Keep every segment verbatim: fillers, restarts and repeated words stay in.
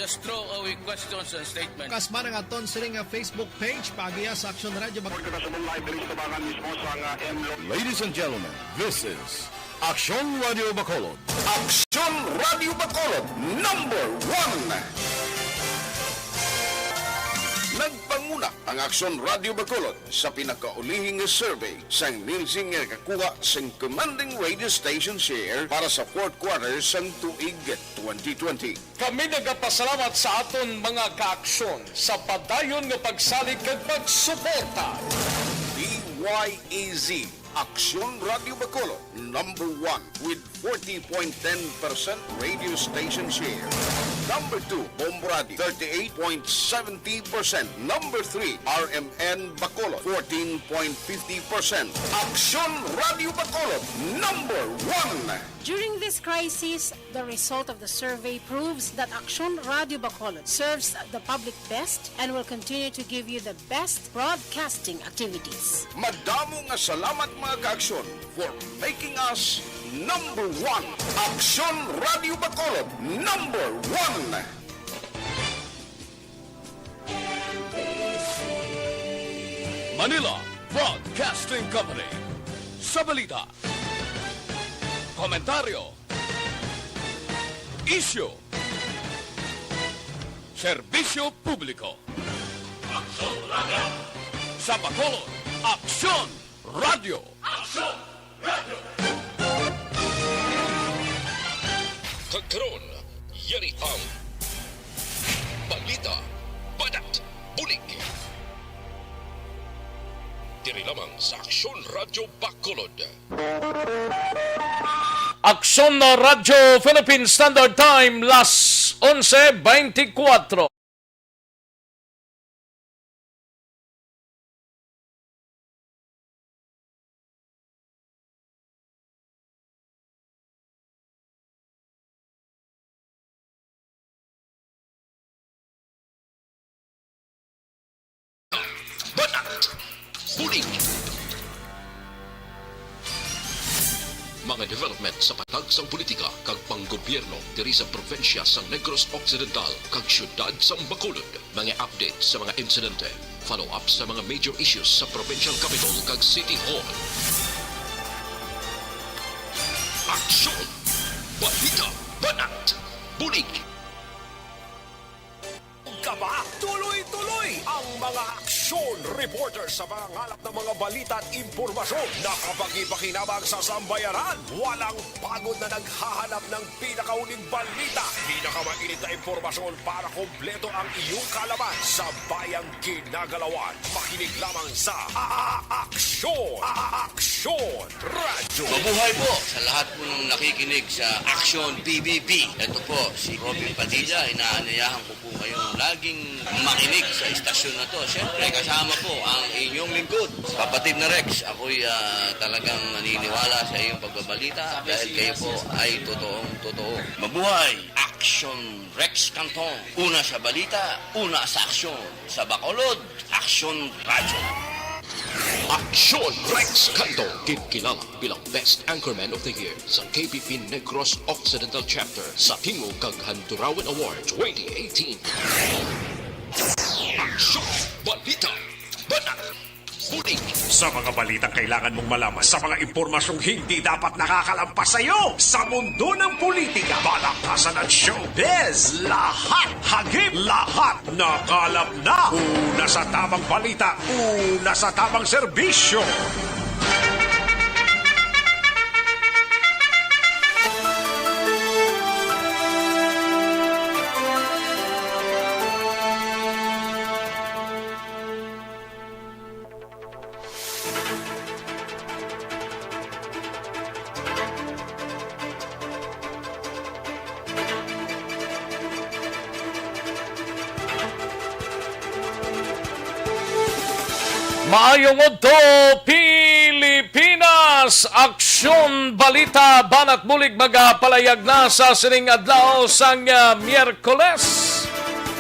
Just throw away questions and statements. Kasman ang aton sini nga Facebook page, paagiha sa Aksyon Radio Bak- Live diri sa tabangan mismo sa nga M Lo- Ladies and gentlemen, this is Aksyon Radio Bacolod. Aksyon Radio Bacolod, number one. Nagpanguna ang Aksyon Radio Bacolod sa pinakaulihing nga survey sang Nielsen nga nakakuha sang commanding radio station share para sa fourth quarter sang tuig twenty twenty. Kami nagapasalamat sa aton mga kaaksyon sa padayon nga pagsalig kag pagsuporta. D Y A Z, Aksyon Radio Bacolod, number one with forty point ten percent radio station share. Number two, Bomb Radio, thirty-eight point seventy percent. Number three, R M N Bacolod, fourteen point fifty percent. Aksyon Radio Bacolod, number one. During this crisis, the result of the survey proves that Aksyon Radio Bacolod serves the public best and will continue to give you the best broadcasting activities. Madamo nga salamat, mga kaaksyon, for making us number one. Aksyon Radio Bacolod, number one. Manila Broadcasting Company. Sa balita, komentaryo, isyu, serbisyo publiko. Aksyon Radio. Sa Bacolod, Aksyon Radio. Aksyon Radio. Kag karon, yari ang balita, banat, bulig. Diri lamang sa Aksyon Radio Bacolod. Aksyon Radyo Philippine Standard Time, las onse beintikwatro. Banat. Bulig. Mga development sa patag sang politika kag panggobyerno diri sa probinsya sang Negros Occidental kag siyudad sang Bacolod. Mga update sa mga insidente, follow-up sa mga major issues sa provincial capital kag city hall. Aksyon! Balita! Banat! Bulig! Ka ba? Tuloy-tuloy ang mga aksyon reporter sa pangangalap ng mga balita at impormasyon na kapakipakinabang sa sambayanan. Walang pagod na naghahanap ng pinakahuling balita, pinakamainit na impormasyon para kompleto ang iyong kaalaman sa bayang ginagalawan. Makinig lamang sa A-, A-, Aksyon, A-, A-, Aksyon Radyo. Mabuhay po sa lahat po ng nakikinig sa Aksyon P B B. Ito po si Robin Padilla, inaanyayahan ko po kayong laging makinig sa istasyon na to. Siyempre, kasama po ang inyong lingkod, Kapatid na Rex. Ako'y, ah, talagang naniniwala sa iyong pagbabalita dahil kayo po ay totoong totoo. Mabuhay! Aksyon Rex Cantong. Una sa balita, una sa aksyon. Sa Bacolod, Aksyon Radyo. Aksyon Rex Cantong, ginkilala bilang Best Anchorman of the Year sa K P P Negros Occidental Chapter sa Tingog kag Handurawan Award twenty eighteen. Aksyon! Balita! Banat! Bulig! Sa mga balitang kailangan mong malaman, sa mga impormasyong hindi dapat nakakalampas sa iyo, sa mundo ng politika, balakasan at showbiz, lahat hagip, lahat nakalap na. Una sa tamang balita, una sa tamang serbisyo. Maayong udto, Pilipinas! Aksyon Balita Banat Bulig magapalayag na sa sining adlaw sang, ah, Miyerkules.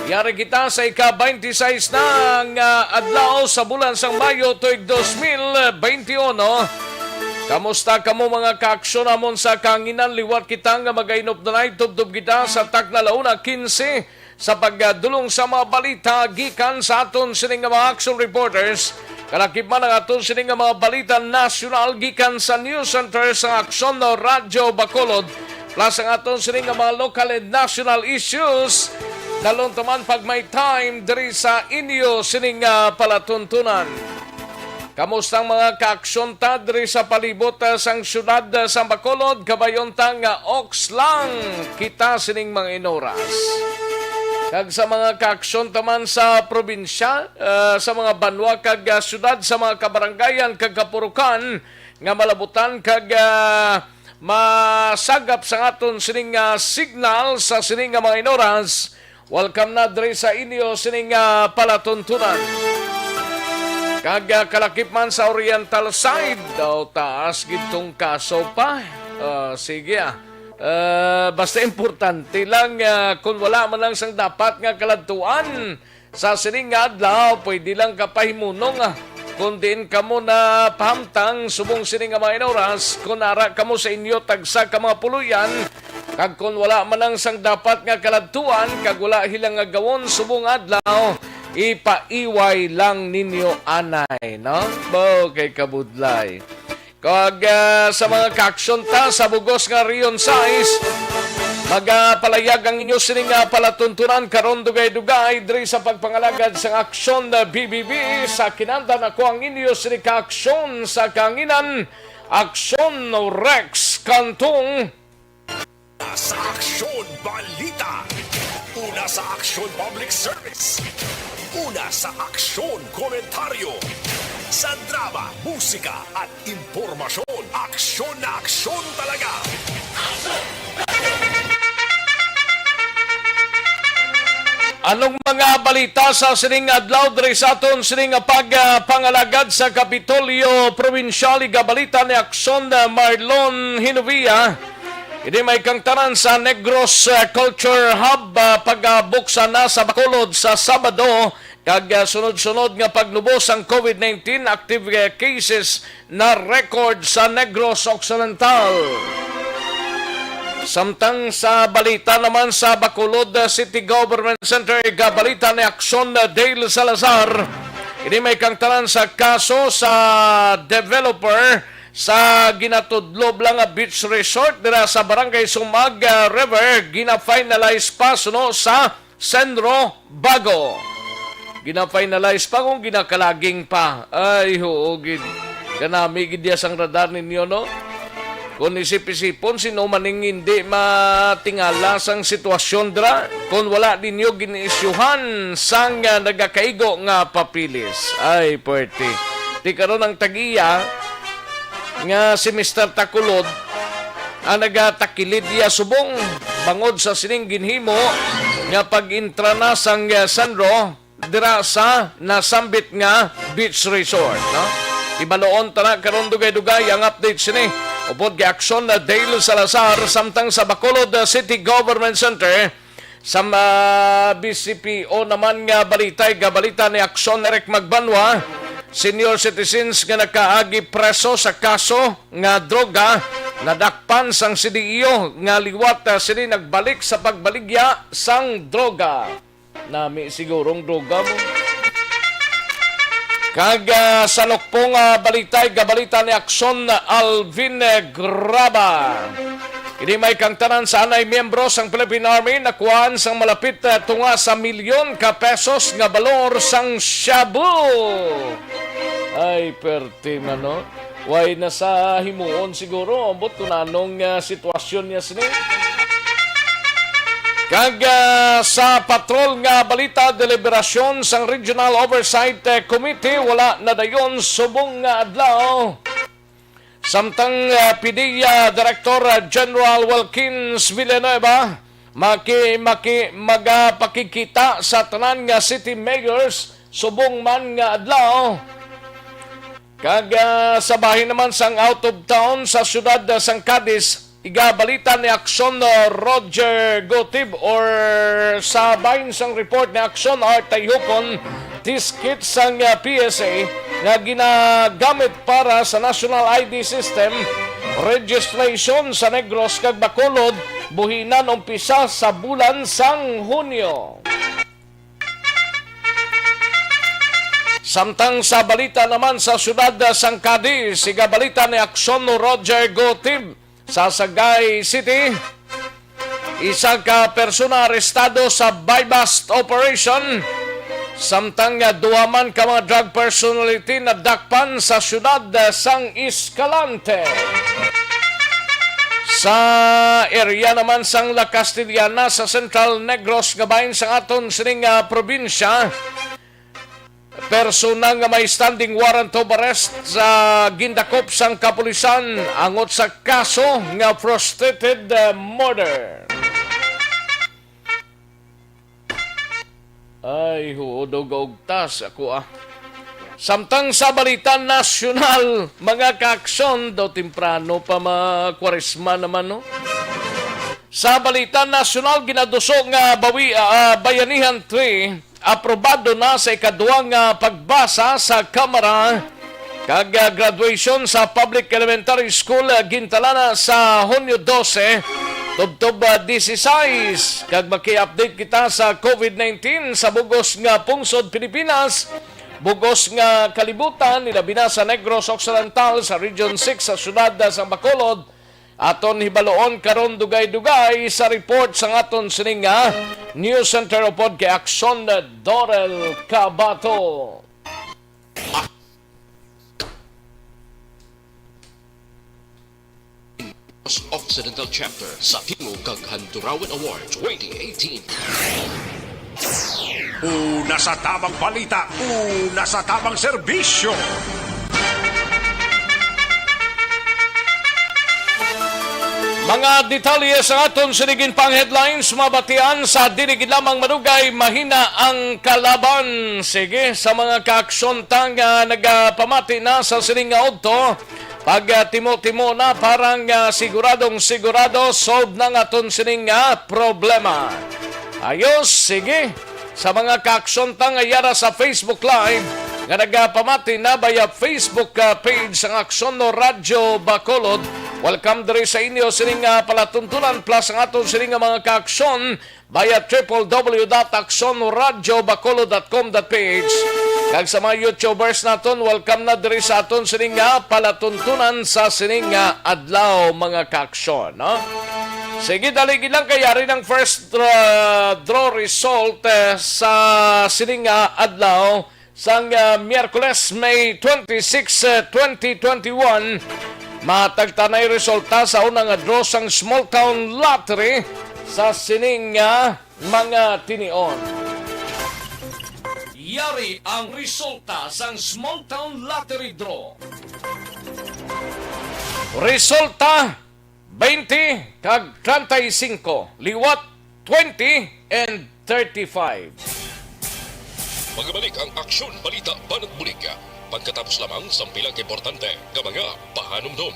Yari kita sa ika-twenty-six na nga adlaw sa bulan sang Mayo tuig dos mil beinti uno. Kamusta kamo, mga kaaksyon namon sa kahanginan? Liwat kita nga mag-end of the night. Tubtob kita sa takna, la una quince. sa pagdulong sa mga balita gikan sa aton sini nga mga action reporters. Kalakip man ang aton sini nga mga balita nasyonal gikan sa news center sa Aksyon Radyo Bacolod, plus ang aton sini nga mga local and national issues. Naluntaman pag may time diri sa inyo sini nga palatuntunan. Kamusta ang mga kaaksyon ta diri sa palibot, ah, sang siyudad, ah, sa Bacolod? Kabayon ta nga oks lang kita sining mga inoras. Kag sa mga kaaksyon ta man sa probinsya, ah, sa mga banwa kag, ah, siyudad, sa mga kabarangayan kag kapurukan nga malabutan kag, ah, masagap sa aton sining, ah, signal sa sining nga mga inoras, welcome na diri sa inyo sining, ah, palatuntunan. Kag, ah, kalakip man sa Oriental side, daw taas gid tong kaso pa. Ah, sige, ah. Ah, basta importante lang, ah, kung wala man lang sang dapat nga kaladtuan sa sining nga adlaw, pwede lang ka pahimunong, ah, kung diin kamo na pahamtang subong sining nga mga inoras, kung ara kamo sa inyo tagsa ka mga puloy-an, kag kung wala man ang sang dapat nga kaladtuan, kag wala hilang nga gawon subong adlaw, ipaiway lang ninyo anay, no? Bo, kay kabudlay. Kag, ah, sa mga kaaksyon ta sa bugos nga Region sais, magapalayag ang inyo sining nga palatuntunan karon dugay-dugay diri sa pagpangalagad sang Aksyon, ah, B B B. Sa kinandan ako ang inyo sini kaaksyon sa kanginan, Aksyon Rex Cantong. Sa Aksyon Balita. Una sa Aksyon Public Service. Una sa Aksyon Komentaryo. Sa drama, musika, at impormasyon. Aksyon na aksyon talaga. Anong mga balita sa sining adlaw diri sa aton sining pagpangalagad sa Kapitolyo Probinsyal? Igabalita ni Aksyon, ah, Marlon Hinovia. Ini may kangtanan sa Negros, ah, Culture Hub, ah, pagabuksan na sa Bacolod sa Sabado, kag, ah, sunod-sunod nga paglubos ang covid nineteen, active, ah, cases na record sa Negros Occidental. Samtang sa balita naman sa Bacolod, ah, City Government Center, igabalita ni Aksyon, ah, Dale Salazar. Ini may kangtanan sa kaso sa developer sa ginatudlo lang nga beach resort dira sa Barangay Sumag, ah, River, gina-finalize pa suno sa Senro Bago. Gina-finalize pa kung ginakalaging pa. Ay, oo, gid. Kanami gid ya sang radar ninyo, no? Kung isip-isipon, sino man ning hindi matingala sang sitwasyon dira? Kung wala ninyo gin-isyuhan sang, ah, nagakaigo nga papeles. Ay, puwerte. Ti karon ang tag-iya nga si Mister Takulod, ang nagatakilid iya subong bangod sa sining ginhimo nga pag-intra na sang, eh, Sanro dira sa nasambit nga beach resort, no? Ibaloon ta na karon dugay-dugay ang update sini upod kay Aksyon na Dale Salazar, samtang sa Bacolod City Government Center, sa, ah, B C P O naman nga balita, igabalita ni Aksyon Eric Magbanwa, senior citizens nga nakaagi preso sa kaso nga droga, nadakpan sang C D E O nga liwat, ah, sini nagbalik sa pagbaligya sang droga. Nami sigurong droga mo. Kag, ah, sa nukpong, ah, balita, igabalita ni Aksyon Alvin, eh, Graba. Ini may kangtanan sa anay miyembro sang Philippine Army nakuhaan sang malapit, ah, tunga sa milyon ka pesos nga balor sang shabu. Ay, perte man, no? Way na sa himuon siguro, ambot kung anong, ah, sitwasyon niya sini. Kag, ah, sa patrol nga balita, deliberasyon sang Regional Oversight, eh, Committee, wala na dayon subong nga adlaw. Samtang, ah, P D E A Director, ah, General Wilkins Villanueva, maki-, maki-, magapakigkita sa tanan nga city mayors subong man nga adlaw. Kag, ah, sa bahin naman sang out of town sa siyudad, ah, sang Cadiz, igabalita ni Aksyon, ah, Roger Gotib, or sa bahin sang report ni Aksyon Art Tayhupon, tiskit sang, ah, P S A nga ginagamit para sa National I D System registration sa Negros kag Bacolod, buhinan umpisa sa bulan sang Hunyo. Samtang sa balita naman sa siyudad sang Cadiz, siga balita ni Aksyon Roger Gotib. Sa Sagay City, isa ka persona arestado sa buy-bust operation, samtang nga duha man ka mga drug personality nadakpan sa siyudad sang Escalante. Sa area naman sang La Castellana sa Central Negros nga bahin sang aton sining, ah, probinsya, persona nga may standing warrant of arrest sa gindakop sang kapulisan angot sa kaso nga frustrated, uh, murder. Ay, huod og ugtas ako, ah. Samtang sa balita nasyonal, mga kaaksyon, daw temprano pa, mga kwaresma naman, no? Sa balita nasyonal, ginaduso nga bawi, ah, Bayanihan three, aprobado na sa ikaduha nga pagbasa sa Kamara, kag, ah, graduation sa Public Elementary School, ah, gintala na sa Hunyo dose, tubtob, ah, dieciséis. Kag maki-update kita sa covid nineteen sa bugos nga pungsod Pilipinas, bugos nga kalibutan, ilabi na sa Negros Occidental, sa Region six, sa siyudad, ah, sa Bacolod, aton hibaluon karon dugay-dugay sa report sang aton sining nga News Center upod kay Aksyon Dorel Cabato. Occidental Chapter sa Tingog kag Handurawan Award twenty eighteen. Una sa tabang balita, una sa tabang serbisyo. Mga detalye sa aton sining pang headlines, mabatian sa dili gid lamang madugay, mahina ang kalaban. Sige, sa mga kaaksyon ta nga nagapamati na sa sining nga udto, pagtimo-timo na para nga siguradong sigurado solve na ang aton sining nga problema. Ayos, sige. Sa mga kaaksyon ta nga yara sa Facebook Live nga nagapamati na via Facebook, ah, page sang Aksyon no Radyo Bacolod, welcome diri sa inyo sining, ah, palatuntunan, plus ang aton sining nga mga kaaksyon via triple W dot aksyon radyo bacolod dot com dot P H. Kag sa mga YouTubers naton, welcome na diri sa aton sining nga palatuntunan sa sining nga adlaw, mga kaaksyon, no? Sige, dali gid lang kay yari ng first draw, draw result, eh, sa sining nga adlaw sang, ah, Miyerkules, May twenty-six, eh, twenty twenty-one. Matagtanay resulta sa una nga draw sang Small Town Lottery sa sining nga mga tinion. Yari ang resulta sang Small Town Lottery Draw. Resulta, twenty kag treinta y cinco, liwat twenty and thirty-five. Magabalik ang Aksyon Balita Banat Bulig pagkatapos lamang sang pila ka importante nga mga pahanumdom.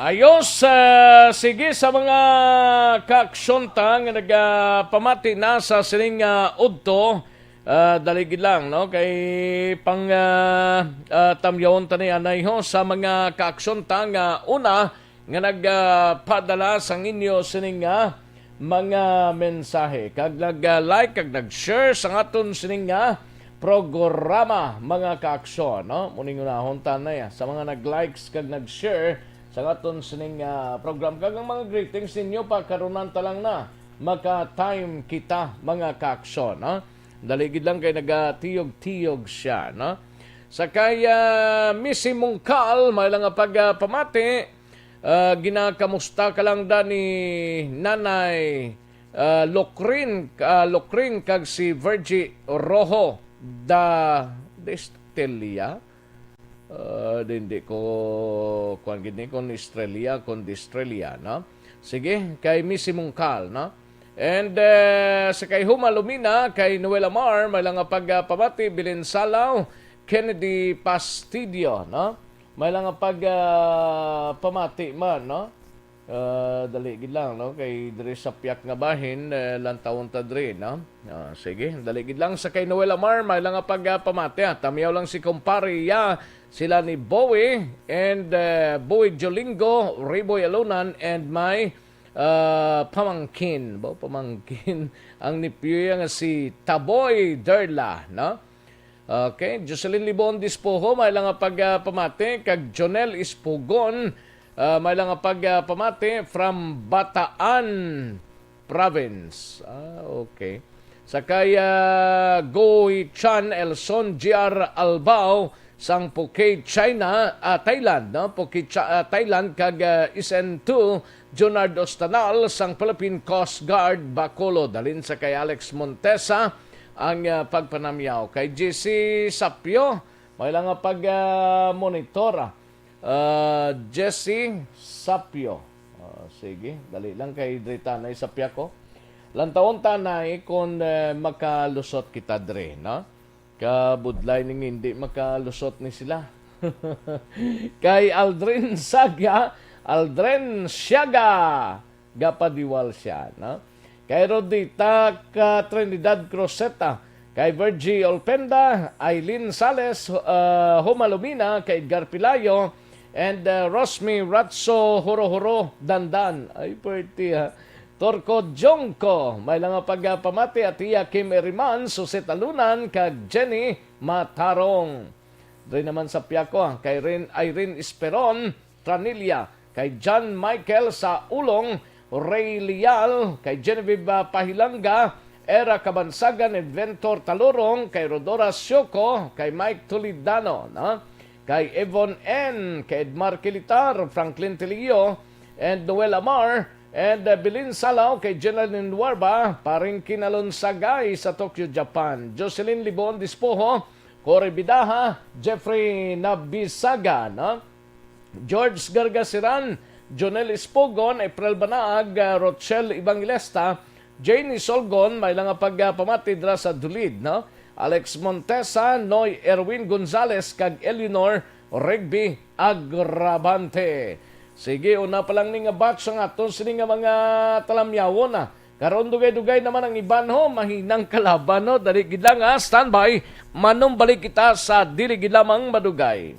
Ayos, ah, sige, sa mga kaaksyon ta nga nagapamati na sa sining, ah, udto, ah, dali gid lang, no? Kay pang, ah, ah, tamyawon ta ni anay ho sa mga kaaksyon ta nga una nga nagpadala sang inyo sining nga mga mensahe, kag nag-like kag nag-share sa aton sining nga programa, mga kaaksyon, no? Muning unahon ta na ya sa mga nag-likes kag nag-share sa aton sining nga program, kag ang mga greetings ninyo pakarunan ta lang na maka-time kita, mga kaaksyon, no? Dali gid lang kay nagatiyog-tiyog siya, no? Sa kay, ah, Missy Mungkal, may lang nga pagpamati, ah, ginakamusta ka lang da ni Nanay, ah, Lokrin, ah, Lokrin kag si Virgie Rojo da Destella? Ah, di, hindi ko, kuwan gid ni kung Estrella, kung Destrella, no? Sige, kay Missy Mungkal, no? And, eh, sa kay Huma Lumina, kay Noel Amar, may lang nga pagpamati, Belen Salaw, Kennedy Pastidio, no? May lang nga pag, ah, pamati man, no? Ah, dali gid lang, no? Kay diri sa piyak nga bahin, eh, lantawon ta diri, no? Ah, sige, dali gid lang sa kay Noel Amar, may lang nga pag, ah, pamati, ah. Tamiyaw lang si kumpare, ya, Sila ni Bowie and, uh, Bowie Jolingo, Rayboy Alonan, and my, uh, pamangkin. Ba, pamangkin. Ang nephew niya nga si Taboy Derla, no? Okay, Jocelyn Libon Dispoho, may lang nga pag, ah, pamati. Kag Jonel Ispugon, ah, may lang nga pag, ah, pamati from Bataan Province. Ah, okay. Sa kay, ah, Goy Chan Elson G R Albao sang Phuket, China, ah, Thailand, no? Phuket, Cha-, ah, Thailand, kag, ah, S N two Junard Ostanal sang Philippine Coast Guard Bacolod. Halin sa kay Alex Montesa ang, ah, pagpanamyaw. Kay J C Sapio, may lang nga pag, ah, monitor, ah. Ah, J C Sapio. Ah, sige, dali lang kay diri tanay sa piya ko. Lantawon tanay kung, eh, makalusot kita diri, no? Kabudlay ning hindi makalusot ni sila. Kay Aldrin Saga, Aldrin Siaga, gapadiwal siya, no? Kay Rodita ka Trinidad Croseta, kay Virgie Olpenda, Eileen Sales, uh, Humalumina, kay Edgar Pilayo, and, uh, Rosmi Ratso Horo-Horo Dandan. Ay, pwerte, ha? Torco Jongco, may lang nga pagpamati at iya Kim Eriman, Suset Alunan, kag Jenny Matarong. Diri naman sa Piako, kay Rin-, Irene Esperon Tranilla, kay John Michael sa Ulong, Ray Lial, kay Genevieve, ah, Pahilanga, Era Kabansagan, Inventor Talurong, kay Rodora Sioco, kay Mike Toledano, no? Kay Evon N, kay Edmar Kilitar, Franklin Tilio, and Noel Amar, and, uh, Bilin Salaw, kay Jenaline Warba, Paring Kinalon Sagay sa Tokyo, Japan, Jocelyn Libon Dispoho, Cory Bidaha, Jeffrey Nabisaga, no? George Gargasiran, Jonel Ispogon, April Banaag, uh, Rochelle Evangelista, Janie Solgon, may lang nga pagpamati dira sa Dulid, no? Alex Montesa, Noy Erwin Gonzalez, kag Eleanor Rigby Agravante. Sige, una pa lang ni nga batch ang aton sini nga mga talamyawon, ah. Karon dugay-dugay naman ang iban, ho, mahinang kalaban, no? Dali gid lang, ha, standby. Manumbalik kita sa dili gid lamang madugay.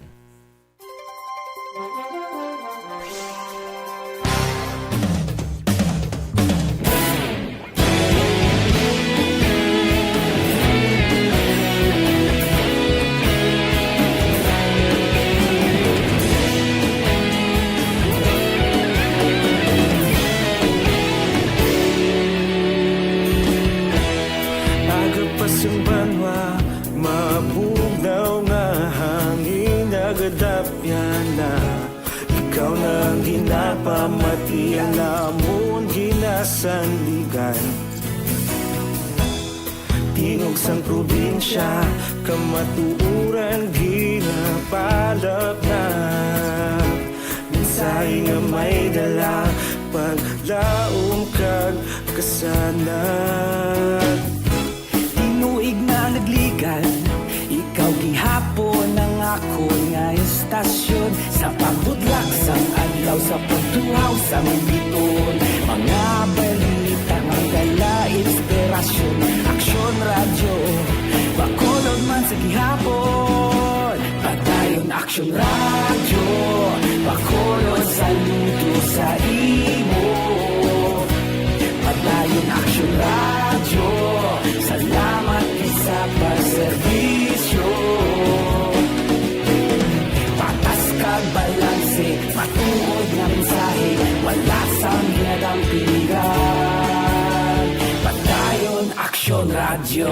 Aga pa sang banwa, mabugnaw nga hangin nagadapyan na. Ikaw na ang ginapamati, ang amon ginasandigan. Tingog sang probinsya, kamatuoran ginapalapnap. Mensahe nga may dala, paglaom kag kasanag. Tinuig na nagligan, ikaw gihapon ang akon nga estasyon. Sa pagbudlak sang adlaw, sa pagtuhaw sang biton, mga balita nga dala inspirasyon. Aksyon Radyo, Bacolod man sa gihapon. Padayon Aksyon Radyo, Bacolod, saludo sa imo. Padayon Aksyon Radyo, salamat gid sa pagserbisyo. Patas kag balanse, matuod nga mensahe, wala sang ginadampingan. Padayon Aksyon Radyo.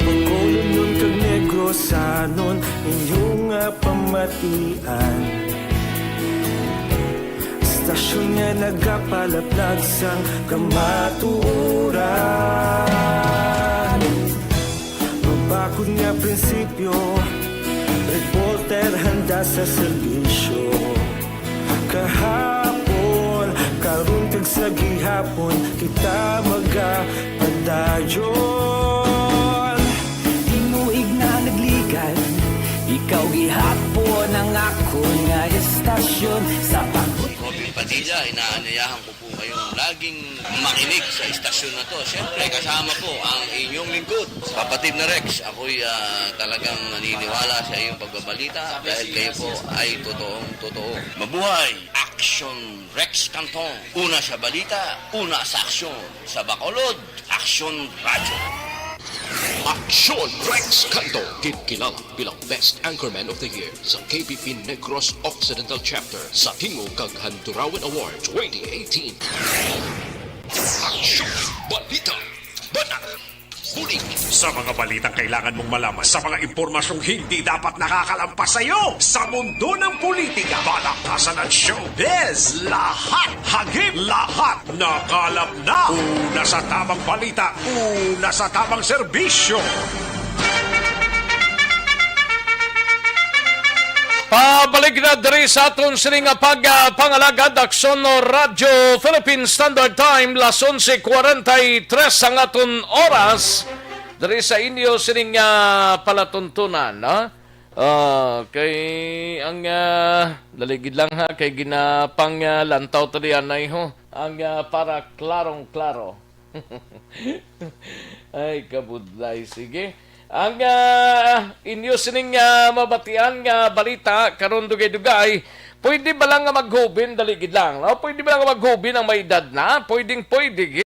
Bacolodnon kag Negrosanon, inyo nga pamatian. Estasyon nga nagapalaplag sang kamatuoran. Mabakod nga prinsipyo, reporter handa sa serbisyo. Kahapon, karon kag sa gihapon, kita magapadayon. Tinuig na nagligan, ikaw gihapon ang akon nga estasyon sa pag- Dila, inaanyayahan ko po kayong laging makinig sa istasyon na to. Siyempre, kasama po ang inyong lingkod, kapatid na Rex. Ako'y, ah, talagang naniniwala sa iyong pagbabalita dahil kayo po ay totoong totoo. Mabuhay! Action Rex Canton. Una sa balita, una sa aksyon. Sa Bacolod, Aksyon Radyo. Aksyon Rex Canton, ginkilala bilang Best Anchorman of the Year sa K B P Negros Occidental Chapter sa Tingog kag Handurawan Award twenty eighteen. Aksyon! Balita! Banat! Bulig! Sa mga balitang kailangan mong malaman, sa mga impormasyong hindi dapat nakakalampas sa iyo, sa mundo ng politika, balakasan at showbiz, lahat, hagip, lahat, nakalap na. Una sa tamang balita, una sa tamang serbisyo. Pabalik na diri sa aton sini nga pag, ah, pangalagad, Aksyon Radyo Philippine Standard Time, las onse cuarenta y tres ang aton oras. Diri sa inyo sining, ah, palatuntunan, no? Ah, kay ang, ah, dali gid lang ha, kay ginapang, ah, lantaw ta diyan ay ho. Ang, ah, para klarong-klaro. Ay, kabudlay. Sige. Ang, ah, inyo sining, ah, mabatian nga balita karon, dugay-dugay, pwede ba lang nga maghubin? Dali gid lang, no? Pwede ba lang nga maghubin ang may edad na? Pwedeng pwede gid.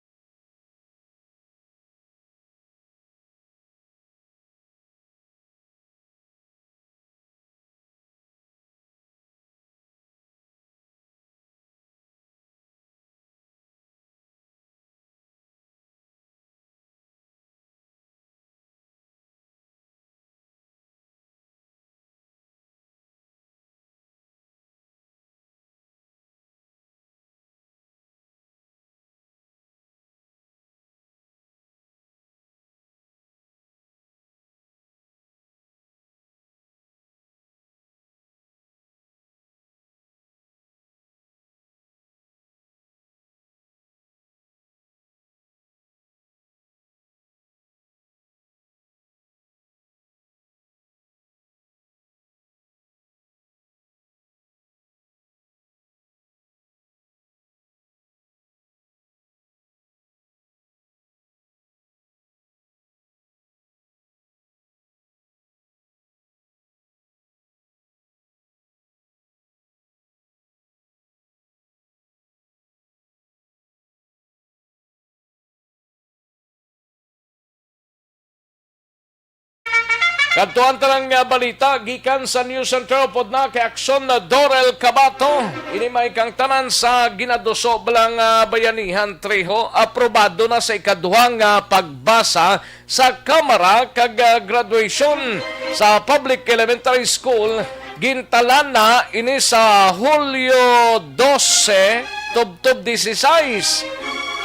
Kadtuan ta lang nga balita gikan sa News Center, upod na kay Aksyon na Dorel Cabato. Ini may kangtanan sa ginaduso bala nga Bayanihan Trejo, aprobado na sa ikaduha nga pagbasa sa Kamara kag, ah, graduation sa public elementary school. Gintalan na ini sa Hulyo dose, tubtob disisais.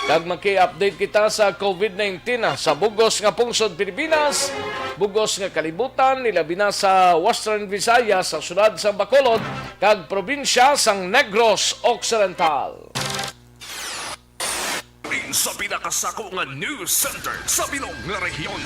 Kag maki-update kita sa COVID nineteen, ah, sa bugos nga pungsod Pilipinas, bugos nga kalibutan, nilabi na sa Western Visayas, sa siyudad sang Bacolod, kag probinsya sang Negros Occidental. Sa pinakasako nga news center sa bilog nga rehiyon.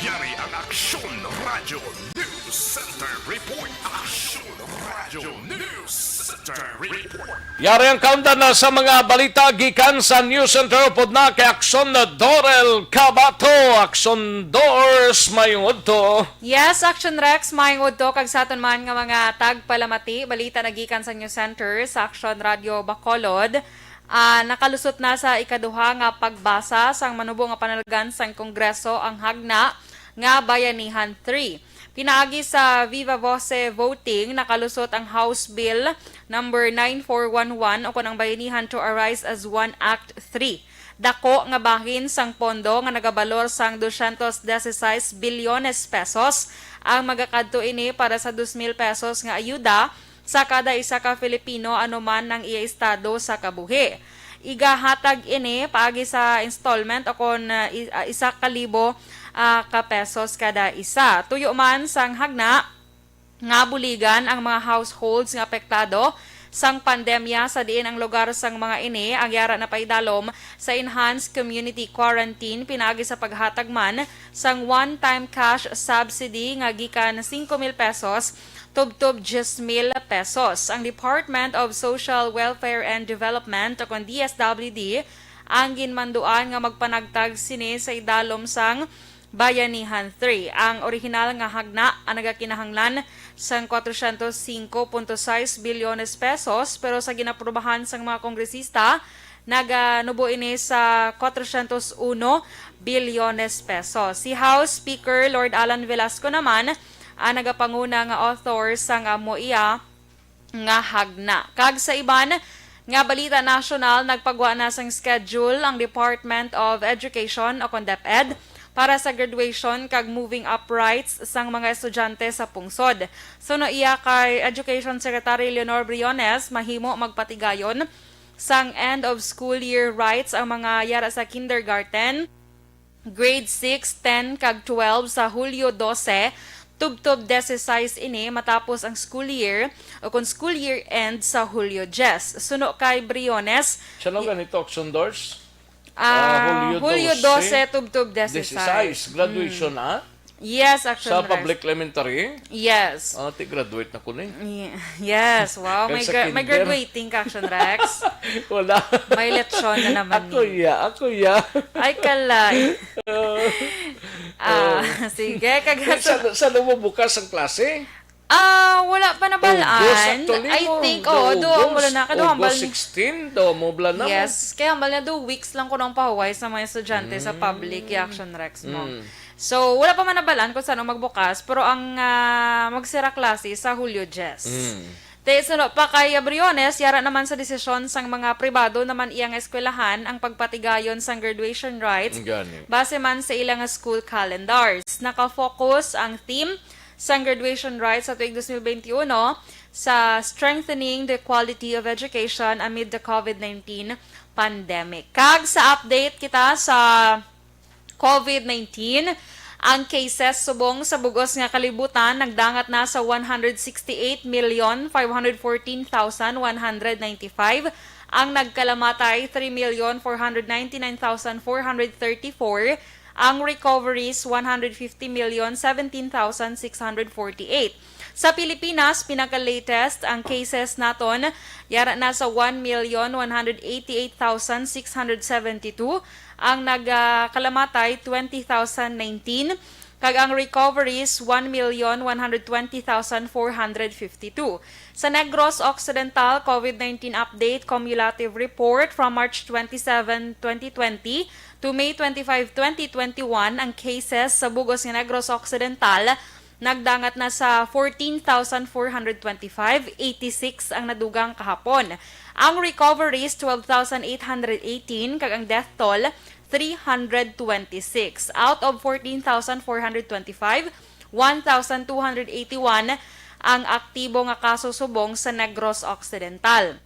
Yari ang Aksyon Radyo News Center Report. Aksyon Radyo News Center Report. Yari ang kaundan na sa mga balita gikan sa News Center, upod na kay Aksyon Dorel Cabato. Aksyon Dors, mayong udto. Yes, Action Rex, maayong udto kag sa aton man nga mga tagpalamati. Balita na gikan sa News Center sa Action Radio Bacolod. Ah, nakalusot na sa ikaduha nga pagbasa sang manubo nga panalgan sang Kongreso ang hagna nga Bayanihan three. Pinaagi sa Viva Voce voting, nakalusot ang House Bill number nine four one one, ukon ang Bayanihan to Arise as One Act three. Dako nga bahin sang pondo nga nagabalor sang dosyentos disisais bilyones pesos ang magakadto ini para sa dos mil pesos nga ayuda sa kada isa ka Filipino, ano man ang iya estado sa kabuhi. Igahatag ini paagi sa installment o kon, uh, i-, uh, isa ka libo, uh, ka pesos kada isa. Tuyo man sang hagna, nga buligan ang mga households nga apektado sang pandemya, sa diin ang lugar sang mga ini ang yara na paidalom sa enhanced community quarantine pinaagi sa paghatag man sang one-time cash subsidy nga gikan singko mil pesos tubtob diyes mil pesos. Ang Department of Social Welfare and Development, o kon D S W D, ang ginmanduan nga magpanagtag sini sa idalom sang Bayanihan three. Ang orihinal nga hagna ang nagakinahanglan sang kwatrosyentos singko punto sais bilyones pesos, pero sa ginaprubahan sang mga kongresista, naganubo ini sa kwatrosyentos uno bilyones pesos. Si House Speaker Lord Alan Velasco naman ang nagapanguna nga author sang amo iya nga hagna. Kag sa iban nga balita nasyonal, nagpagwa na sang schedule ang Department of Education, o kon DepEd, para sa graduation kag moving up rights sang mga estudyante sa pungsod. Suno iya kay Education Secretary Leonor Briones, mahimo magpatigayon sang end of school year rights ang mga yara sa kindergarten, grade six, ten, kag twelve sa Hulyo dose tubtob diyesisais ini, matapos ang school year, o kon school year end, sa Hulyo diyes. Suno kay Briones, Siya lang i- ganito, Action Doors? Ah, Ah, Hulyo Hulyo dose. dose tubtob diyesisais. Diyesisais, graduation, Mm. ah? Yes, Action Sa Rex. Public Elementary? Yes. Ah, ti graduate na ko ni. Ye-, yes, wow. Kag May sa gra-, may kinder. Graduating ka, Action Rex. Wala. May lechon na naman Ako ni. Ya, ako ya. Ay, kalay. Ah, Ah. Sige, kag Sa, sa mo bukas ang klase? Ah, wala pa nabalaan. August, actually, I mo, think, do oh, do, ang August, wala na, kado, hambal August ni sixteen, do, mo bala na mo. Yes, kaya hambal na do, weeks lang ko nang pahuway sa mga estudyante sa public, Mm. Action Rex mo. Mm. So, wala pa man nabalaan kung saan magbukas, pero ang, ah, magsira klase sa Hulyo diyes. Mm. Te, suno pa kay Abriones, yara naman sa desisyon sang mga pribado naman iyang eskwelahan ang pagpatigayon sang graduation rites Gani. base man sa ilang school calendars. Nakafocus ang theme sang graduation rites sa tuig dos mil benti uno sa strengthening the quality of education amid the covid nineteen pandemic. Kag sa update kita sa covid nineteen, ang cases subong sa bug-os nga kalibutan nagdangat na sa one hundred sixty-eight million five hundred fourteen thousand one hundred ninety-five, ang nagkalamatay three million four hundred ninety-nine thousand four hundred thirty-four, ang recoveries one hundred fifty million seventeen thousand six hundred forty-eight. Sa Pilipinas, pinaka-latest ang cases naton, yara na sa one million one hundred eighty-eight thousand six hundred seventy-two, ang nagkalamatay, twenty thousand nineteen, kag ang recoveries, one million one hundred twenty thousand four hundred fifty-two. Sa Negros Occidental, covid nineteen update, cumulative report from March twenty-seven, twenty twenty to May twenty-five, twenty twenty-one, ang cases sa bug-os nga Negros Occidental nagdangat na sa fourteen thousand four hundred twenty-five, eighty-six ang nadugang kahapon. Ang recoveries, twelve thousand eight hundred eighteen, kag ang death toll, three hundred twenty-six. Out of fourteen thousand four hundred twenty-five, one thousand two hundred eighty-one ang aktibo nga kaso subong sa Negros Occidental.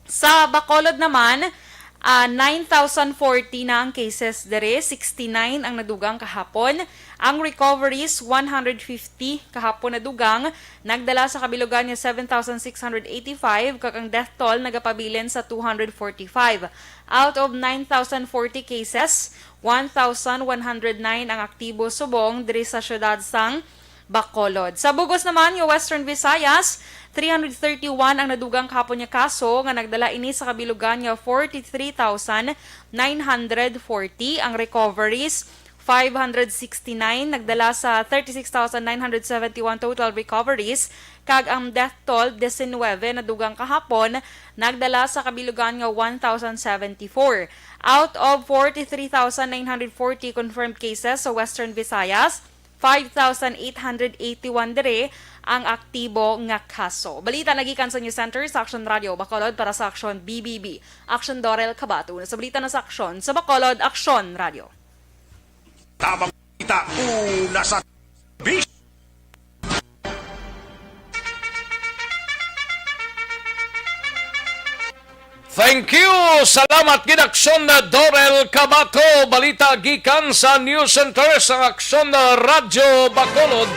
Sa Bacolod naman, ah, nine thousand forty na ang cases diri, sixty-nine ang nadugang kahapon. Ang recoveries, one hundred fifty kahapon nadugang, nagdala sa kabilugan nga seven thousand six hundred eighty-five, kag ang death toll nagapabilin sa two hundred forty-five. Out of nine thousand forty cases, one thousand one hundred nine ang aktibo subong diri sa siyudad sang Bacolod. Sa bug-os naman nga Western Visayas, three hundred thirty-one ang nadugang kahapon nga kaso, nga nagdala ini sa kabilugan nga forty-three thousand nine hundred forty. Ang recoveries, five hundred sixty-nine, nagdala sa thirty-six thousand nine hundred seventy-one total recoveries, kag ang death toll, diecinuebe, nadugang kahapon, nagdala sa kabilugan nga one thousand seventy-four. Out of forty-three thousand nine hundred forty confirmed cases sa Western Visayas, five thousand eight hundred eighty-one diri ang aktibo nga kaso. Balita nagikan sa News Center sa Aksyon Radio Bacolod para sa Aksyon B B B. Aksyon Dorel Cabato. Sa balita na sa Aksyon sa Bacolod, Aksyon Radio. Tabang kita una sa bis. Thank you. Salamat gid, Aksyon Dorel Cabato. Balita gikan sa News Center sang Aksyon Radyo Bacolod.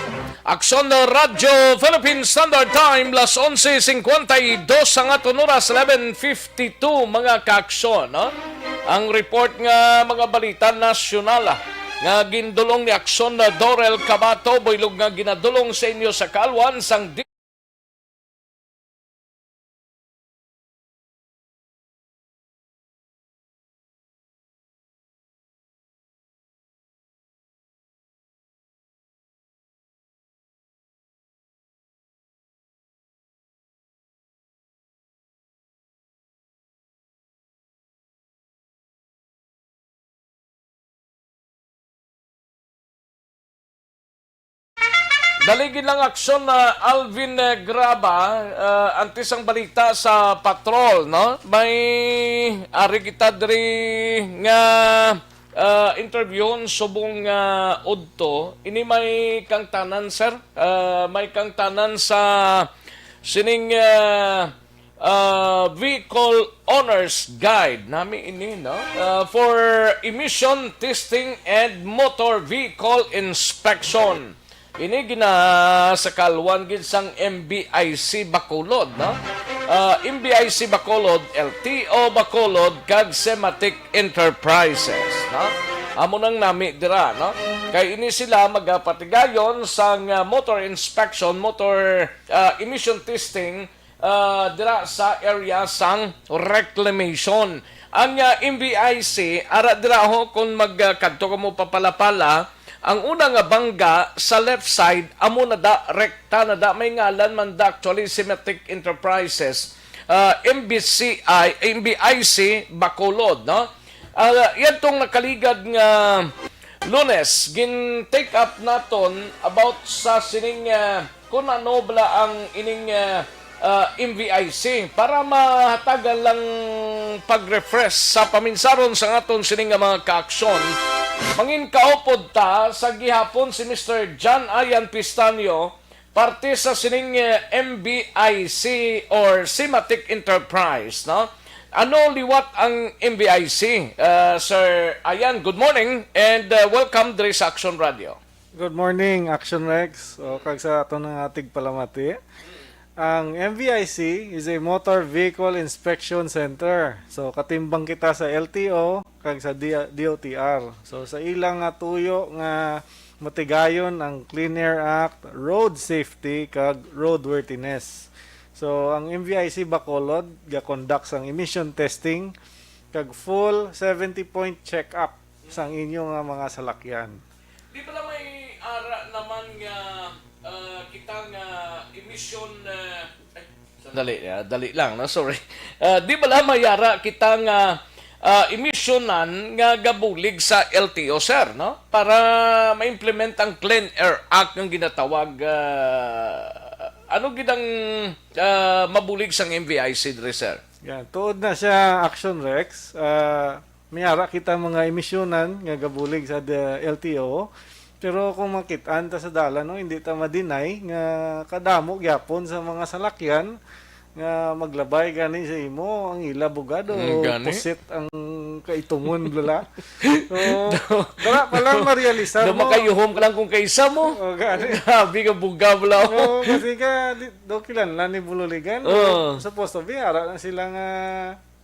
Aksyon na Radyo Philippine Standard Time, las onse cincuenta y dos ang aton oras, eleven fifty-two, mga kaaksyon, no? Ang report nga mga balita nasyonal, ah, nga gindulong ni Aksyon na Dorel Cabato, buylog nga ginadulong sa inyo sa kaalwan sang di- Dali gid lang aksyon na Alvin, eh, Graba, ah, antes ang balita sa patrol, no? May ari kita diri nga, ah, interview subong, ah, udto. Ini may kangtanan, sir. Ah, may kangtanan sa sining, ah, ah, vehicle owner's guide nami ini, no? Ah, for emission testing and motor vehicle inspection. Ini gina sa kaalwan gid sang M B I C Bacolod, no? Ah, M B I C Bacolod, L T O Bacolod, kag Sematic Enterprises, no? Amo nang nami dira, no? Kay ini sila magapatigayon sang, ah, motor inspection, motor, ah, emission testing, ah, dira sa area sang reclamation. Ang, ah, M V I C, ara dira ho, kung mag, ah, kadto ka mo papalapala, ang una nga bangga sa left side, amo na da, rekta na da, may ngalan man da, actually, Sematic Enterprises, ah, M B C I, M V I C Bacolod, no? Ah, yan tong nakaligad nga Lunes, gin-take up naton about sa sining, ah, kung ano bala ang ining, ah, ah, M V I C para mahatagan lang pag-refresh sa paminsaron sa aton sini nga mga kaaksyon. Mangin kaupod ta sa gihapon si Mister John Ian Pistanio, parte sa sining, eh, M B I C or Sematic Enterprise, no? Ano liwat ang M V I C? Ah, Sir Ian, good morning and, ah, welcome diri sa Action Radio. Good morning, Action Rex, o kag sa aton nga tigpalamati. Ang M V I C is a Motor Vehicle Inspection Center. So, katimbang kita sa L T O kag sa D-, D O T R. So, sa ilang nga tuyo nga matigayon ang Clean Air Act, road safety, kag roadworthiness. So, ang M V I C Bacolod ga-conduct sang emission testing kag full seventy-point check-up sang inyo nga mga salakyan. Di bala may ara naman nga, ah, kita nga emission, ah, ay, sandali, ah, dali lang, no? Sorry. Ah, di bala may ara kita nga, ah, emisyonan nga gabulig sa L T O, sir, no? Para ma-implement ang Clean Air Act nga ginatawag, ah, ano gid ang, ah, mabulig sang M V I C diri, sir? Yan, tuod na siya, Action Rex. Ah, may ara kita mga emisyonan nga gabulig sa the L T O. Pero kung makit-an ta sa dalan, no, hindi ta ma-deny nga kadamo gyapon sa mga salakyan nga maglabay gani sa imo, ang ila bugado, mm, gani, pusit ang kaitungon, bala. So, do, dara pa lang do, marealisar do mo. Makayuhom ka lang kung kaisa mo. O, gani. Grabe ka, buga, bala. O, kasi ka, di, do kinahanglan ni bululigan. Oo. Supposed to be, ara na sila nga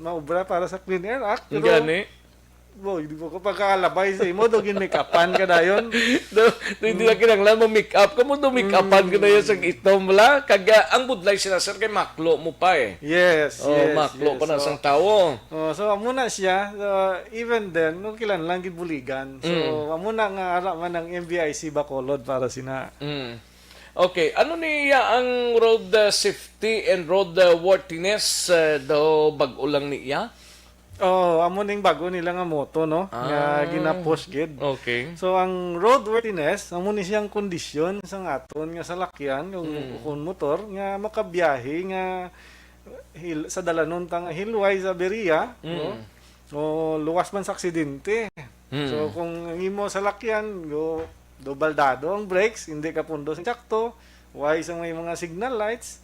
maobra para sa Clean Air Act, pero gani. Boy, di mo ko pagkalabay sa imo, do gin-make-upan ka dayon. Do, do, hindi na kinahanglan mo make up. Kamo do make-upan ka dayon sa itom, bala. Kag, ah, ang budlay sila, sir, kay maklo mo pa, eh. Yes, oh, yes, maklo yes, pa na sang tawo. Oh, so, amo na siya. So, even then, no, kinahanglan gid buligan. So, mm, amo na nga ara man ang M V I C Bacolod para sina. Mm. Okay, ano niya ang road, uh, safety and road, uh, worthiness, uh, daw bag-o lang niya? Oh, amo ning bag-o nila nga motto, no? Nga, ah, gina-push gid. Okay. So, ang road worthiness, amo ni siyang kondisyon sang aton nga salakyan, kung, mm, kung motor, nga makabiyahe nga hil-, sa dalanon ta nga hilway sa Beria, mm, no? O luwas man sa aksidente. Mm. So, kung ang imo salakyan, go, do baldado ang brakes, hindi ka pundo sa sakto, way sa may mga signal lights,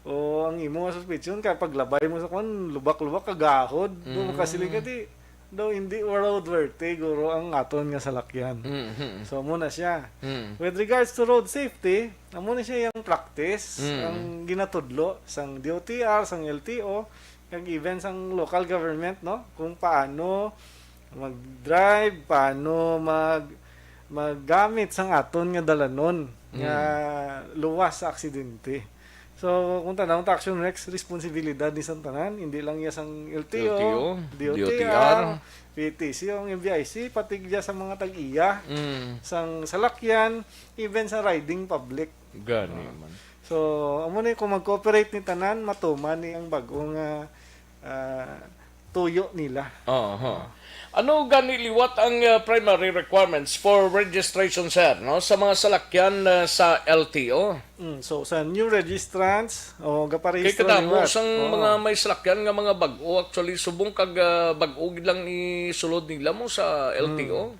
o ang imo nga suspicion, kay paglabay mo sa kwan, lubak-lubak, kagahod, do, mm, makasiling ka, di, daw hindi roadworthy, guro, ang aton nga salakyan. Mhm. So, amo na siya. Mm. With regards to road safety, amo na siya yung practice, Mm. ang ginatudlo sang D O T R, sang L T O, kag even sang local government, no? Kung paano mag-drive, paano mag maggamit sang aton nga dalanon nga luwas sa aksidente. So, kung tanaw ta, Action Rex, responsibilidad ni sang tanan, hindi lang iya sang L T O, L T O, D O T R, D O T R. P T C, ang M V I C, pati gya sa mga tag-iya, Mm. sang salakyan, even sa riding public. Gani man. So, amo ni, kung mag-cooperate ni tanan, matuman ni ang bag-o nga ah, tuyo nila. Aha. Ano gani liwat ang uh, primary requirements for registration, sir, no, sa mga salakyan uh, sa L T O? Mm, so, sa new registrants, o Kay gaparehistro kadamo liwat. sang Oo. Mga may salakyan nga mga bag-o, actually, subong kag uh, bag-o gid lang isulod nila mo sa L T O.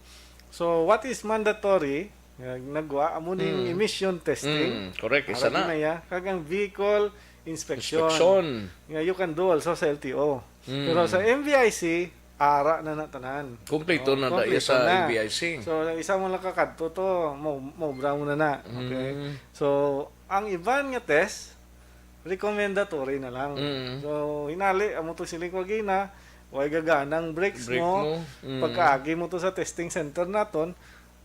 So, what is mandatory? Nga nagwa amo ning Mm. emission testing. Mm, correct, isa Ara na. Iya, kag ang vehicle inspection. Inspection. Nga you can do also sa L T O. Mm. Pero sa M V I C, ara na na tanan. Kompleto Oh, na da kompleto sa na. M V I C. So, isa mo lang kakadto to, mo, mobra mo na na. Okay? Mm. So, ang iban nga test, recommendatory na lang. Mm. So, hinali, amo to siling ko gina, way gaganang brakes Brake mo, mo. Mm. pagkaagi mo to sa testing center naton,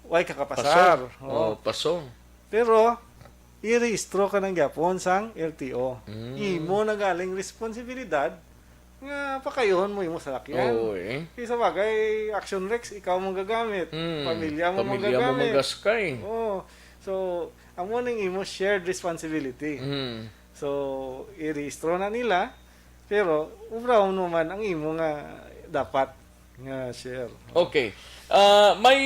way ka Paso. kapasar. Oh, Oh. paso. Pero, i-rehistro ka nang gyapon sang L T O. Mm. Imo na galing responsibilidad nga pakayuhon mo imo salakyan. Oo eh. Kay sa bagay, Action Rex, ikaw mong gagamit. Mm. Pamilya mo mong Pamilya mo gagamit. magaskay. Oo. So, amo ning imo shared responsibility. Mm. So, i-rehistro na nila, pero ubrahon mo man ang imo nga dapat nga share. Okay. Ah, may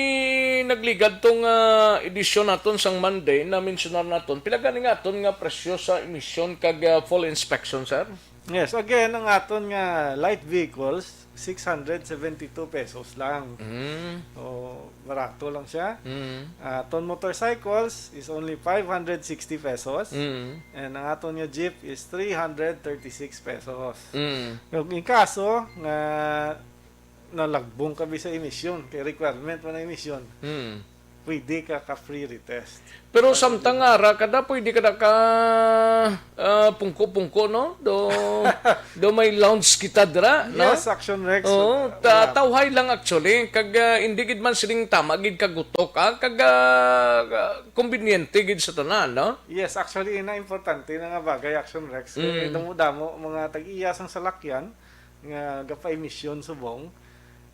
nagligad tong ah, edisyon naton sang Monday na mensionar naton. Pila gani nga aton nga presyo sa emission kag ah, full inspection, sir? Yes, again, ang aton nga light vehicles, six hundred seventy-two pesos lang. Mm. O, barato lang siya. Mm. Aton motorcycles is only five hundred sixty pesos. Mm. And ang aton nga jeep is three hundred thirty-six pesos. Mm. Kung in kaso nga nalagbong ka bi sa emission, kay requirement man ang emission, Mm. pwede ka ka-free retest. Pero samtang ara kada pwede kada ka ah, pungko-pungko, no? Do do may lounge kita dira, no? Yes, Action Rex. Oo, Uh, ta- wala. Tawhay lang actually kag ah, hindi gid man siling tama gid kagutok ah, kag ah, ah, konbinyente gid sa tanan, no? Yes, actually, ina importante na nga bagay, Action Rex. Eh, Mm. damo-damo mga tag-iya sang salakyan nga gapa-emission subong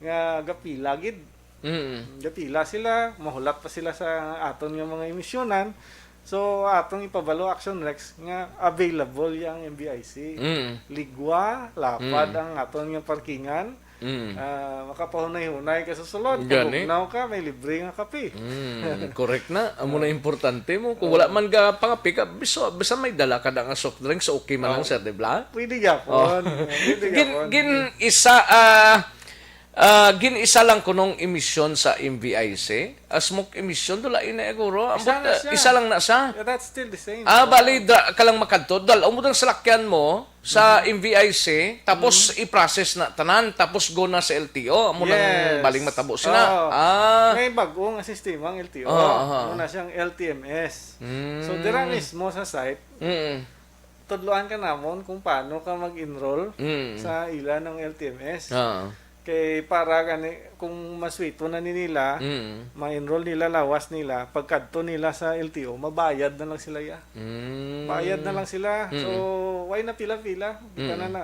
nga gapila gid. Mm. Gapila sila, mahulat pa sila sa aton nga mga emisyonan. So, atong ipabalo, Action Rex, nga available yang M V I C. Mm. Ligwa, lapad Mm. ang aton nga parkingan. Mm. Ah, makapahunay-hunay ka sa sulod. Gani. Pagugnaw ka, may libre nga kape. Mm, correct na. Amo na importante mo. Kung wala man ka pangapi ka, biso, basta may dala ka na nga soft drinks, okay man lang, Oh. sir, di ba? Pwede gyapon. Pwede Gin, gyapon. gin isa ah ah, gin isa lang kunong emission sa M V I C. Ah, smoke emission, dula ina guro. Ambot, Isa na ah, siya. Isa lang na siya. Yeah, that's still the same. Ah, bali, da, ka lang makadto. Dal, umod ang salakyan mo sa M V I C, tapos i-process na tanan, tapos go na sa L T O. Amo nang Yes. baling matabo sina. Oo. Ah, May bag-o nga sistema ang L T O. Oo, aha. Muna siyang L T M S. Mm. So, dira mismo sa site, Mm. tudloan ka namon kung paano ka mag-enroll Mm. sa ila ng L T M S. Ah. Kay para gani, kung maswito na ni nila, Mm. ma-enroll nila, lawas nila, pagkadto nila sa L T O, mabayad na lang sila ya. Mm. Bayad na lang sila. Mm. So, why na pila-pila? Kita Mm. na na.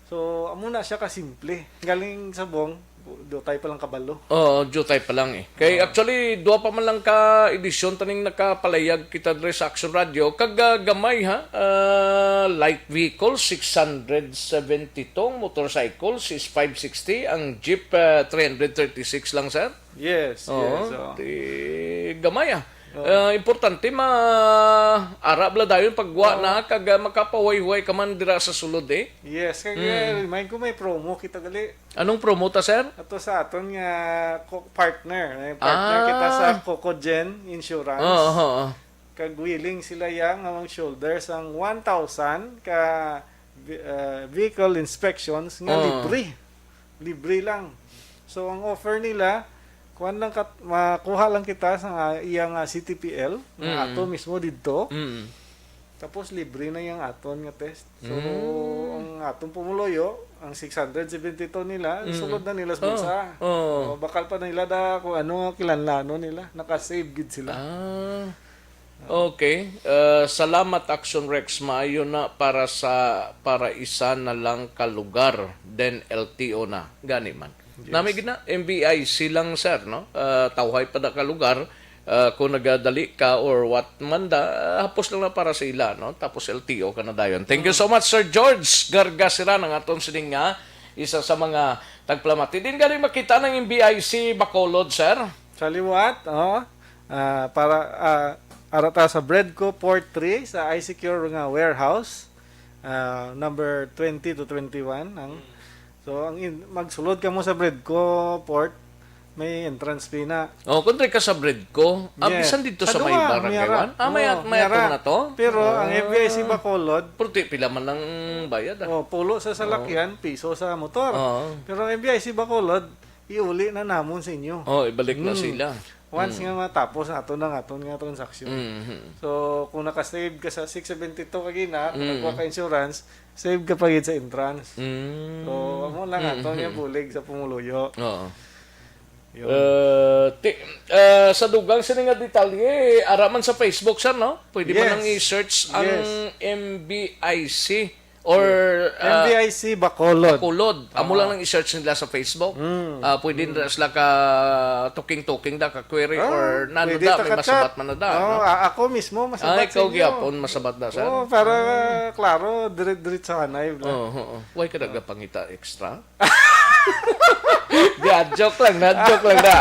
So, amo na siya kasimple. Galing sa bong, dutay pa lang kabalo. Oo, dutay pa lang eh. Kay actually, duha pa man lang ka edisyon taning nakapalayag kita diri sa Action Radio. Kag ah, gamay ha, ah, light vehicle, six hundred seventy-two, motorcycles is five sixty, ang jeep ah, three hundred thirty-six lang, sir. Yes, Oo, yes. Oh. Di, gamay ah. Ah, importante ma ara bala dayon pagwa na kag ah, makapahuway-huway ka man dira sa sulod eh. Yes, kay Mm. remind ko may promo kita gali. Anong promo ta, sir? Ato sa aton nga co- partner, eh, partner Ah. kita sa Cocogen Insurance. Oo, oo. Kag willing sila ya nga mag-shoulder sang one thousand ka ve- uh, vehicle inspections nga Oo. libre. Libre lang. So, ang offer nila, kuan lang kat-, makuha lang kita sa nga, iya nga C T P L, nga Mm. ato mismo didto. Mm. Tapos, libre na yung aton nga test. So, Mm. ang atong pumuluyo, ang six hundred seventy-two nila, Mm. sulod na nila sa Oh, bulsa. Oh. Oh, bakal pa nila da kung ano nga kilanlano nila. Naka-save gid sila. Ah. Okay. Uh, salamat, Action Rex. Maayo na para sa, para isa na lang ka lugar. Then L T O na. Gani man. Yes. Nami gid na, M V I C lang, sir, no? Uh, tawhay pa da ka lugar. Uh, kung nagadali ka or what man da, uh, hapos lang na para sa ila, no? Tapos L T O ka na dayon. Thank you so much, Sir George Gargasiran, ang aton sining nga isa sa mga tagpalamati. Din gani makita ng M V I C Bacolod, sir? Sa liwat, oh. Ah, para, ah, ara ta sa Breadco Port three, sa I C Cure nga warehouse, ah, number twenty to twenty-one. Ang, Mm. so, ang in-, magsulod ka mo sa Breadco Port, may entrance fee na. Oh, kung ka sa Breadco, ah, Yes. bisan dito Sa sa may duha, Barangay may ara. One? Ah, may Oo, at-, may may ara. ato na to? Pero ang Ah. M V I C Bacolod, Pero ti, pila man lang bayad, ah? Oh, pulo sa salakyan, Oo. piso sa motor. Oo. Pero ang M V I C Bacolod, iuli na namon sa inyo. Oh, ibalik na Mm. sila. Once Mm. nga matapos ato na nga aton nga transaksyon. Mhm. So, kung naka-save ka sa six seventy-two kagina, kung Mm. nagkuha ka insurance, save ka pa gid sa entrance. Mm. So, amo lang Mm, ato nga mm. bulig sa pumuluyo. Oo. Yun. Uh, ti-, uh, sa dugang sini nga detalye, ara man sa Facebook, sir, no? Pwede man Yes. nang i-search ang Yes. M B I C. Or, ah, M V I C Bacolod. Bacolod. Amo Oo. lang ang i-search nila sa Facebook. Mm. Ah, pwede Mm. na sila ka tuking-tuking da, ka query Ah, or nano pwede da, ta may ka-chat. masabat man na da, Oo, no? a-, ako mismo, masabat Ah, ikaw sa inyo. gyapon, masabat da, sir? Oo, para Ah. klaro, dire-, diretsahanay, bla. Oo, oo. Why ka Oo. nagapangita extra? Di, ah, joke lang na, joke lang na.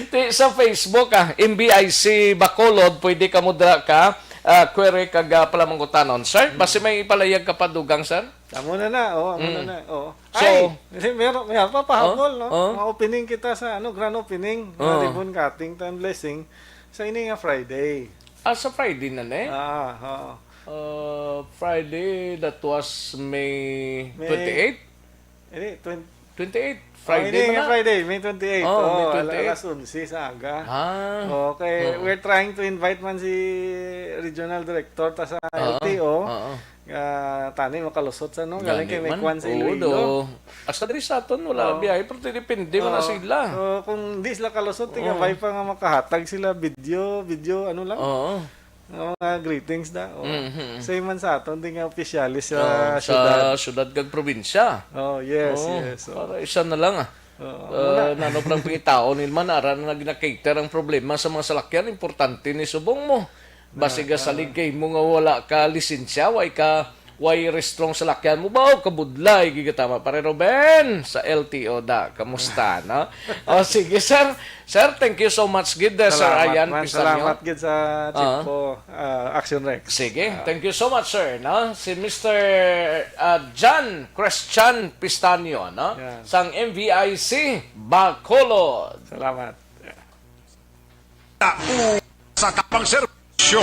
Ti, sa Facebook, ah, M B I C Bacolod, pwede ka mo dira ka, ah, query kag, ah, palamangkutanon. Sir, Mm. basi may ipalayag ka pa dugang, sir? Amo na na, oh, amo na Mm. na, oh. So Ay, meron, may pa, pahapol, Oh, no? oh. Mga opening kita sa, ano, grand opening, mga Oh. ribbon cutting, time blessing, sa ini nga Friday. Ah, sa Friday na, ne? Ah, oo. Uh, Friday, that was May May twenty-eight? Hindi, twen-, Twenty-eight. Oh, Friday hindi, man nga na. Friday, May twenty-eight. Oh, May Oh, ala-, twenty-eight. alas onse sa aga. Ah. Okay, Oo. we're trying to invite man si regional director ta sa Oo. L T O. Oo. Ah, tani makalusot sa, no? Galing Gani kay may man. kwan sa Oo, Iloilo. do. Hasta diri sa aton, wala Oo. biyahe, pero depende man na Oo. sila. So, kung di sila kalusot, Oo. tigabay pa nga makahatag sila video, video, ano lang. Oo. Nga mga greetings na. Oo. Mhm. Same man sa aton, di nga opisyalis sa Oo, sa syudad. syudad kag probinsya. Oh, yes, Oo, yes, oo. para isa na lang, ah. Oo, Uh, muna. Nano pa lang pangitaon, Ilman, ara na nag-, na-cater ang problema sa mga salakyan, importante ni subong mo. Basi Na, ka salig ah. kay mo nga wala ka lisensya, way ka, way restrong salakyan mo, ba, o kabudlay, gigatama, Pare Ruben, sa L T O da. Kamusta, no? O, sige, sir. Sir, thank you so much, gid, eh, Sir Salamat, Ayan man. Pistanyo. Salamat, gid, sa chief Ah. ko, ah, Action Rex. Sige, Ah. thank you so much, sir, no? Si Mister, ah, John Christian Pistanyo, no? Yeah. Sang M V I C Bacolod. Salamat. Tao sa tamang serbisyo.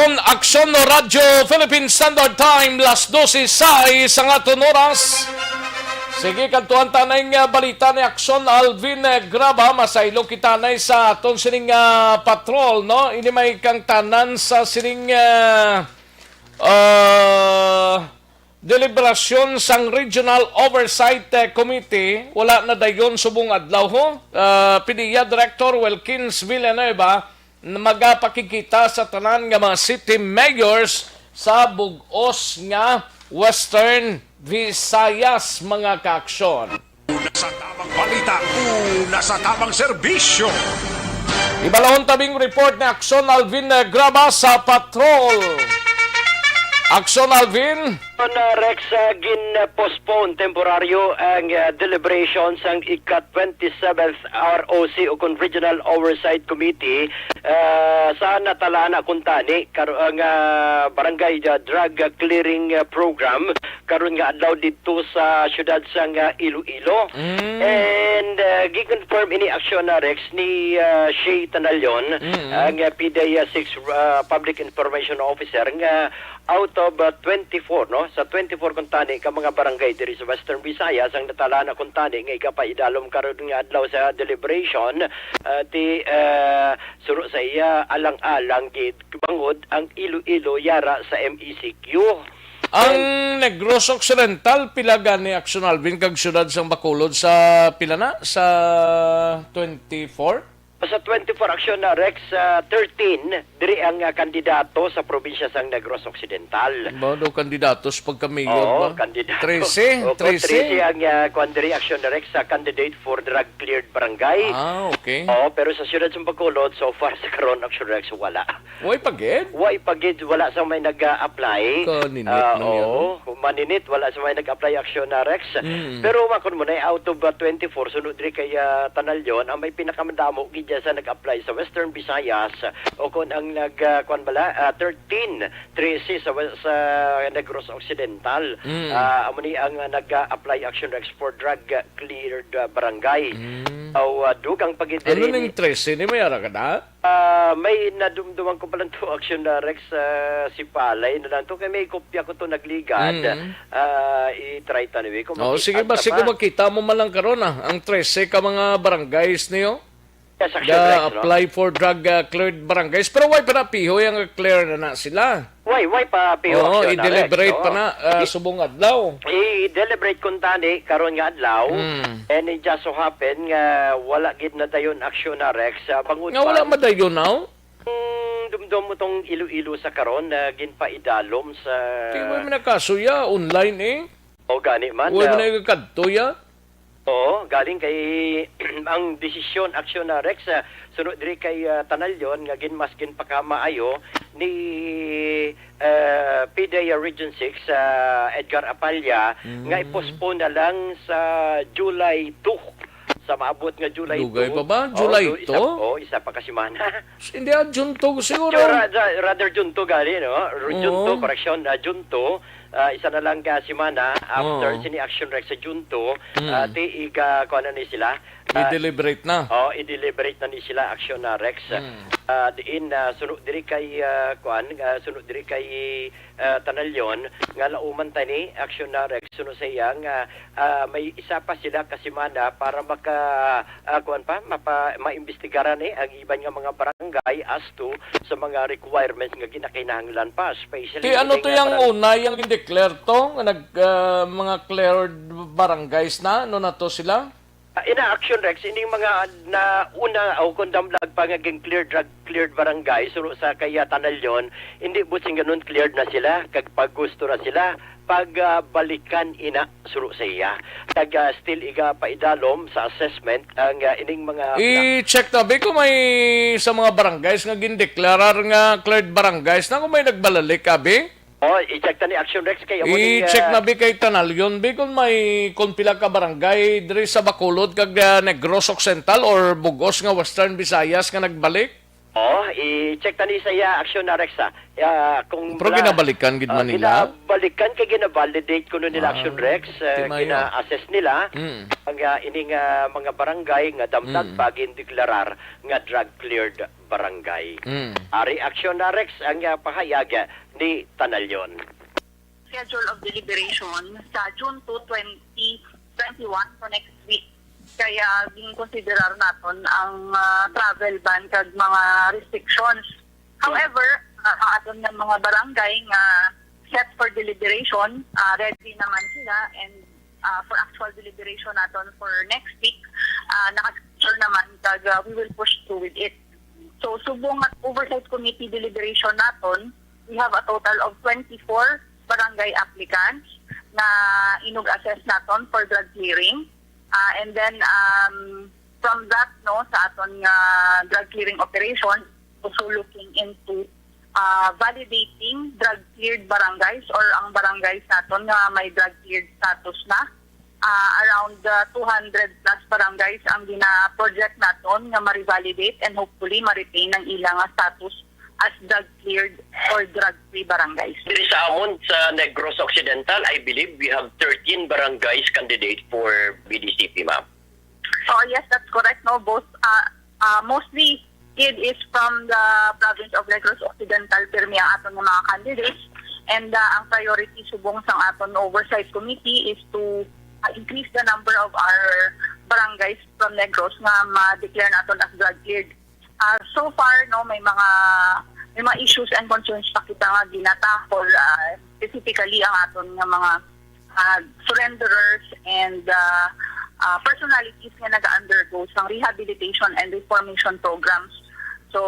Ang Aksyon Radyo Philippine Standard Time, las dose sais ang aton oras. Sige, kantuan tanay nga balita ni Aksyon Alvin, eh, Graba. Masaylo kita nay sa aton sining, ah, patrol, no? Ini may kang tanan sa sining, ah, ah, deliberasyon sang Regional Oversight, eh, Committee, wala na dayon subong adlaw, ho. Ah, P D E A Director Wilkins Villanueva, n-, magapakigkita sa tanan nga mga city mayors sa bug-os nga Western Visayas, mga kaaksyon. Una sa tamang balita, una sa tamang serbisyo. Ibalahon tabing report ni Aksyon Alvin, eh, Graba sa patrol. Aksyon Alvin. Ano, Rex, ah, gin-postpone temporaryo ang, ah, deliberation sang ika twenty-seventh R O C o kon Regional Oversight Committee, ah, sa natalana kuntani karo-, ang, ah, Barangay, ah, Drug Clearing, ah, Program karon nga adlaw didto sa siyudad sang, ah, Iloilo. Mm. And, ah, gi-confirm ini aksyon na, Rex, ni, ah, Shay Tanalion, Mm. ang, ah, P D I six, ah, Public Information Officer nga out of, ah, twenty-four, no? Sa twenty-four kuntani ka mga barangay diri sa Western Visayas ang natala na kuntani nga igapaidalom karon nga adlaw sa deliberation, ah, ti, ah, suro sa iya alang-alang gid bangod ang Iloilo yara sa M E C Q. Ang Negros Occidental, pila gani, Action Alvin, kag siyudad sang Bacolod sa pila na? Sa twenty-four? Sa twenty-four aksyon na, Rex, ah, thirteen, diri ang, ah, kandidato sa probinsya sang Negros Occidental. Ba daw kandidatos pagka-mayor Oo, ba? Kandidato. Trese? Oo, Trese? Trese ang, ah, kwan diri aksyon na, Rex, sa candidate for drug cleared barangay. Ah, okay. Oo, pero sa siyudad sa Bacolod, so far sa karon, aksyon, Rex, wala. Way pa gid? Way pa gid, wala sa may nag-a-apply. Kaninit Ah, man yan, oo, no? Maninit, wala sa may nag-apply aksyon na, Rex. Mm. Pero makon mo na, out of, ah, twenty-four, sunod diri kay, ah, Tanalyon, ang may pinakamadamo gid dyan sa nag-apply sa Western Visayas, o kung ang nag, ah, kwan bala, ah, thirteen, trese sa, sa Negros Occidental. Mm. Ah, amo ni ang, ah, nag-apply action, Rex, for drug, ah, cleared, ah, barangay. Mm. Aw, ah, dugang pa gid Ano diri ning ni trese ni, may ara ka na? Ah, may nadumduman ko palang to action na, Rex, ah, si Palay na lang to. Kay may kopya ko to nagligad. Mm. Ah, i-try ta niwi kung Oh, makita sige ba, ta sige, pa. Makita mo man lang karon, ah, ang trese ka mga barangays niyo. Yes, action, Rex, no? Apply for drug, ah, cleared barangays. Pero why pa na pihoy ang clear na na sila? Why, why pa piho Oo, action na, Rex, i-deliberate no? pa na, ah, I- subong adlaw. I-deliberate kung tani karon nga adlaw. Mm. And it just so happen nga wala gid na dayon aksyon na, Rex, ah, bangod Nga wala pa madayon, no? Ang dumdum mo tong Iloilo sa karon na ginpaidalom sa Di mo man nagkasuya, online eh. O gani man, Wala ah, man nagkadto ya. Oo, galing kay ang desisyon, aksyon na, Rex, ah, suno diri kay, ah, Tanalyon nga gin-, mas ginpakamaayo ni, ah, P D A Region six, ah, Edgar Apalla, nga Mm. i-postpone na lang sa July two. Sa maabot nga July Dugay two. pa ba? Oh, July du-, isa, two? Oh, isa pa ka semana. Hindi, ah, June two siguro. Ra-, ra-, rather June two gali, no? Ru-, June two, Oo. correction, ah, June two, ah, isa na lang ka semana after Oo. sini action, Rex, sa June two, Mm. ah, ti iga, kuwan na ni sila. Ah, I-deliberate na. Oh, i-deliberate na ni sila, action na, Rex. Mm. Ah, diin, ah, suno diri kay, ah, kuwan, ah, suno diri kay, ah, Tanalyon, nga lauman ta ni, action na, Rex, suno sa iya nga, ah, may isa pa sila ka semana para maka, ah, kuwan pa, mapa-, maimbestigaran, eh, ang iban nga mga barangay as to sa mga requirements nga ginakinahanglan pa, especially Ti ano ining to nga yang barang- una, yang i-declare to, nga nag, ah, mga cleared barangays na, ano na to sila? Ah, ina action, Rex, ining mga na una o kung damlag pa nga gin-cleared, drug cleared barangay, suno sa kaya Tanalyon, hindi buot sing ganun cleared na sila, kag pag gusto na sila, pag, ah, balikan ina, suno sa iya. Kag, ah, still iga paidalom sa assessment ang, ah, ining mga I-check na, bi, kung may sa mga barangays nga gindeklarar nga cleared barangays na, kung may nagbalalik, abi? Oh, i-check ta ni Action Rex kay amo ni, I-check ah, na, bi, kay Tanalyon, bi, kung may, kung pila ka barangay diri sa Bacolod kag, ah, Negros Occidental or bug-os nga Western Visayas nga nagbalik? Oh, i-check ta ni sa iya, Action na, Rex, ah. Ya, kung Pero bala-, ginabalikan gid ah, man nila? Ginabalikan kay ginavalidate kuno nila, Ah, Action Rex, ah, di maayo. gina-assess nila Mm. ang, ah, ining, ah, mga barangay nga damlag Mm. pa gindeklarar nga drug cleared barangay. Mm. Ari, Action na, Rex, ang, ah, pahayag ni Tanalyon. Schedule of deliberation sa June two, twenty twenty-one, so next week. Kaya ginkonsiderar naton ang, ah, travel ban kag mga restrictions. Hmm. However, ah, ang aton nga mga barangay nga set for deliberation, ah, ready naman sila and, ah, for actual deliberation naton for next week, ah, naka-schedule naman kag, ah, we will push through with it. So, subong nga oversight committee deliberation naton, we have a total of twenty-four barangay applicants na inug-assess naton for drug clearing. Ah, and then, um, from that, no, sa aton nga drug clearing operation, also looking into, ah, validating drug-cleared barangays or ang barangays naton nga may drug-cleared status na. Ah, around, ah, two hundred plus barangays ang gina-project naton nga ma-revalidate and hopefully ma-retain ang ilang nga status as drug-cleared or drug-free barangays. Diri sa amon sa Negros Occidental, I believe we have thirteen barangays candidate for B D C P, ma'am. So yes, that's correct. No, both, ah, ah, mostly it is from the province of Negros Occidental, pirmi ang aton nga mga candidates. And, ah, ang priority subong sang aton oversight committee is to, ah, increase the number of our barangays from Negros nga ma-declare naton as drug cleared. Ah, so far, no, may mga, may mga issues and concerns pa kita nga ginatakol, ah, specifically ang aton nga mga, ah, surrenderers and, ah, ah, personalities nga nag-undergo sang rehabilitation and reformation programs. So,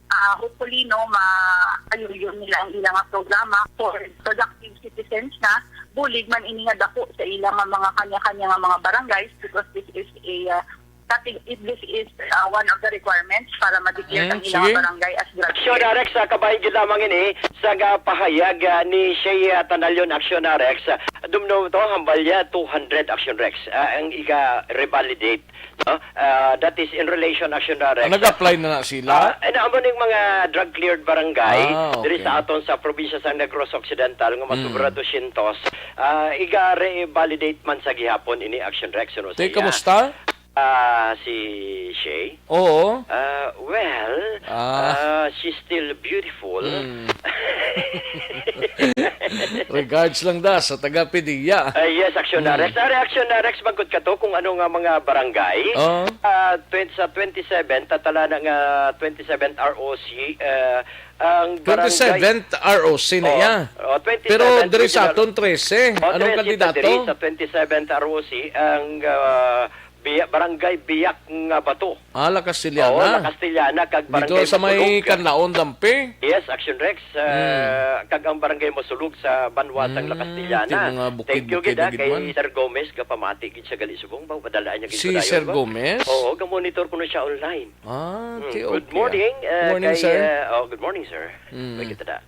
ah, hopefully, no, ma-ayuyon nila ang ilang nga programa for productive citizens na bulig man ini nga dako sa ilang nga mga kanya-kanya nga mga barangays, because this is a, ah, that is, if this is, ah, one of the requirements para ma-declare Mm, ang ilang sige. Barangay as drug Action free. Arex, ah, kabahin gid lamang ini sa nga pahayag, ah, ni Shay, ah, Tanalion, Action Arex. Ah, dumdum to, hambal niya, two hundred Action Rex, ah, ang iga-revalidate, no? Ah, that is in relation, Action Arex. Ah, nag-apply na na sila? Ah, eh, na, amo ning mga drug-cleared barangay Ah, diri okay. sa aton sa probinsya sa Negros Occidental nga Mm. masobra dosyentos. Ah, iga-revalidate man sa gihapon ini, Action Rex, ano Te, sa iya? Kamusta? Ah, si Shay? Oo. Ah, well, Ah. ah, she's still beautiful. Mm. Regards lang da sa taga Pidea. Ah, yes, Action Mm. Arex. Ah, Action Arex, bangkod ka to kung ano nga mga barangay. Oh. Ah, twen-, sa twenty-seven, tatala na nga twenty-seven R O C, ah, ang barangay Twenty-seventh R O C na Oh, iya. oh, twenty-seven Pero diri sa regional aton trese, Oh, anong trese ta kandidato? diri sa twenty-seventh R O C, ang, ah, Biya-, Barangay Biyak nga Bato. Ah, La Castellana. Oo, La Castellana, kag Dito Barangay sa may Masulog. Kanlaon, Dampi? Yes, Action Rex, ah, Mm. kag ang Barangay Masulog sa Banwa sang La Mm, Castellana. ti mga bukid-bukid Thank you gid, na ah, gid kay man. Sir Gomez, gapamati gid siya gali subong, ba, padala niya gid Si kudayon, Sir ba? Gomez? Oo, gamonitor kuno siya online. Ah, Mm. ti, Good okay, ah. morning, ah, Morning, kay, sir. ah, oh, good morning, sir. Mm. May kita da.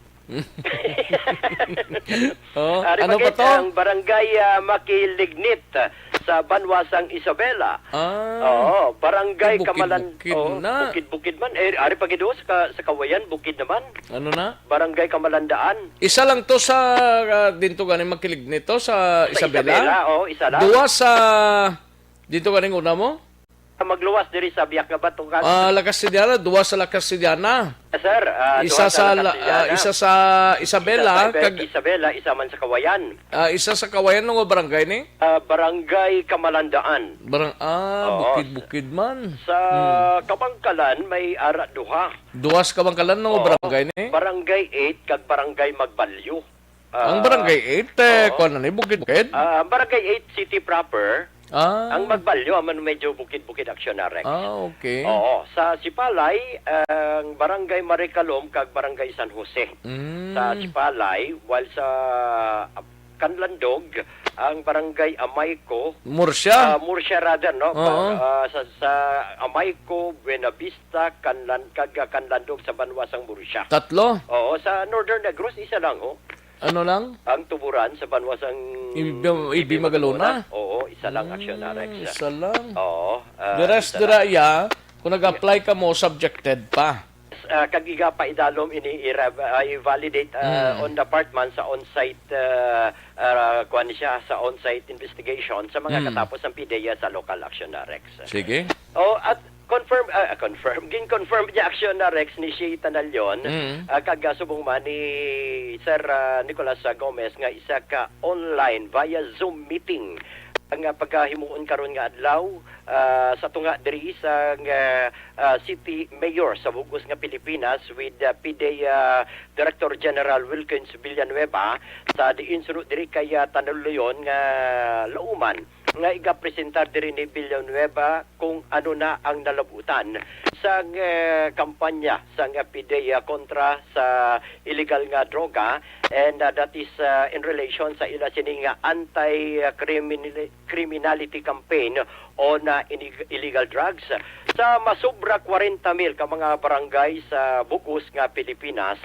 Oh, Ari ano pa pa gid to? ang Barangay, ah, Makilignit, ah, sa Banwa sang Isabela. Ah, Oo, Barangay Kamalan-, bukid-bukid oo, na. bukid-bukid man. Eh, ari pa gid, oh, sa ka-, sa Kawayan, bukid naman. Ano na? Barangay Kamalandaan. Isa lang to sa, ah, dinto gani Makilignit to, sa Sa Isabela? Isabela, oo, isa lang. Duwa sa, dinto gani una mo? Magluwas diri sa Biak nga Bato, ka- Ah, La Castellana, duwa sa La Castellana. Sir, ah, Isa duha sa sa La, La Castellana. ah, isa sa Isabela, Isa sa Ibe-, kag Isabela, isa man sa Kawayan. Ah, isa sa Kawayan, nga barangay ni? Ah, Barangay Kamalandaan. Barang-, ah, Oo. bukid-bukid man. Sa Hmm. Kabangkalan, may ara duha. Duha sa Kabangkalan, nga Oo. barangay ni? Barangay eight kag Barangay Magbalyo. Ang Ah, Barangay eight, eh, oo. kuwan na ni, bukid-bukid? Ah, ang Barangay eight city proper, Ah. ang Magbalyo, aman medyo bukid-bukid, Action Arex. Ah, okay. Oo. Sa Sipalay, ang Barangay Marikalom kag Barangay San Jose. Mm. Sa Sipalay, while sa Kanlandog, ang Barangay Amayco, Murcia? ah, Murcia rather, no? Oo. Pa-, ah, sa, sa Amayco, Buenavista, Kanlan-, kag, ah, Kanlandog sa banwa sang Murcia. Tatlo? Oo, sa Northern Negros, isa lang, ho. Ano lang? Ang Tuburan sa banwa sang Ibi-, Ibi Ibi Magalona? Magalona. Oo, isa lang, Action Mm, Arex. isa lang. Oo, ah, Diras isa dira lang. iya, kung nag-apply ka mo, subjected pa. Ah, kag iga pa idalom ini i-rev-, ah, i-validate, ah, Mm. on the part man sa on-site, ah, ah, kuwan siya, sa on-site investigation sa mga Mm. katapos ang PDEA sa local, Action Arex. Sige. Oh, at confirm, ah, confirm. Gin-confirm niya, Action Arex, ni Shay Tanalion, Mm. ah, kag, ah, subong man ni Sir, ah, Nicolas, ah, Gomez nga isa ka online via Zoom meeting ang, ah, pagahimuon karon nga adlaw, ah, sa tunga diri sa, ah, ah, City Mayor sa bug-os nga Pilipinas with, ah, PDEA Director General Wilkins Villanueva sa diin suno diri kay, ah, Tanalion nga lauman nga igapresentar diri ni Villanueva kung ano na ang nalabutan sang, eh, kampanya sang P D E A kontra sa illegal nga droga, and, ah, that is, ah, in relation sa ila sini nga anti-criminal-, criminality campaign on, ah, inig-, illegal drugs. Sa masobra kwarenta mil ka mga barangay sa bug-os nga Pilipinas,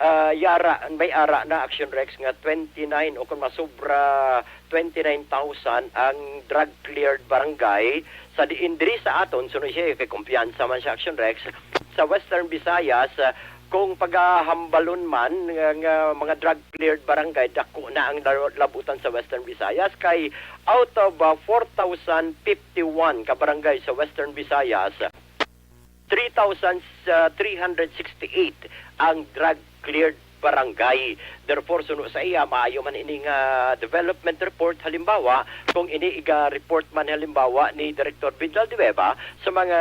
ah, yara, may ara na, Action Rex, nga twenty-nine o kung masobra twenty-nine thousand ang drug-cleared barangay. Sa diin diri sa aton, suno siya kay kumpiyansa man siya, Action Rex, sa Western Visayas, ah, kung pagahambalon man nga, nga mga drug-cleared barangay, dako na ang la-, labutan sa Western Visayas, kay out of, ah, four thousand fifty-one ka barangay sa Western Visayas, three thousand three hundred sixty-eight ang drug-cleared barangay. Therefore, suno sa iya, maayo man ini nga development report. Halimbawa, kung ini iga-report man, halimbawa, ni Director Vidal de Veva sa mga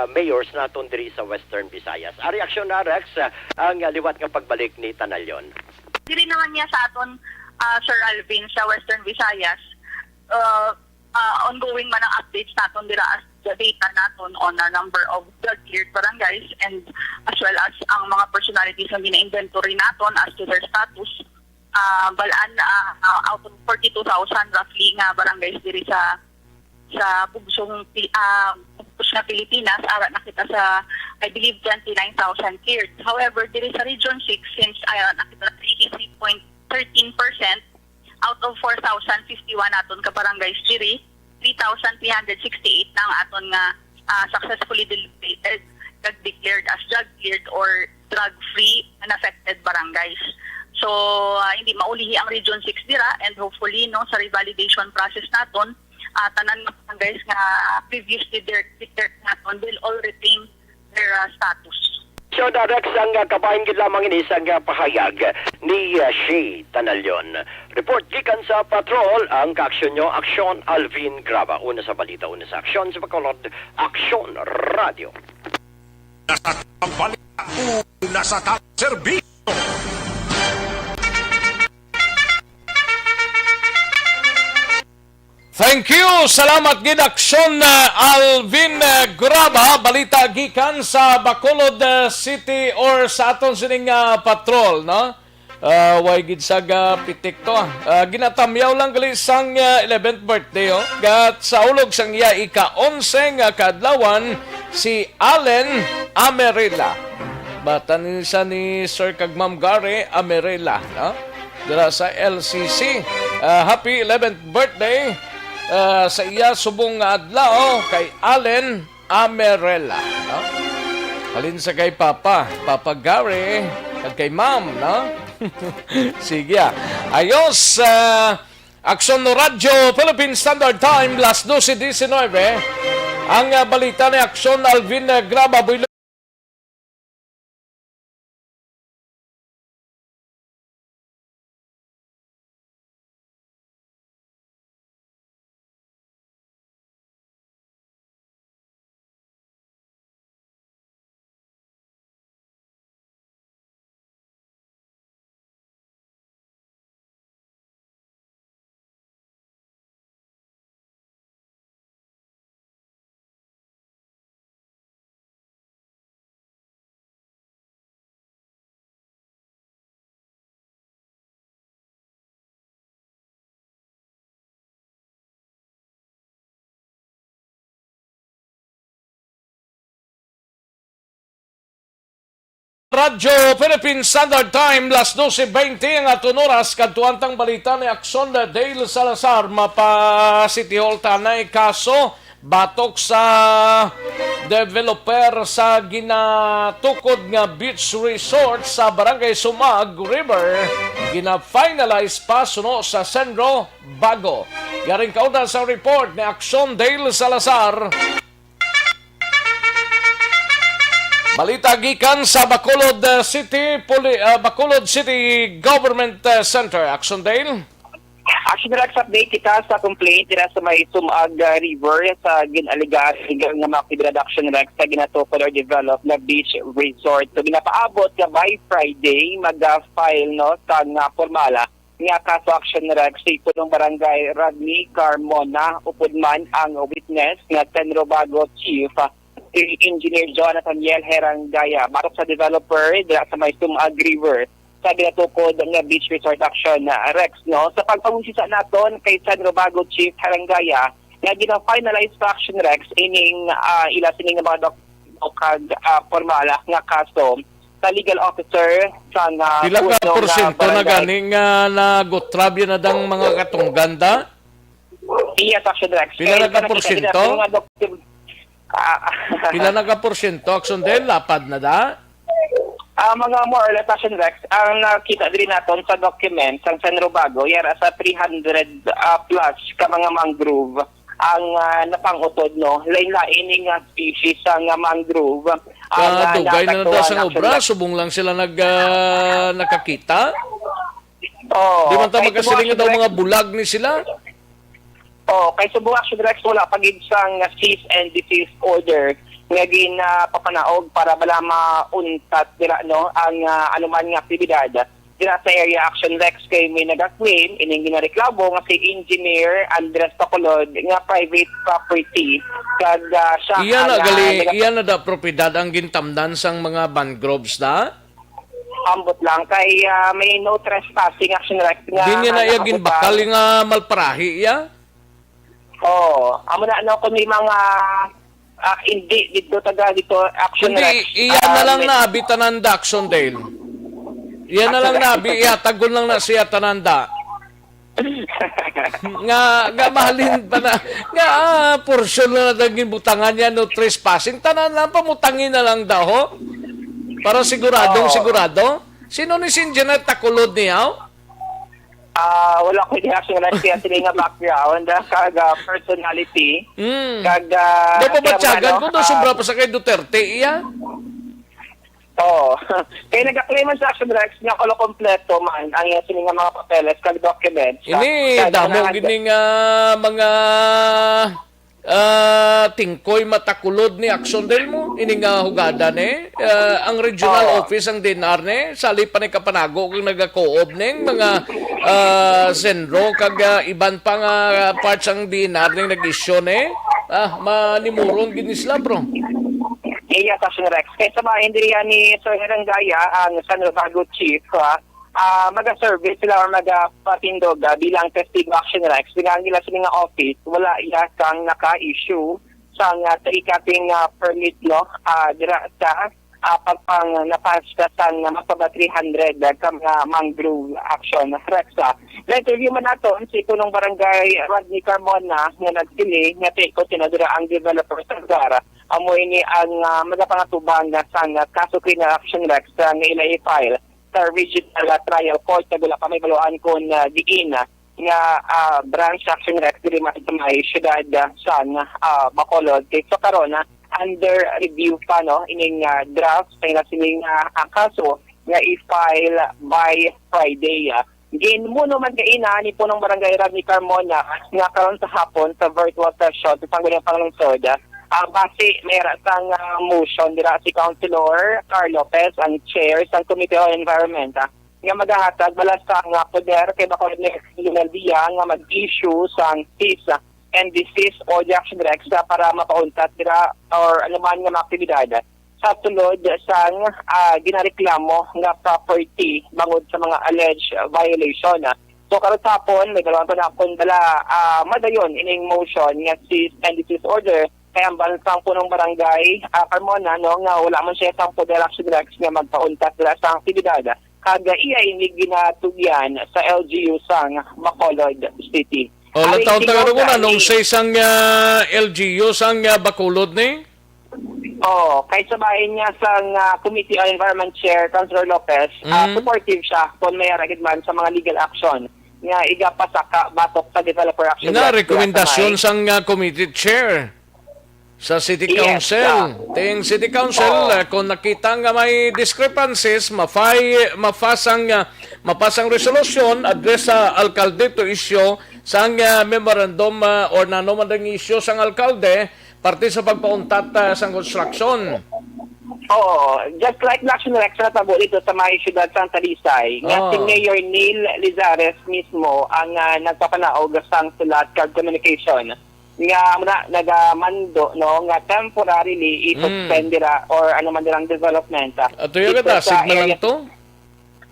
mayors naton diri sa Western Visayas. Ang reaksyon na, Rex, ang liwat nga pagbalik ni Tanalion. Diri naman niya sa aton, ah, Sir Alvin, sa Western Visayas, ah, ah, ongoing man ang updates naton dira as the data naton on a number of drug-cleared barangays and as well as ang mga personalities nga gina-inventory naton as to their status. Ah, balaan, ah, ah, out of forty-two thousand roughly nga barangays diri sa, sa bugsong Pi-, ah, bugos nga Pilipinas, ara na kita sa, I believe, twenty-nine thousand cleared. However, diri sa Region six, since ara na kita sa eighty-three point thirteen percent, out of four thousand fifty-one aton ka barangays diri, three thousand three hundred sixty-eight na ang aton nga, ah, successfully delimited kag declared as drug cleared or drug free unaffected barangays. So, ah, hindi maulihi ang Region six dira, and hopefully, no, sa revalidation process naton, ah, tanan nga barangays nga previously de-, declared naton will all retain their, ah, status. So, Direk, sang, ah, kabahin gid lamang ini sang, ah, pahayag ni, ah, Shay Tanalion. Report gikan sa Patrol, ang kaaksyon nyo, Aksyon Alvin Graba. Una sa balita, una sa aksyon, sa Bacolod, Aksyon Radio. Una sa tapang balita, una sa tapang serbisyo. Thank you. Salamat gid, Aksyon, uh, Alvin, uh, Graba. Balita gikan sa Bacolod, uh, City or sa aton sining, uh, patrol, no? Uh, way gid sa ga pitik to. Uh, ginatamyaw lang gali sang, uh, eleventh birthday, oh. Gat sa ulog sang iya ika-onse nga kaadlawan, si Allen Amerila. Bata ni sa ni Sir kag Ma'am Gary Amerila, no? Dira sa L C C. Ah, happy eleventh birthday, ah, sa iya subong nga adlaw kay Allen Amerela, no? Halin sa kay Papa, Papa Gary, kag kay Ma'am, no? Sige, ah. Ayos, ah, Aksyon no Radyo, Philippine Standard Time, las doce diecinueve. Ang, ah, balita ni Aksyon Alvin, ah, Graba, Boy Radyo Philippine Standard Time, las doce veinte ang aton oras. Kadtuan tang balita ni Aksyon Dale Salazar, mapa City Hall tanay kaso batok sa developer sa ginatukod nga beach resort sa Barangay Sumag River, gina-finalize pa suno sa Senro Bago. Yaring kauna sa report ni Aksyon Dale Salazar. Balita gikan sa Bacolod, uh, City Poli-, uh, Bacolod City Government, uh, Center. Action Dale. Action Rex, update kita sa complaint dira sa may Sumag, uh, River sa gin-alegar nga mga aktibidad, Action Rex, sa ginatukod or develop na beach resort. So, ginapaabot nga by Friday, mag-file, no, sa nga formala nga kaso, Action Rex, si punong barangay Rodney Carmona, upod man ang witness nga Senrobago Chief, si Engineer Jonathan Yel Herangaya, batok sa developer dira sa may Sumag River, sa ginatukod nga beach resort, Action Rex, no? Sa pagpangusisa naton kay Senrobago Chief Herangaya, nga gina-finalize sa, Action Rex, ining, ah, ila sining mga dok-, kag, ah, formal nga kaso sa legal officer sa nga Pila ka puno nga porsyento na barangay. Gani nga nagutrab yan na dang mga katunggan da? Yes, Action Rex. Pila Kay na ka kanang kita porsyento? Dira sa mga dok-, ah, Pila na ka porsyento, Action Del? Lapad na da? Ah, mga more or less, Action Rex, ang nakita diri naton sa documents, ang San Robago, yara sa three hundred, ah, plus ka mga mangrove ang, ah, napangutod, no? Lain-lain ni nga species sa nga mangrove ang, ah, Kadugay na na daw nakatuan, sang Action obra, Rex. Subong lang sila nag, ah, nakakita. Oh, Di man ta kay magkasiling nga daw mga bulag ni sila. Oh, kay subong, Action Rex, wala pa gid sang cease and desist order nga ginapapanaog para bala mauntat dira, no, ang, ah, anuman nga aktibidad dira sa area, Action Rex, kay may nagaklaim ining ginareklamo nga si Engineer Andres Bacolod nga private property kag, ah, siya Iya na ang, ah, gali, naga- iya na da propiedad ang gintamnan sang mga mangroves da? Ambot lang kay, ah, may no trespassing, Action Rex, nga Di niya na iya nakabuka. Ginbakal nga malparahi iya? Oo. Amo na, ano, kung may mga, ah, hindi dito, taga dito, Action Hindi, Rex, iya na ah, lang may na abi tanan da, Action Dale. Iya na lang na abi, iya, tagol lang na siya tanan da. Nga, nga mahalin pa na, nga, ah, portion na lang ginbutangan niya, no trespassing. Tanan lang, pamutangin na lang daw, ho? Para siguradong Oo. Sigurado. Sino ni Sin Jeanette Takulod niya, ho? Ah, wala ko niya, Action Rex, kaya sila nga background, ah, kag, ah, personality. Mm. Kag, ah, Daw kaya pabatyagan ano, ko, daw ah, sobra pa sa kay Duterte, iya? Oo. Kay nagaklaim man sa, Action Rex, nga kulo kompleto man ang iya sini nga mga papeles kag documents. Ini, Kag damo kinahanglan gini nga mga, ah, tingkoy matakulod ni Action Del mo. Ini nga hugada ni, ah, ang regional Oo. Office ang D N R ni, sali pa ni kapanago kung nagakoob ning mga, ah, Senro kag, ah, iban pa nga parts ang D N R ning nag-issue ni. Ah, manimuron gid ni sila, bro. Iya, Action Rex. Kay sa mga hindi riyan ni Sir Herangaya, ang San Rosario Chief, ah, ah, maga-service sila or magapatindog, ah, bilang testigo, Action Rex. Nga ang ila sini nga office, wala iya sang naka-issue sang, ah, sa ikating, ah, permit, no? Ah, dira sa, ah, pagpang napas ka sang, ah, magpaba three hundred, ah, ka mga mangrove, Action Rex, ah. Na-interview man naton si Punong Barangay Rodney Carmona nga nagsiling nga tiikot sila dira ang developer sa lugar. Amo ini ang, ah, magapangatubang nga sang, ah, kaso criminal, Action Rex, ah, nga ila i-file sa Regional, ah, Trial Court, kag wala pa may baluan kon, ah, diin, ah, nga, ah, branch, Action Rex, diri man sa may siyudad, ah, sang, ah, Bacolod. Kay sa karon, ah, under review pa, no, ining, ah, draft sa ila sining, ah, ah, kaso nga i-file by Friday, ah. Ginmuno man kaina ni Punong Barangay Rodney Carmona nga karon sa hapon sa virtual session sa Sangguniang Panglungsod, ah, base may ara sang, ah, motion dira si Councilor Carl Lopez, ang chair sang Committee on Environment, ah, nga magahatag bala sang, ah, poder kay Bacolod Mayor Lionel Via nga mag-issue sang cease and desist order, Action Rex, ah, para mapauntat dira or anuman nga mga aktibidad sa sulod sang, ah, ginareklamo nga property bangod sa mga alleged violation. So, karon sa hapon, may dalawa pa na akong dala, ah, madayon ining motion nga cease and desist order kay ang bansang punong barangay, ah, Carmona, no, nga wala man siya sang poder, Action Rex, nga magpauntat dira sa aktibidad. Kag iya ini ginatugyan sa L G U sang Bacolod City. O, Ari, lataw ta siguro, nga nung gani. Sa isang, ah, L G U sang, ah, Bacolod ni? Oo, kay sa bahin niya sang, ah, Committee on Environment Chair, Councilor Lopez, ah, Mm. supportive siya kung may aragid man sa mga legal action nga igapasaka batok sa developer action. Ina, rekomendasyon sang, ah, committee chair sa City Yes, Council. Ah. Ting City Council, Oo. Ah, kung nakita nga may discrepancies, mafay-, mapasang, ah, mapasang resolusyon, address sa alkalde to issue sang, ah, memorandum, ah, or nano man ang issue sang alkalde, parte sa pagpauntat, ah, sang construction. Oo, just like na action direction na tabo dito sa may siyudad sang Talisay, nga si Oh. Mayor Neil Lizares mismo ang, ah, nagpapanaog sang sulat kag communication nga muna nagamando, no, nga temporarily Mm. i-suspend dira or ano man dirang development, ah, Ato yung dito sa kasig na lang area. to?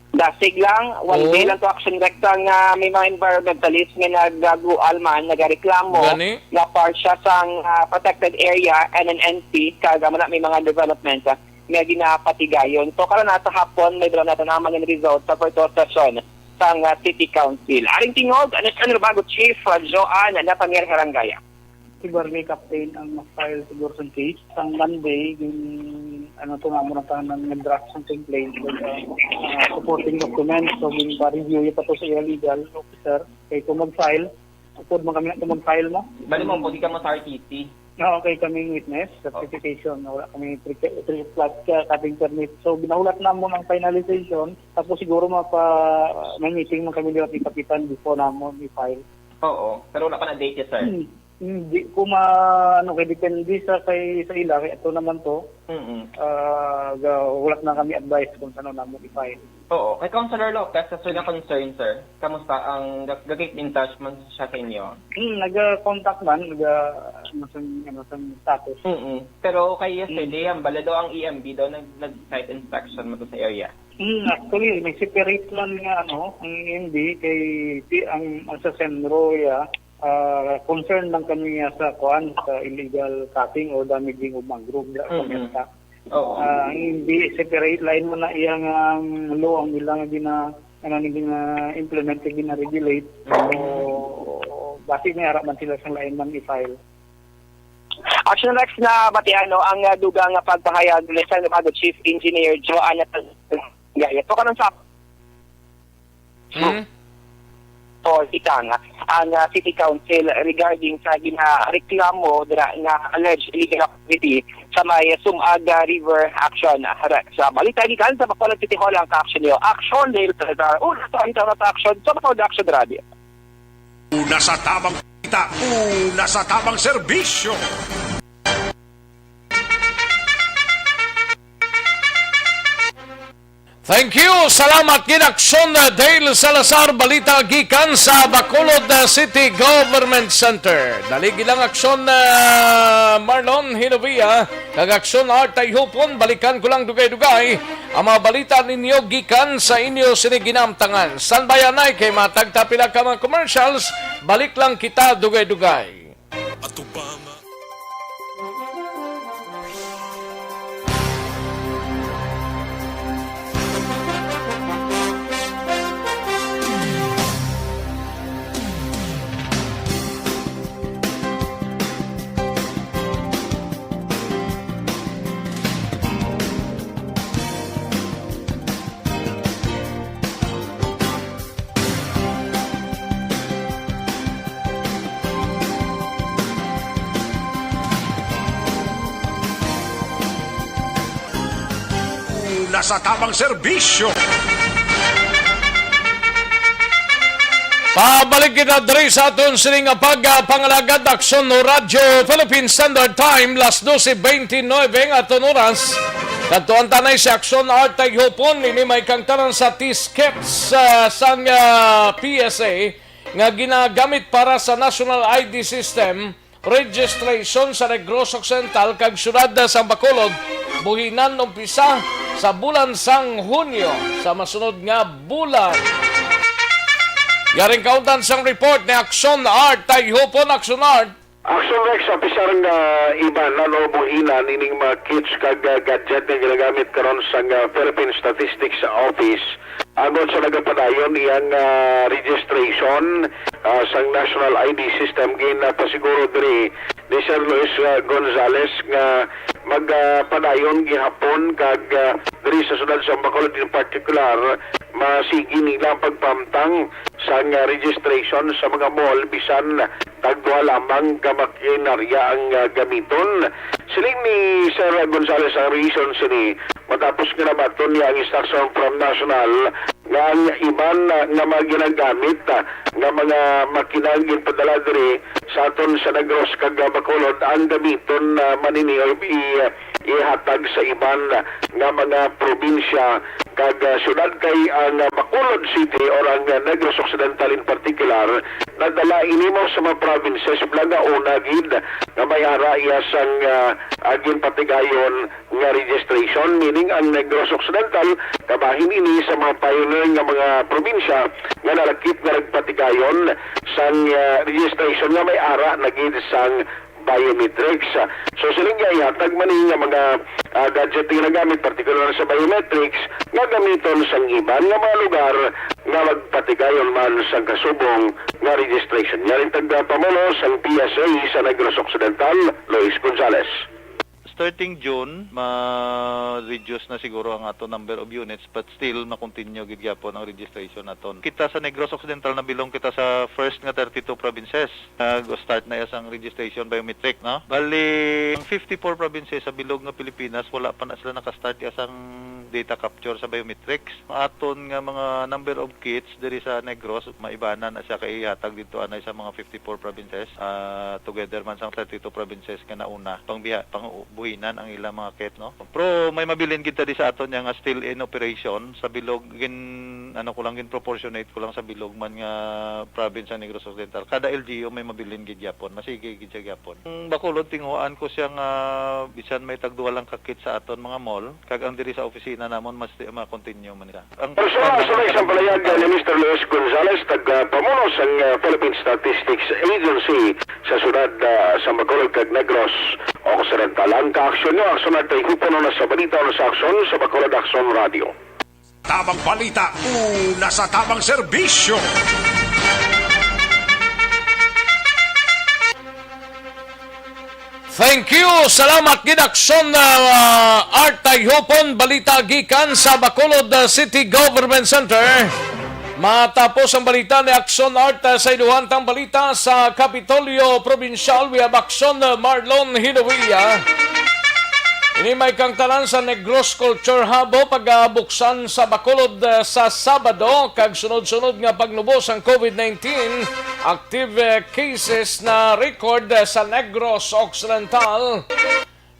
Dasig lang, one day Oo. lang to action rek sang, ah, may mga environmentalist nga nagagual man, nagareklamo Gani? nga part siya sang, ah, protected area, N N N C, kag amo na may mga development, ah, nga ginapatigayon. So, karon na sa hapon, may dala nato naman yung result sa pwerto session sang, ah, City Council. Aring tingog, Alexander Bago Chief, ah, Joanne Nathaniel Herangaya. Si Barangay Captain ang mag-file siguro sa case. Sang Monday, yung, ano to, nga mo na tanan nag-draft sa complaint, uh, uh, supporting documents. So, yung pa-review yung pa to sa iyang legal officer. Kay kung mag-file, upod man kami na kung mag-file mo. Bali mo, pwede ka mo sa R T C. Oo, okay kami witness, Oh. certification. Wala kami pre-, pre-, flat, uh, cutting permit. So, ginahulat na mo ng finalization. Tapos siguro mapa, may meeting man kami nila ni Kapitan before na mo i-file. Oo, pero wala pa na date, sir. Hmm. Hindi ko ma-, ano, kay depende sa kay, sa ila, kay ato naman to. Mm-mm. Ah, ga-, wala na kami advice kung saan naman i-file. Oo, kay Councilor Lopez, sa sir nga concern, sir, kamusta ang ga-, ga-keep in touch man siya sa inyo? Hmm, naga-contact man, naga, ano, sa, ano, sa status. Mm-mm. Pero kay yesterday, Mm. ang bala daw ang E M B daw nag-, nag-site inspection mo to sa area. Hmm, actually, may separate man nga, ano, ang E M B kay, ti-, ang, ang sa Senro, ya, ah, concern lang kami nga sa kuan, sa illegal cutting or damaging of mangrove dira sa Mm-mm. Mesta. Oo. Ah, hindi separate line mo na iyang, um, law ang ilang gina-, ano, gina-implement, gina-regulate. Mm. So, basi may ara man sila sa lain man i-file. Action Rex, na batian, no, ang, ah, dugang nga pagpahayag ni San Bago Chief Engineer Joanne Gaya. So, karon sa Hmm? O, ikang, ang, ah, City Council regarding sa ginareklamo dira nga alleged illegal activity sa may Sumaga River. Action, ah, Rex. Sa balita gikan sa Bacolod City Hall ang ka-action niyo. Action, Dale Salazar. Una sa Action, sa Bacolod Action Radio. Una sa tamang kita, una sa tamang serbisyo. Thank you. Salamat gid, Action, uh, Dale Salazar. Balita gikan sa Bacolod, uh, City Government Center. Dali lang, Action, uh, Marlon Hinovia, kag Action Art Tayhupon. Balikan ko lang dugay-dugay ang mga balita ninyo gikan sa inyo sini ginamtangan. Standby anay kay matag ta pila ka mga commercials. Balik lang kita dugay-dugay. Atubang. Una sa tamang serbisyo. Pabalik kita diri sa aton sining pagpangalagad, Aksyon Radyo Philippine Standard Time, las doce veintinueve ang aton oras. Kadtuan ta na si Aksyon Art Tayhupon, ini may kangtanan sa T S Kits, ah, sang, ah, P S A nga ginagamit para sa National I D System registration sa Negros Occidental kag siyudad sa Bacolod, buhinan umpisa sa bulan sang Hunyo sa masunod nga bulan. Yaring kauntan sang report ni Action Art. Tayhupon, Action Art. Action Rex, opisar nga ibanan o buhinan ining mga kits kag, ah, gadget nga ginagamit karon sang, ah, Philippine Statistics Office agod sa nagapadayon iyang, ah, registration, ah, sang National I D System. Ginapasiguro diri ni Sir Luis, ah, Gonzales nga magapadayon gihapon kag, ah, diri sa siyudad sa Bacolod in particular, masigi nila ang pagpamtang sang, ah, registration sa mga mall bisan tagduha lamang ka makinarya ang, ah, gamiton. Siling ni Sir Gonzales ang reason sini matapos nga nabaton niya ang instruction from National nga ang iban, ah, nga mga ginagamit, ah, nga mga makina ang ginpadala diri sa aton sa Negros kag, ah, Bacolod ang gamiton, ah, man ini or i-, ah, ihatag sa iban nga mga probinsya kag, ah, syudad, kay ang, ah, Bacolod City or ang, ah, Negros Occidental in particular, nadala ini mo sa mga provinces bala nga una gid nga may ara iya sang, ah, ah, ginpatigayon nga registration, meaning ang Negros Occidental kabahin ini sa mga pioneer nga mga probinsya nga nalakip nga nagpatigayon sang, ah, registration nga may ara na gid sang biometrics. So, siling niya, ihatag man ni nga mga, ah, gadget nga ginagamit, partikular sa biometrics, nga gamiton sang iban nga mga lugar nga magpatigayon man sang kasubong nga registration. Yari tagapamuno sang P S A sa Negros Occidental, Lois Gonzales. Starting June, ma-reduce na siguro ang ato number of units, but still ma-continue gid gyapon ang registration naton. Kita sa Negros Occidental, nabilong kita sa first nga thirty-two provinces. Nag-start na iya sang registration biometric, no? Bali, ang fifty-four provinces sa bilog nga Pilipinas, wala pa na sila naka-start iya sang data capture sa biometrics. Ang aton nga mga number of kits diri sa Negros, maibanan na siya kay ihatag didto anay sa mga fifty-four provinces, ah, together man sang thirty-two provinces nga nauna, pangbiha, pangbuhinan ang ilang mga kit, no? Pero may mabilin gid ta di sa aton nga still in operation sa bilog, gin-, ano ko lang, gin-proportionate ko lang sa bilog man nga province ang Negros Occidental. Kada L G U may mabilin gid gyapon, masigi gid siya gyapon. Ang Bacolod, tinguhaan ko siya nga bisan may tagduha lang ka kit sa aton mga mall, kag ang diri sa opisina namon, mas ma-continue man siya. Ang Personal sa may isang palayag ni Mister Luis Gonzales, taga pamuno sang, ah, Philippine Statistics Agency sa siyudad, ah, sa Bacolod kag Negros Occidental. Ang kaaksyon nyo, aksyon natin, kupuno na sa balita o sa aksyon sa Bacolod Aksyon Radio. Tabang balita, una sa tabang serbisyo. Thank you. Salamat gid, Akson, ah, Art Tayhupon. Balita gikan sa Bacolod, ah, City Government Center. Matapos ang balita ni Akson Art, ah, sa iluhantang balita sa Kapitolyo Provincial, we have Akson, ah, Marlon Hinovia. Ini may kangtanan sa Negros Culture Hub, pagabuksan sa Bacolod, ah, sa Sabado, kag sunod-sunod nga pagnubo sang COVID nineteen, active, eh, cases na record sa Negros Occidental.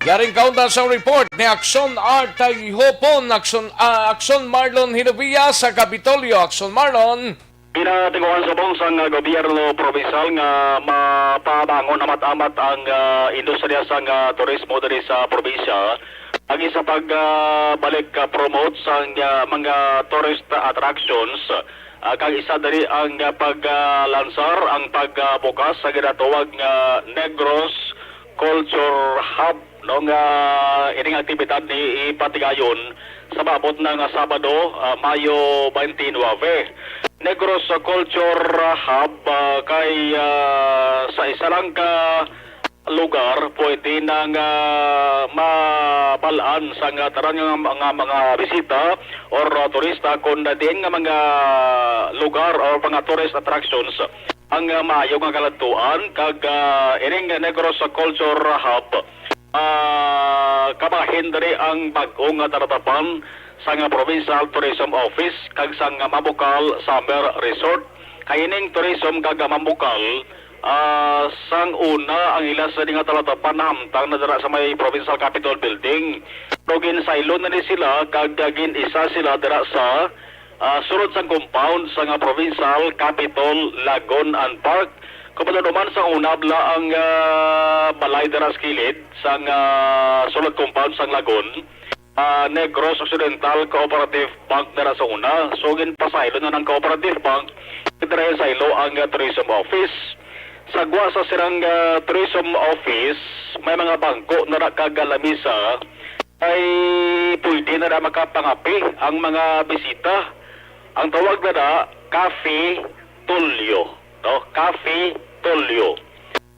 Yaring kaundan sang report ni Akson Art Tayhupon, Akson, ah, Akson Marlon Hinovia sa Kapitolyo. Akson Marlon. Pinatinguhan subong sang gobyerno probinsal nga mapabangon amat-amat ang, ah, industriya sang, ah, turismo diri sa probinsya, agi sa pag, ah, balik, ah, promote sang, ah, mga tourist attractions. Ah, kag isa diri ang, ah, pag, ah, lansar, ang pagbukas sa ginatawag nga Negros Culture Hub, no, nga ining aktibidad ni ipatigayon sa maabot na nga Sabado, ah, Mayo twenty-nine. Negros Culture Hub, ah, kay, ah, sa isa lang ka lugar, pwede na nga mabal-an sang tanan nga mga, mga bisita or, uh, turista kon diin nga mga lugar or mga tourist attractions ang, uh, maayo nga kaladtuan. Kag, uh, ining Negros Culture Hub, uh, kabahin diri ang bag-o nga talatapan sang Provincial Tourism Office kag sang Mambukal Summer Resort. Kay ining tourism kag Mambukal, ah, sang una, ang ila sini nga talatapan nahamtang na dira sa may Provincial Capitol Building. Pero ginsaylo na ni sila kag gin-isa sila dira sa, ah, sulod sang compound sang, ah, Provincial Capitol Lagoon and Park. Kumbaga naman, sa una bala ang, ah, balay dira sa kilid sang, ah, sulod compound sang Lagoon, ah, Negros Occidental Cooperative Bank dira sa una. So, ginpasaylo na ng Cooperative Bank, dira sa ilo ang, ah, Tourism Office. Sa gwa sa sirang, ah, Tourism Office, may mga bangko na ra kag lamisa ay pwede na ra makapangape ang mga bisita. Ang tawag na ra, Cafe Tulio, no? Cafe Tulio.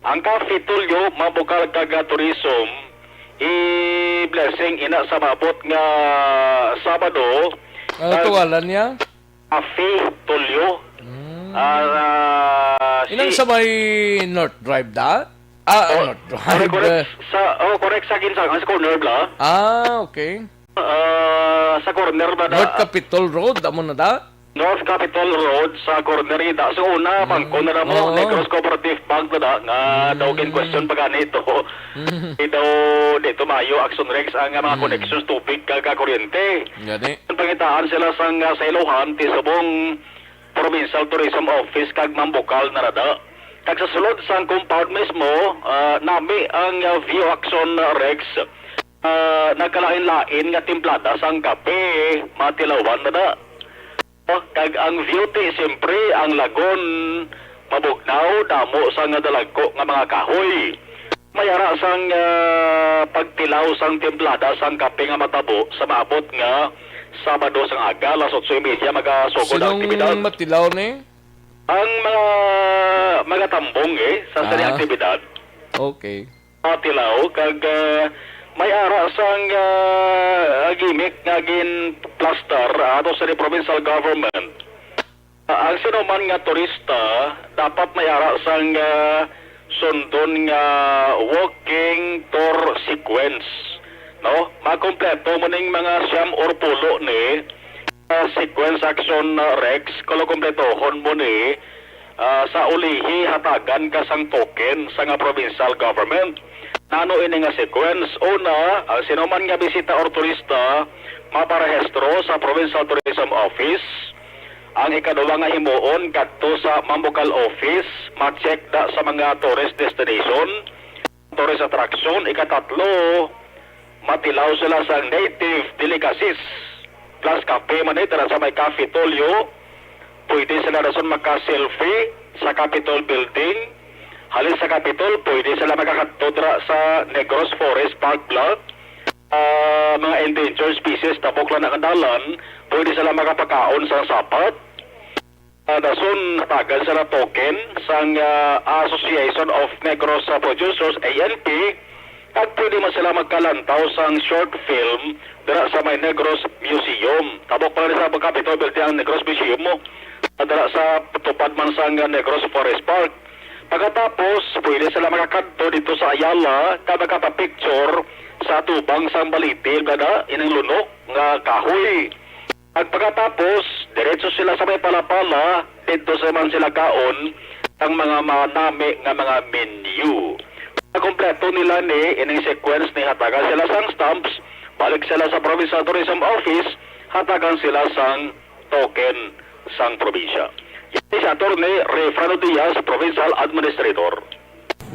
Ang Cafe Tulio, Mambukal kag Tourism, i-blessing ina sa maabot nga Sabado. Ano to ngalan niya? Cafe Tulio. Mm. Ah, ah, Inang si sa may North Drive da? Ah, Oh, North Drive. correct, correct. Sa, oh, correct sa Ginsangan, sa corner bala. Ah, okay. Ah, sa corner ba na? North Capitol Road, amo na da? North Capitol Road sa corner ida. So, una, bangko na na mo, Oo. Negros Cooperative Bank na na, nga daw gin-question pa gani ito. Di daw, di ito maayo, Action Rex, ang, ah, mga Mm. connections tubig kag, ah, kuryente. Gani. Ang pangitaan sila sang, ah, sa Ilohan, ti subong Provincial Tourism Office kag Mambukal na rada. Kag sa sulod sang compound mismo, ah, nami ang, ah, View Action Rex. Ah, nagkalain-lain nga timplada sang kape, matilawan na da. Oh, kag ang beauty, siyempre, ang lagon, mabugnaw, damo sang dalagko nga mga kahoy. May ara sang, ah, pagtilaw sang timplada sang kape nga matabo sa maabot nga Sabado sang aga, alas otso y media, magasugod ang Sinong aktibidad. Matilaw ni? Ang mga, mga tambong, eh, sa sini Ah. aktibidad. Okay. Matilaw, kag, ah, may ara sang, ah, gimmick nga gin-plaster, ah, ato sa provincial government. Ah, ang sinuman nga turista, dapat may ara sang, ah, sundon nga walking tour sequence, no? Makompleto mo ning mga siyam or pulo ni, ah, sequence, Action, ah, Rex, kung kompletohon mo ni, ah, sa ulihi, hatagan ka sang token sa nga provincial government. Nano ini nga sequence? Una, ang sinuman nga bisita or turista maparehistro sa Provincial Tourism Office. Ang ikaduha nga himuon, kadto sa Mambukal Office, ma-check da sa mga tourist destination, tourist attraction. Ikatatlo, matilaw sila sa native delicacies. Plus kape man, eh, dira sa may Capitolio. Pwede sila rason maka-selfie sa Capitol Building. Halin sa Capitol, pwede sila makakadto dira sa Negros Forest Park Block. Ah, mga endangered species, tabok lang na kadalan, pwede sila makapakaon sa sapat. Ah, dason, hatagan sila token sang, ah, Association of Negros, ah, Producers, A N P, kag pwede man sila magkalantaw sang short film dira sa may Negros Museum. Tabok pa rin sa Capitol Building ang Negros Museum mo. Ah, dira sa tupad man sang, ah, Negros Forest Park. Pagkatapos, pwede sila makakadto dito sa Ayala kag makapapicture sa tubang sang baliti, gada, ining lunok nga kahoy. Pagkatapos, diretso sila sa may Palapala, dito sa man sila kaon ang mga manami nga mga menu. Pagkompleto nila ni ining sequence ni hatagan sila sang stamps, balik sila sa Provincial Tourism Office, hatagan sila sang token sang probinsya. Ini si Attorney Refrano Diaz, Provincial Administrator.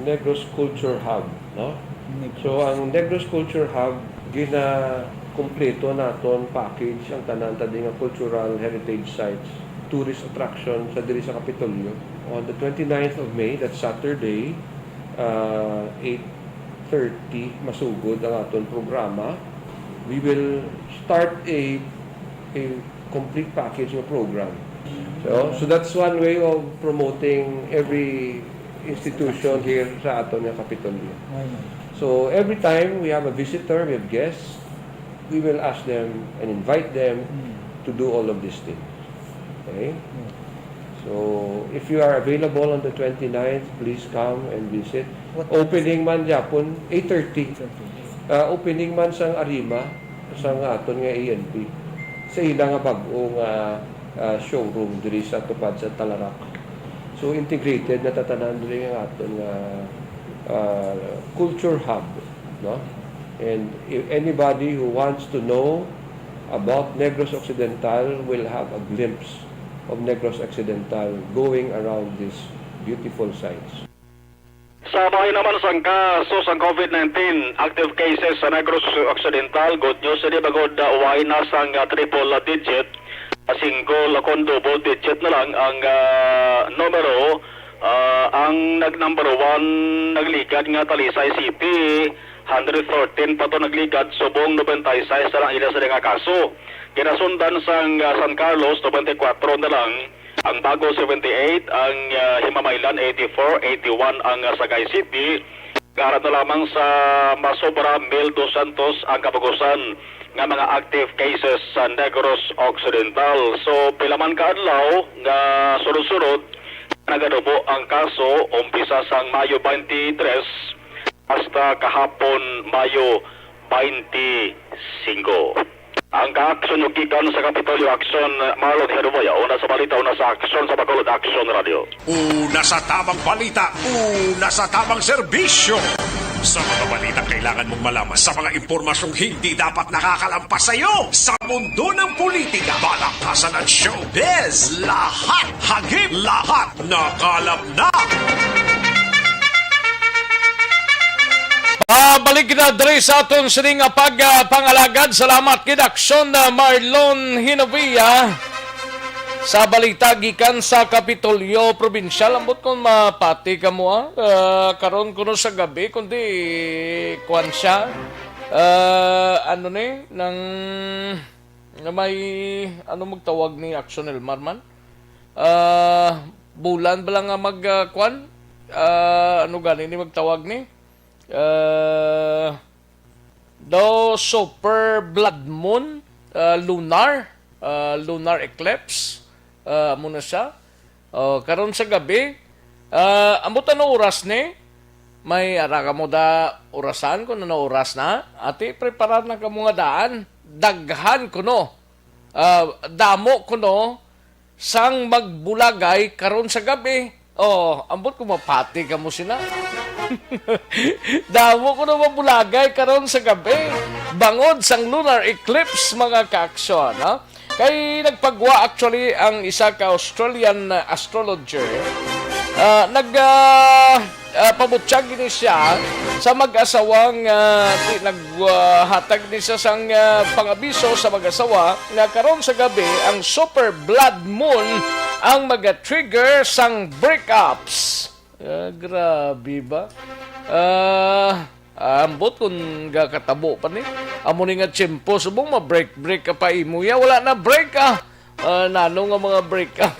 Negros Culture Hub, no? Negros. So, ang Negros Culture Hub, ginakumpleto naton package ang tanan ta di nga cultural heritage sites, tourist attraction sa diri sa Kapitolyo. On the twenty-ninth of May, that's Saturday, uh, eight thirty, masugod ang aton programa. We will start a, a complete package nga program. So, so that's one way of promoting every institution here sa aton nga Kapitolyo. Why not? So, every time we have a visitor, we have guests, we will ask them and invite them Mm. to do all of these things. Okay? Mm. So, if you are available on the twenty-ninth, please come and visit. What time is Opening man gyapon, eight thirty. Eight thirty. Ah, opening man sang Arima, sang aton nga A N P, sa ila nga bag-o nga, ah, showroom diri sa tupad sa Talarak. So, integrated na tatanan diri nga aton nga, ah, culture hub, no? And if anybody who wants to know about Negros Occidental will have a glimpse of Negros Occidental going around these beautiful sites. Sa bahin naman sang kaso sang COVID nineteen, active cases sa Negros Occidental, good news, di ba, good, uh, way na sang, uh, triple digit, uh, single, uh, kon double digit na lang ang, uh, numero. Uh, ang nag-number one, nagligad nga Talisay City, hundred thirteen pa to nagligad, subong ninety-six na lang ila sila nga kaso. Ginasundan sang, uh, San Carlos, ninety-four na lang, ang Bago, seventy-eight, ang, ah, Himamaylan, eighty-four, eighty-one ang, ah, Sagay City. Gara na lamang sa masobra, mil dosyentos ang kabugusan nga mga active cases sa Negros Occidental. So, pila man ka adlaw nga sunod-sunod nagadubo ang kaso, umpisa sang Mayo twenty-three hasta kahapon, Mayo twenty-five. Ang kaaksyon nyo gikan sa Kapitolyo, Aksyon, Marlon Herboya. Una sa balita, una sa aksyon sa Bacolod, Aksyon Radio. Una sa tamang balita, una sa tamang serbisyo. Sa mga balitang kailangan mong malaman, sa mga impormasyong hindi dapat nakakalampas sa iyo, sa mundo ng politika, balakasan at showbiz, lahat hagip, lahat nakalap na. Pabalik na diri sa aton sini nga pag, ah, pangalagad. Salamat gid, Aksyon, ah, Marlon Hinovia. Sa balita gikan sa Kapitolyo Probinsyal, ambot kung mapati ka mo, ah, ah, karon kuno sa gabi, kundi kuwan siya. Ah, ano ni, nang, nga may, ano magtawag ni, Aksyon, Elmar man? Ah, bulan ba lang nga mag, ah, kwan? Ah, ano gani ni magtawag ni? Ah, daw super blood moon, ah, lunar, ah, lunar eclipse. Ah, amo na siya. Oh, karon sa gabi, ah, ambot ano oras ni? May ara ka mo da orasan kung ano oras na? Ati, preparar na ka mo nga daan. Daghan kuno. Ah, damo kuno sang magbulagay karon sa gabi. Oh, ambot ko mapati ka mo sina. Damo kuno magbulagay karon sa gabi. Bangod sang lunar eclipse, mga kaaksyon, ha? Kay nagpagwa actually ang isa ka Australian, uh, astrologer. Ah, nag, ah, ah, pabutyag ini siya sa mag-asawa nga ti-, nag, ah, hatag ni siya sang, ah, pangabiso sa mag-asawa nga karon sa gabi ang super blood moon ang maga-trigger sang breakups. Ah, grabe ba? Ah, ambot kung gakatabo pa ni. Amo ni nga tiyempo, subong ma-break-break ka pa imo ya. Wala na break, ah. Ah, nano nga mga break-up.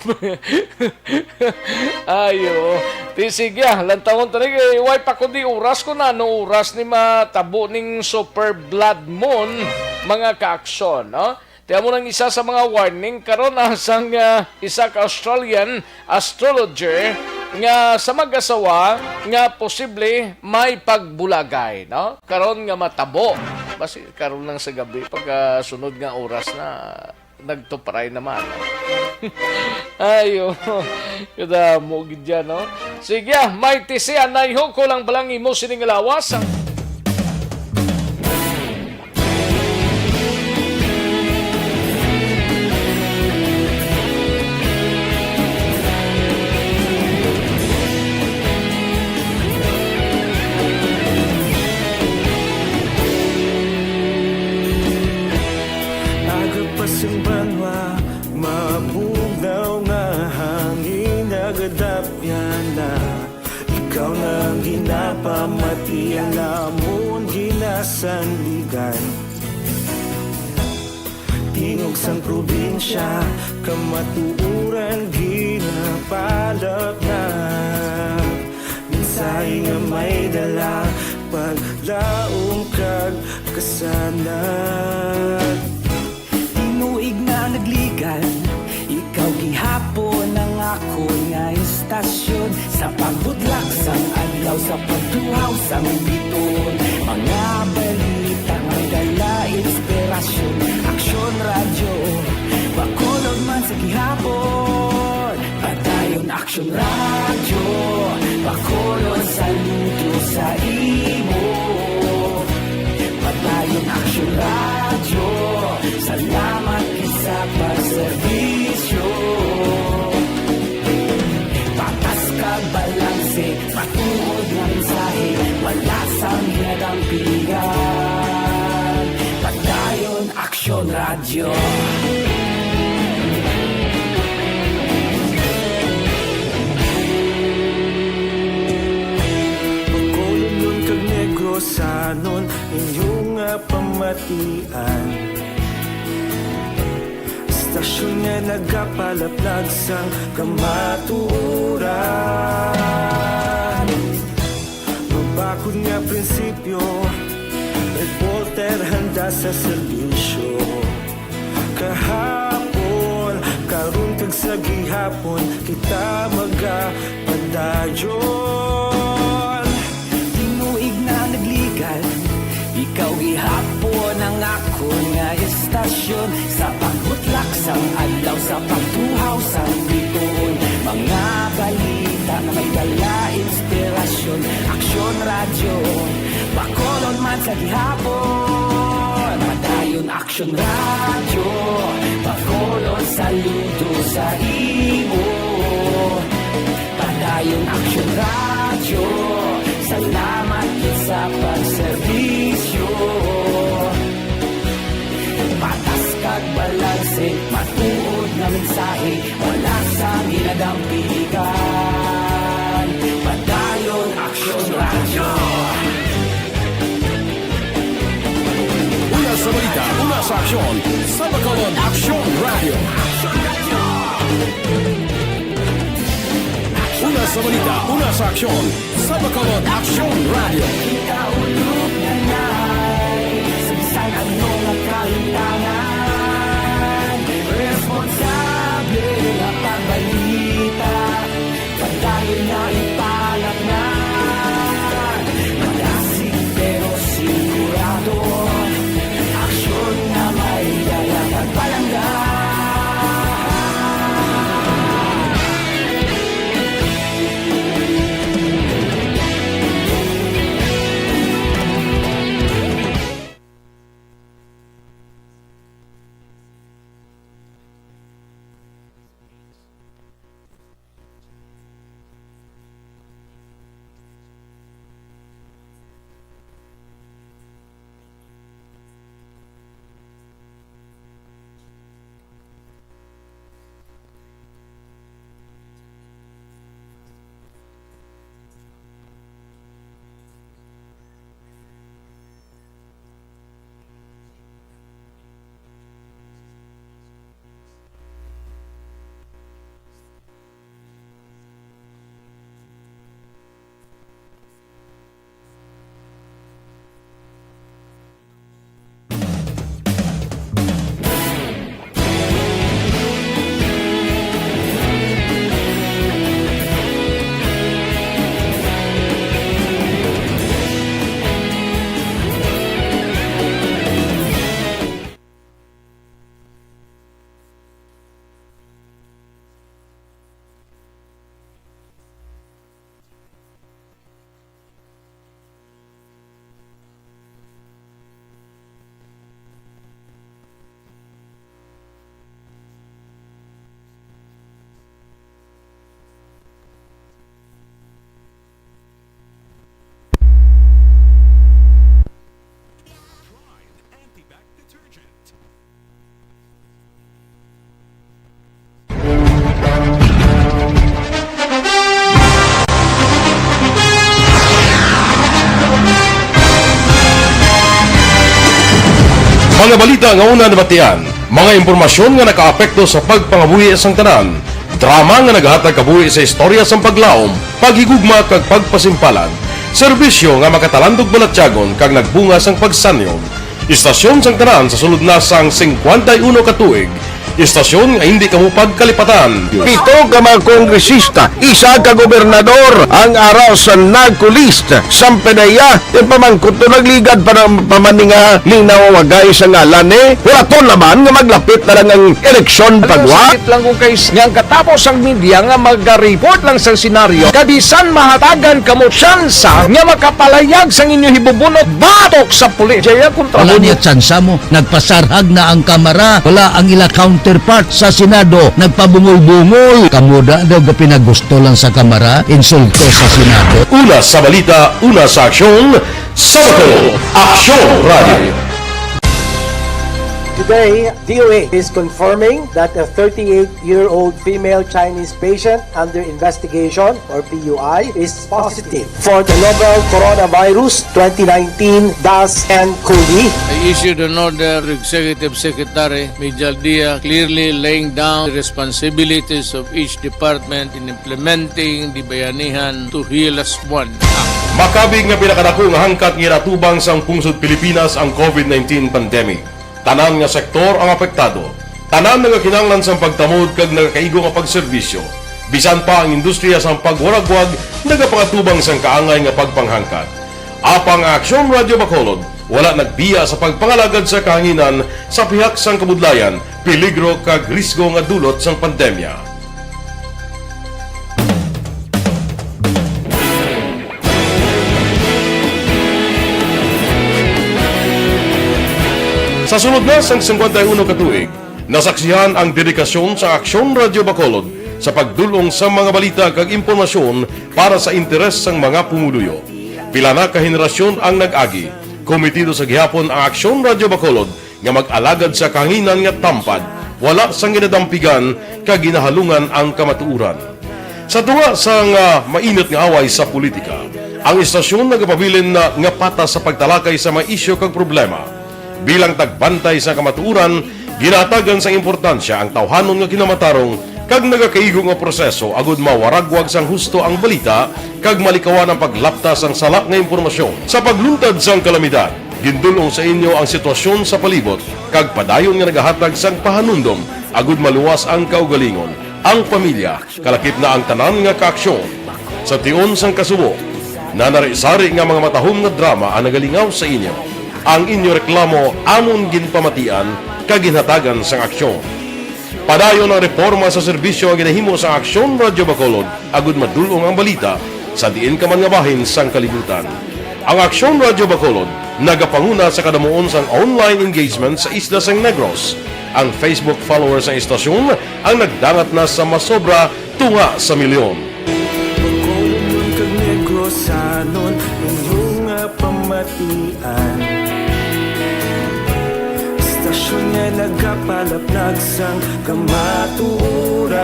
Ayo. Ti sige, ah, lantawon ta ni kay way pa kundi oras kung nano oras ni matabo ning super blood moon, mga kaaksyon, no? Ti amo nang isa sa mga warning karon, ah, sang, ah, isa ka Australian astrologer nga sa mag-asawa nga posible may pagbulagay, no? Karon nga matabo. Basi karon lang sa gabi, pagkasunod nga oras na, nagtupray naman. Ayo. Kadamo gid yan, no? Sige, ah, may tisian na iho ko lang balang imo sining lawas. Aga pa sing banwa, mabugnaw nga hangin, nagadapyan na. Ikaw na ang ginapamati, ang amon ginasandigan. Tingog sang probinsya, kamatuoran ginapalapnag. Mensahe nga may dala, paglaom kag kasanag. Tinuig na nagligan, ikaw gihapon ang akon nga istasyon. Sa pagbudlak sang adlaw, sa pagtuhaw sang biton, mga balita may dala inspirasyon. Aksyon Radyo, Bacolod man sa gihapon. Padayon Aksyon Radyo, Bacolod, saludo sa imo. Padayon Aksyon Radyo, salamat gid sa pagserbisyo. Patas kag balanse, matuod nga mensahe, wala sang hinadampingan. Padayon Aksyon Radyo. Bacolodnon kag Negrosanon, inyo nga pamatian. Istasyon nga nagapalaplag sang kamatuoran. Mabakod nga prinsipyo, reporter handa sa serbisyo. Kahapon, karon kag sa gihapon, kita magapadayon. Tinuig na nagligan, ikaw gihapon ang akon nga istasyon. Sang adlaw sa pagtuhaw sang bituon, mga balita nga may dala inspirasyon. Aksyon Radyo Bacolod man sa gihapon. Padayon Aksyon Radyo Bacolod, saludo sa imo. Padayon Aksyon Radyo, salamat gid sa pagserbisyo. Patas kag balanse, matuod nga mensahe, wala sang ginadampigan. Padayon Aksyon Radyo. Una sa balita, una sa aksyon, sa Bacolod Aksyon Radyo. Una sa balita, una sa aksyon, sa Bacolod Aksyon Radyo. Kaulog na na'y sa bisan ano nga kahintangan, responsable nga pagbalita, padayon na ipalatnan. Madasig pero sigurado, aksyon nga may dala kag palangga. Mga balita nga una nabatian, mga impormasyon nga nakaapekto sa pagpangabuhi sang tanan, drama nga naghatag kabuhi sa istorya sang paglaom, paghigugma kag pagpasimpalan, serbisyo nga makatalandog balatyagon kag nagbunga sang pagsanyon. Istasyon sang tanan sa sulod na sang singkwenta y uno ka tuig. Istasyon nga hindi kamo pagkalipatan. Pito ka mga kongresista, isa ka gobernador ang ara sa NAGCO list. Sampanaya, ipamangkot to nagligad pa na, pa man ni nga linawagay sa ngalan, eh. Wala to naman nga maglapit na lang ang eleksyon pagwa. Sakit lang kung kay nga ang katapos ang media nga magaripot lang sa senaryo. Kabisan mahatagan kamo tsansa nga makapalayag sang inyo hibubunot batok sa pulis. Jaya kontra Wala mo. Niya tsansa mo. Nagpasarhag na ang Kamara. Wala ang ila counterpart sa Senado. Nagpabungol-bungol. Kamo da daw gapinagusto lang sa Kamara, insulto sa Senado. Una sa balita, una sa aksyon, sa Bacolod, Aksyon Radio. Today, D O A is confirming that a thirty-eight-year-old female Chinese patient under investigation, or P U I, is positive for the novel coronavirus twenty nineteen dash N cov. I issued an order to Executive Secretary Mijal Dia, clearly laying down the responsibilities of each department in implementing the Bayanihan to Heal Us One Act. Makabig nga pinakadako nga hangkat nga ginatubang sang pungsod Pilipinas ang covid nineteen pandemic. Tanan nga sektor ang apektado. Tanan nagakinahanglan sang pagtamod kag nagakaigo nga pagserbisyo. Bisan pa ang industriya sang pagwaragwag nagapangatubang sang kaangay nga pagpanghangkat. Apang ang Aksyon Radio Bacolod wala nagbiya sa pagpangalagad sa kahanginan sa pihak sang kabudlayan Peligro kag risgo nga dulot sang pandemya. Sa sulod na sang singkwenta y uno ka tuig, nasaksihan ang dedikasyon sa Aksyon Radyo Bacolod sa pagdul-ong sa mga balita kag impormasyon para sa interes sang mga pumuluyo. Pila na ka henerasyon ang nag-agi. Komitido sa gihapon ang Aksyon Radyo Bacolod nga mag-alagad sa kahanginan nga tampad, wala sang ginadampigan kag ginahalungan ang kamatuoran. Sa tunga sang, ah, mainit nga away sa politika, ang istasyon nagapabilin na nga patas sa pagtalakay sa mga isyu kag problema. Bilang tagbantay sa kamatuoran, ginahatagan sang importansya ang tawhanon nga kinamatarong kag nagakaigo nga proseso agud mawaragwag sang husto ang balita kag malikawan ang paglapta sang sala nga impormasyon. Sa pagluntad sang kalamidad, gindul-ong sa inyo ang sitwasyon sa palibot kag padayon nga nagahatag sang pahanumdom agud maluwas ang kaugalingon, ang pamilya, kalakip na ang tanan nga kaaksyon. Sa tion sang kasubo, nanari-sari nga mga matahom nga drama ang nagalingaw sa inyo. Ang inyo reklamo amon ginpamatian kag ginhatagan sang aksyon. Padayon ang reporma sa serbisyo nga ginahimo sa Aksyon Radyo Bacolod agud madul-ong ang balita sa diin ka man nga bahin sang kalibutan. Ang Aksyon Radyo Bacolod nagapanguna sa kadamuon sang online engagement sa isla sang Negros. Ang Facebook followers sang istasyon ang nagdangat na sa masobra tunga sa milyon. Bacolod kag Negrosanon, inyo nga pamatian. Istasyon nga nagapalaplag sang kamatuoran.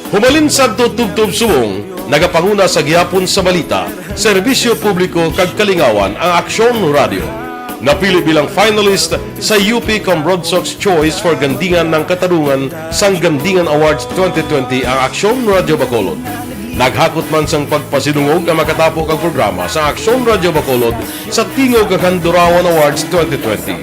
Humalin sadto tubtob subong, nagapanguna sa gihapon sa balita, serbisyo publiko kag kalingawan ang Aksyon Radio. Napili bilang finalist sa U P Cambronsox Choice for Gandingan ng Katarungan sang Gandingan Awards twenty twenty ang Aksyon Radio Bacolod. Naghakot man sang pagpasidungog ang makatapo kag programa sa Aksyon Radio Bacolod sa Tingog kag Handurawan Awards twenty twenty.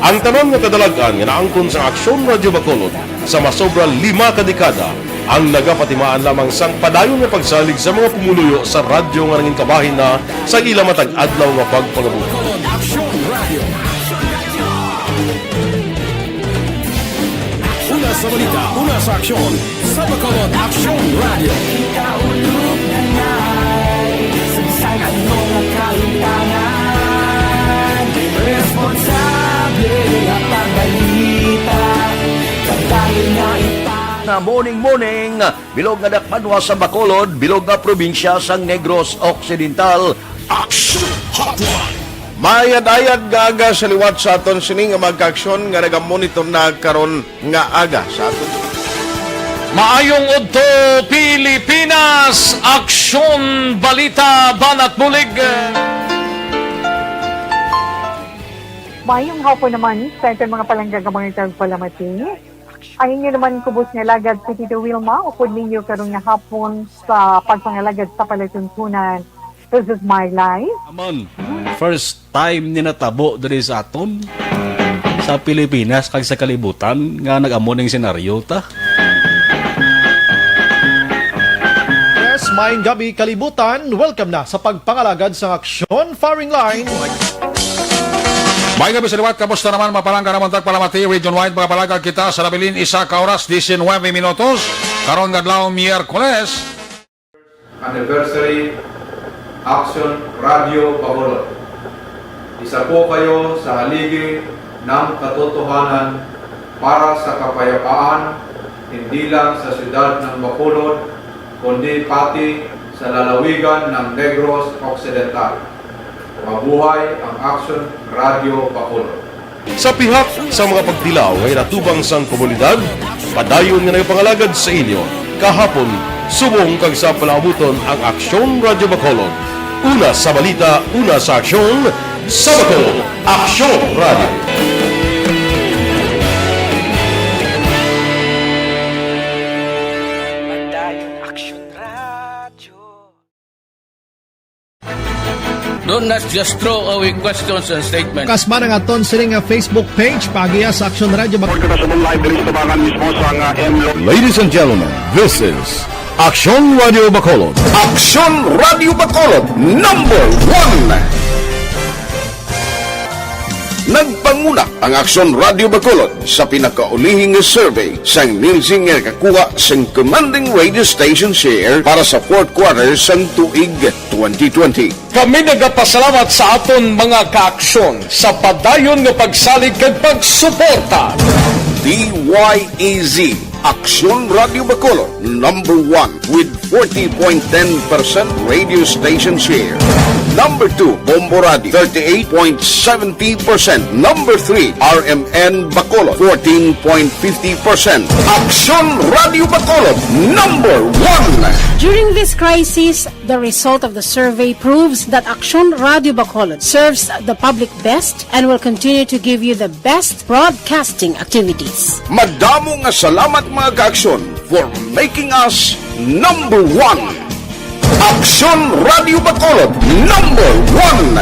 Ang tanan nga kadalag-an nga naangkon sa Aksyon Radio Bacolod sa masobra lima ka dekada ang nagapatimaan lamang sang padayon nga pagsalig sa mga pumuluyo sa radyo nga nangin kabahin na sa ila matag adlaw nga pagpangabuhi. Aksyon Radio. Una sa balita, una sa aksyon, sa Bacolod Aksyon Radio. Ikaulog na ngay, sangsang ano nga kahitangan, responsable nga pagbalita, pagdayon nga ipa- Na morning, morning, bilog nga dakbanwa sa Bacolod, bilog nga probinsya sang Negros Occidental. Action Hotline. Mayad-ayad nga aga sa liwat sa aton sini nga mga kaaksyon nga nagamonitor na karon nga aga sa aton. Maayong udto, Pilipinas! Aksyon, balita, banat bulig. Mayong hapon naman sa aton mga palangga nga mga tagpalamati. Ang inyo naman kubos nga alagad si Tito Wilma, upod ninyo karon nga hapon sa pagpangalagad sa palatuntunan. This is my life. Amon, first time ni natabo diri sa aton, sa Pilipinas kag sa kalibutan nga nag-amo ning senaryo ta. Yes, maayong gabi, kalibutan. Welcome na sa pagpangalagad sa Aksyon Firing Line. May gabi sa liwat, kamusta naman, mga palangga namon tagpalamati, region-wide, mga palangga kita sa nabilin, isa ka oras, diecinuebe minutos, karon nga adlaw, Miyerkules. Anniversary, Action Radio Bacolod. Isa po kayo sa haligi ng katotohanan para sa kapayapaan, hindi lang sa siyudad ng Bacolod, kundi pati sa lalawigan ng Negros Occidental. Mabuhay ang Action Radio Bacolod. Sa pihak sa mga pagtilaw nga inatubang sang komunidad, padayon nga nagapangalagad sa inyo, kahapon, subong kag sa palaabuton ang Aksyon Radio Bacolod. Una sa balita, una sa aksyon, sa Bacolod, Aksyon Radio. Padayon Aksyon Radio. Do not just throw away questions and statements. Kasman ang aton sini nga Facebook page, paagiha sa Aksyon Radio Bak- Report ka sa live diri sa tubangan mismo sa nga M Lo- Ladies and gentlemen, this is Aksyon Radio Bacolod. Aksyon Radio Bacolod, number one. Nagpanguna ang Aksyon Radio Bacolod sa pinakaulihi nga survey sang Nielsen nga nakakuha sang commanding radio station share para sa fourth quarter sang tuig twenty twenty. Kami nagapasalamat sa aton mga kaaksyon sa padayon nga pagsalig kag pagsuporta. D Y E Z, Aksyon Radio Bacolod, number one with forty point ten percent radio station share. Number two, Bombo Radio, thirty-eight point seventy percent. Number three, R M N Bacolod, fourteen point fifty percent. Aksyon Radio Bacolod, number one. During this crisis, the result of the survey proves that Aksyon Radio Bacolod serves the public best and will continue to give you the best broadcasting activities. Madamo nga salamat, mga kaaksyon, for making us number one. Aksyon Radio Bacolod, number one.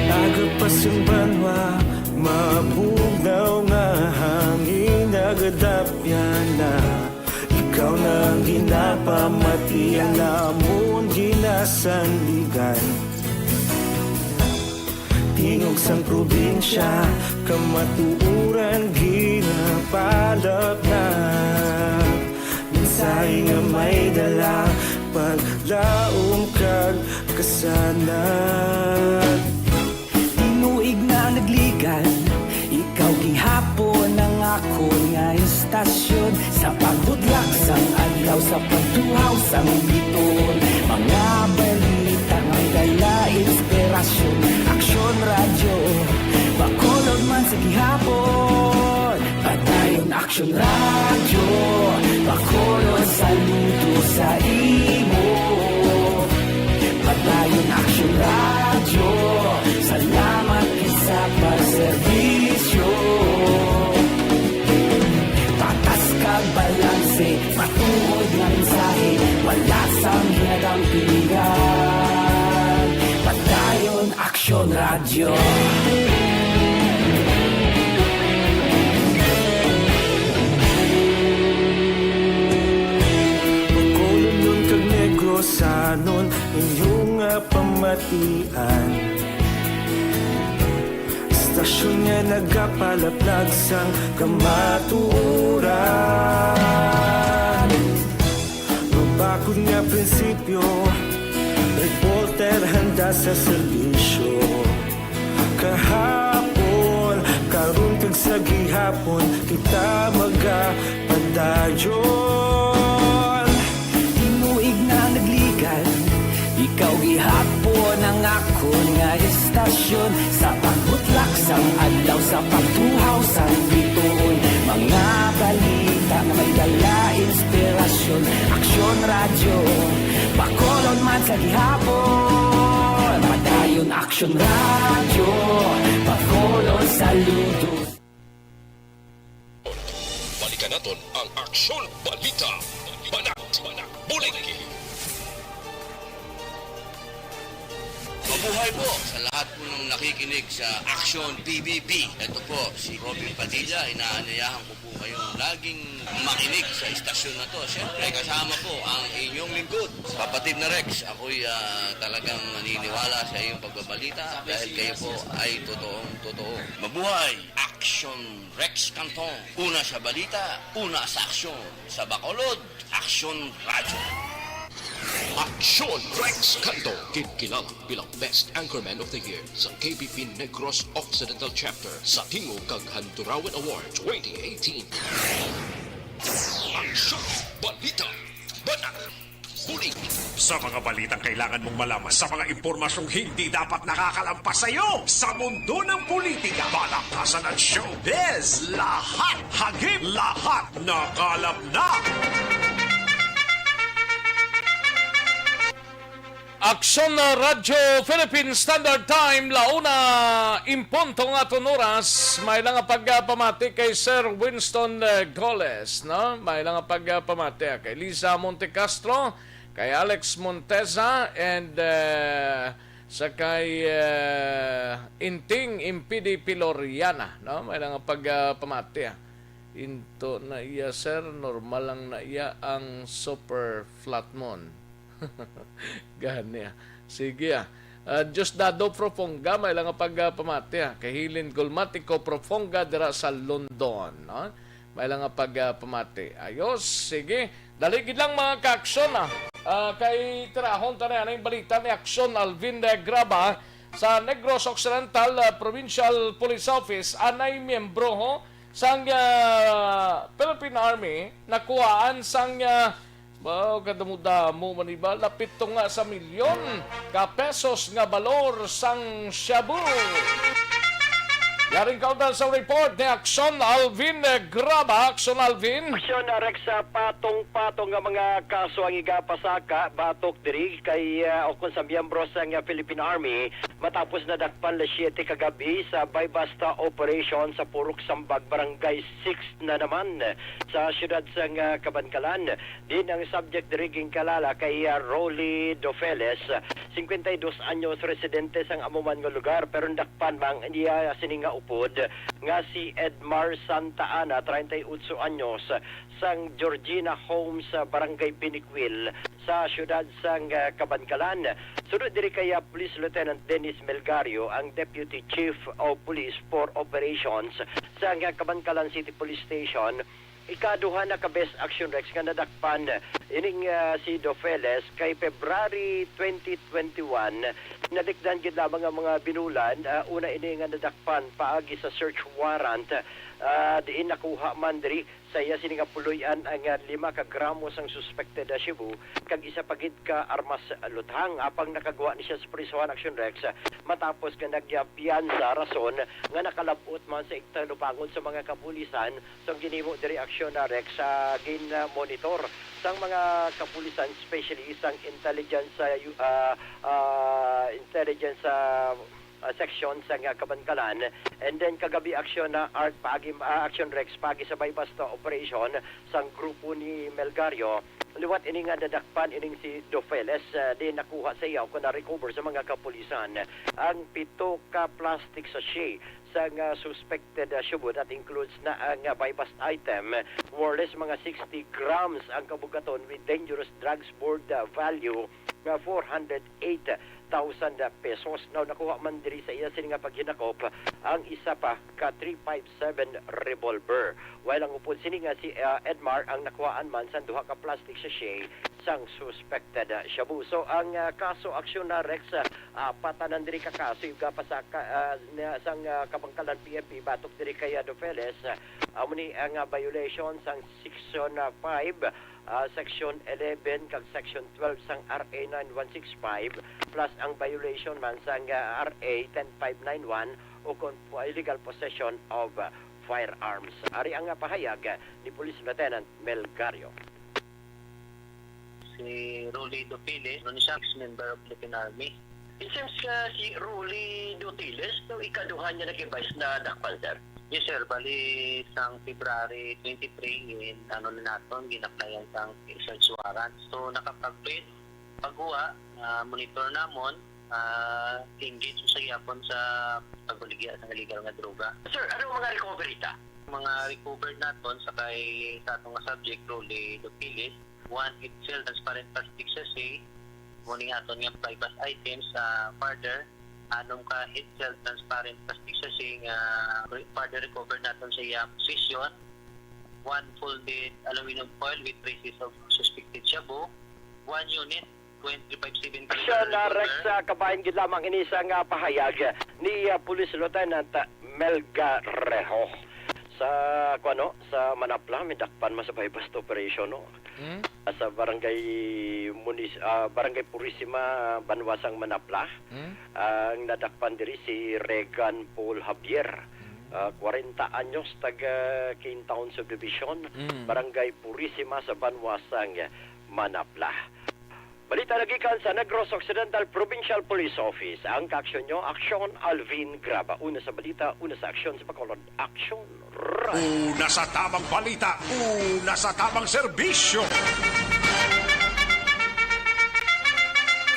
Aga pa sing banwa, mabugnaw nga hangin, nagadapyan na. Ikaw na ang ginapamati, ang amon ginasandigan. Tingog sang probinsya, kamatuoran ginapalapnag. Mensahe nga may dala, paglaom kag kasanag. Tinuig na nagligad, ikaw gihapon ang akon nga istasyon. Sa pagbudlak sang adlaw, sa pagtuhaw sang bituon, mga balita nga may dala inspirasyon. Aksyon Radyo Bacolod man sa gihapon, padayon Aksyon Radyo Bacolod, saludo sa imo. Padayon Aksyon Radyo, salamat gid sa pagserbisyo. Patas kag balanse, matuod nga mensahe, wala sang hinadampingan. Padayon Aksyon Radyo. Bacolodnon kag Negrosanon, inyo nga pamatian. Istasyon nga nagapalaplag sang kamatuoran. Mabakod nga prinsipyo, reporter handa sa serbisyo. Kahapon, karon kag sa gihapon, kita magapadayon. Tinuig na nagligad, ikaw gihapon ang akon nga istasyon. Sa pagbutlak sang adlaw, sa pagtuhaw sang bituon, mga balita nga may dala inspirasyon. Aksyon Radyo Bacolod man sa gihapon, padayon Aksyon Radyo Bacolod, saludo. Balikan naton ang Aksyon Balita. Banat, banat, bulig. Mabuhay po sa lahat po ng nakikinig sa Aksyon P B B. Ito po si Robin Padilla. Inaanyayahan ko po kayong laging makinig sa istasyon na to. Siyempre, kasama po ang inyong lingkod, Kapatid na Rex. Ako'y, ah, talagang naniniwala sa iyong pagbabalita dahil kayo po ay totoong totoo. Mabuhay! Aksyon Rex Cantong. Una sa balita, una sa aksyon. Sa Bacolod, Aksyon Radyo. Aksyon Rex Cantong, kinkilala bilang Best Anchorman of the Year sa K B P Negros Occidental Chapter sa Tingog kag Handurawan Award twenty eighteen. Aksyon Balita. Banat. Bulig. Sa mga balitang kailangan mong malaman, sa mga impormasyong hindi dapat nakakalampas sa iyo, sa mundo ng politika, palakpasan at showbiz, lahat hagip, lahat nakalap na. Aksyon na Radyo Philippine Standard Time, launa in punto nga aton oras. May lang nga pagpamati kay Sir Winston, eh, Goles, no? May lang nga pagpamati, ah, kay Liza Montecastro, Kay Alex Montesa and, ah, sa kay, ah, Inting Impidi Piloriana, no? May nga pagpamati, ah. Into na iya, sir, normal lang na iya ang super flat moon. Gani, ah. Sige, ah. Ah, Diosdado Profonga, may lang nga pagpamati, ah. Kay Helen Gulmatico Profonga dira sa London, no? May lang nga pagpamati. Ayos, sige. Dali gid lang, mga kaaksyon, ah. Ah, kay tirahon ta na ang balita ni Aksyon Alvin, eh, Graba sa Negros Occidental, ah, Provincial Police Office. Anay miyembro, ho, sang, ah, Philippine Army nakuhaan sang, ah, ba, kadamo-damo man iba, lapit to nga sa milyon ka pesos nga balor sang shabu. Yaring kaundan sa report ni Aksyon Alvin, eh, Graba. Aksyon Alvin. Aksyon, ah, Rex, ah, patong-patong nga mga kaso ang igapasaka batok diri kay, ah, o kung sa miyembro sang, ah, Philippine Army matapos nadakpan las siyete kagabi sa buy-bust operation sa Purok Sambag, Barangay six na naman sa siyudad sang, ah, Kabankalan. Din ang subject diri ginkilala kay, ah, Rolly Dofeles, singkwenta y dos anyos, residente sang amo man nga lugar, pero nadakpan man ang iya sini nga upod nga si Edmar Santa Ana, treinta y ocho anyos, sang Georgina Homes sa Barangay Binikwil sa siyudad sang, ah, Kabankalan. Sunod diri kay, ah, Police Lieutenant Dennis Melgario, ang Deputy Chief of Police for Operations sang, ah, Kabankalan City Police Station, ikaduha na ka best action, Rex, nga nadakpan ining, ah, si Dofeles kay February twenty twenty-one. Nalikdan gid lamang ang mga binulan, ah, una ini nga nadakpan paagi sa search warrant, ah, diin nakuha man diri sa iya sini nga puloy-an ang, ah, lima ka gramo sang suspected, ah, shabu, kag isa pa gid ka armas luthang. Apang nakagwa ni siya sa prisuhan, Action Rex, matapos nga nagyapiyansa, rason nga nakalab-ot man sa igtalubangon sa mga kapulisan. So, ang ginhimo diri, Action, ah, Rex, sa gin-monitor sang mga kapulisan, especially sang intelligence, ah, yu-, ah, ah, intelligence, ah, ah, section sang, ah, Kabankalan. And then kagabi, Action, ah, Art, paagi, ah, Action Rex, paagi sa buy-bust operation sang grupo ni Melgario, liwat ini nga nadakpan ining si Dofeles, ah, di nakuha sa iya o kon na-recover sa mga kapulisan ang pito ka plastic sachet sang, ah, suspected, ah, shabu. That includes na ang, ah, buy-bust item, more or less mga sixty grams ang kabugaton, with dangerous drugs worth, ah, value nga four hundred eight thousand pesos. Now, nakuha man diri sa iya sini nga paghinakop ang isa pa ka three five seven revolver. While ang upod sini nga si, ah, Edmar ang nakuhaan man sang duha ka plastic sachet sang suspected, ah, shabu. So, ang, ah, kaso, Action, ah, Rex, ah, apat tanan diri ka kaso igapasaka, ah, na, sang, ah, Kabankalan P N P batok diri kay, ah, Dofeles. Ah, amo ni ang, ah, violation sang Section, ah, five, ah, Section eleven kag Section twelve sang R A nine one six five, plus ang violation man sang, ah, R A ten five nine one o kon po illegal possession of, ah, firearms. Ari ang, ah, pahayag, ah, ni Police Lieutenant Melgario. Si Rolly Dopiles, ano siya, ex-member of Philippine Army. It seems nga si Rolly Dopiles, no, ikaduha niya nag-advise na dakpan, sir. Yes, sir. Bali, sang February twenty-three, in, ano na naton, ginaplayan sang search warrant. So, nakapag-, pagkuha, ah, monitor namon, ah, engage sa gihapon sa pagbaligya sa illegal nga droga. Sir, ano ang mga recovery ta? Mga recovered naton sa kay, sa atong nga subject, Rolly Dopiles, one head shell transparent plastic sachet, mao ni aton nga buy-bust items, ah, further, anom ka head shell transparent plastic sachet nga re-, further recovered naton sa iyang possession, one folded aluminum foil with traces of suspected shabu, one unit, twenty-five seven caliber Action, ah, Rex, revolver. Ah, kabahin gid lamang ini sang, ah, pahayag ni, ah, Police Lieutenant, ah, Melgarejo. Sa, kuwan, no, sa Manapla, may dakpan man sa buy-bust operation, no? Hmm? Ah, sa barangay Munis-, ah, Barangay Purisima, banwa sang Manapla. Hmm? Ang nadakpan diri si Regan Paul Javier, Hmm. ah, kwarenta anyos, taga Cane Town Subdivision, Hmm. Barangay Purisima sa banwa sang Manapla. Balita nagikan sa Negros Occidental Provincial Police Office. Ang kaaksyon nyo, Aksyon Alvin Graba. Una sa balita, una sa aksyon sa Bacolod. Aksyon Radio. Una sa tamang balita, una sa tamang serbisyo.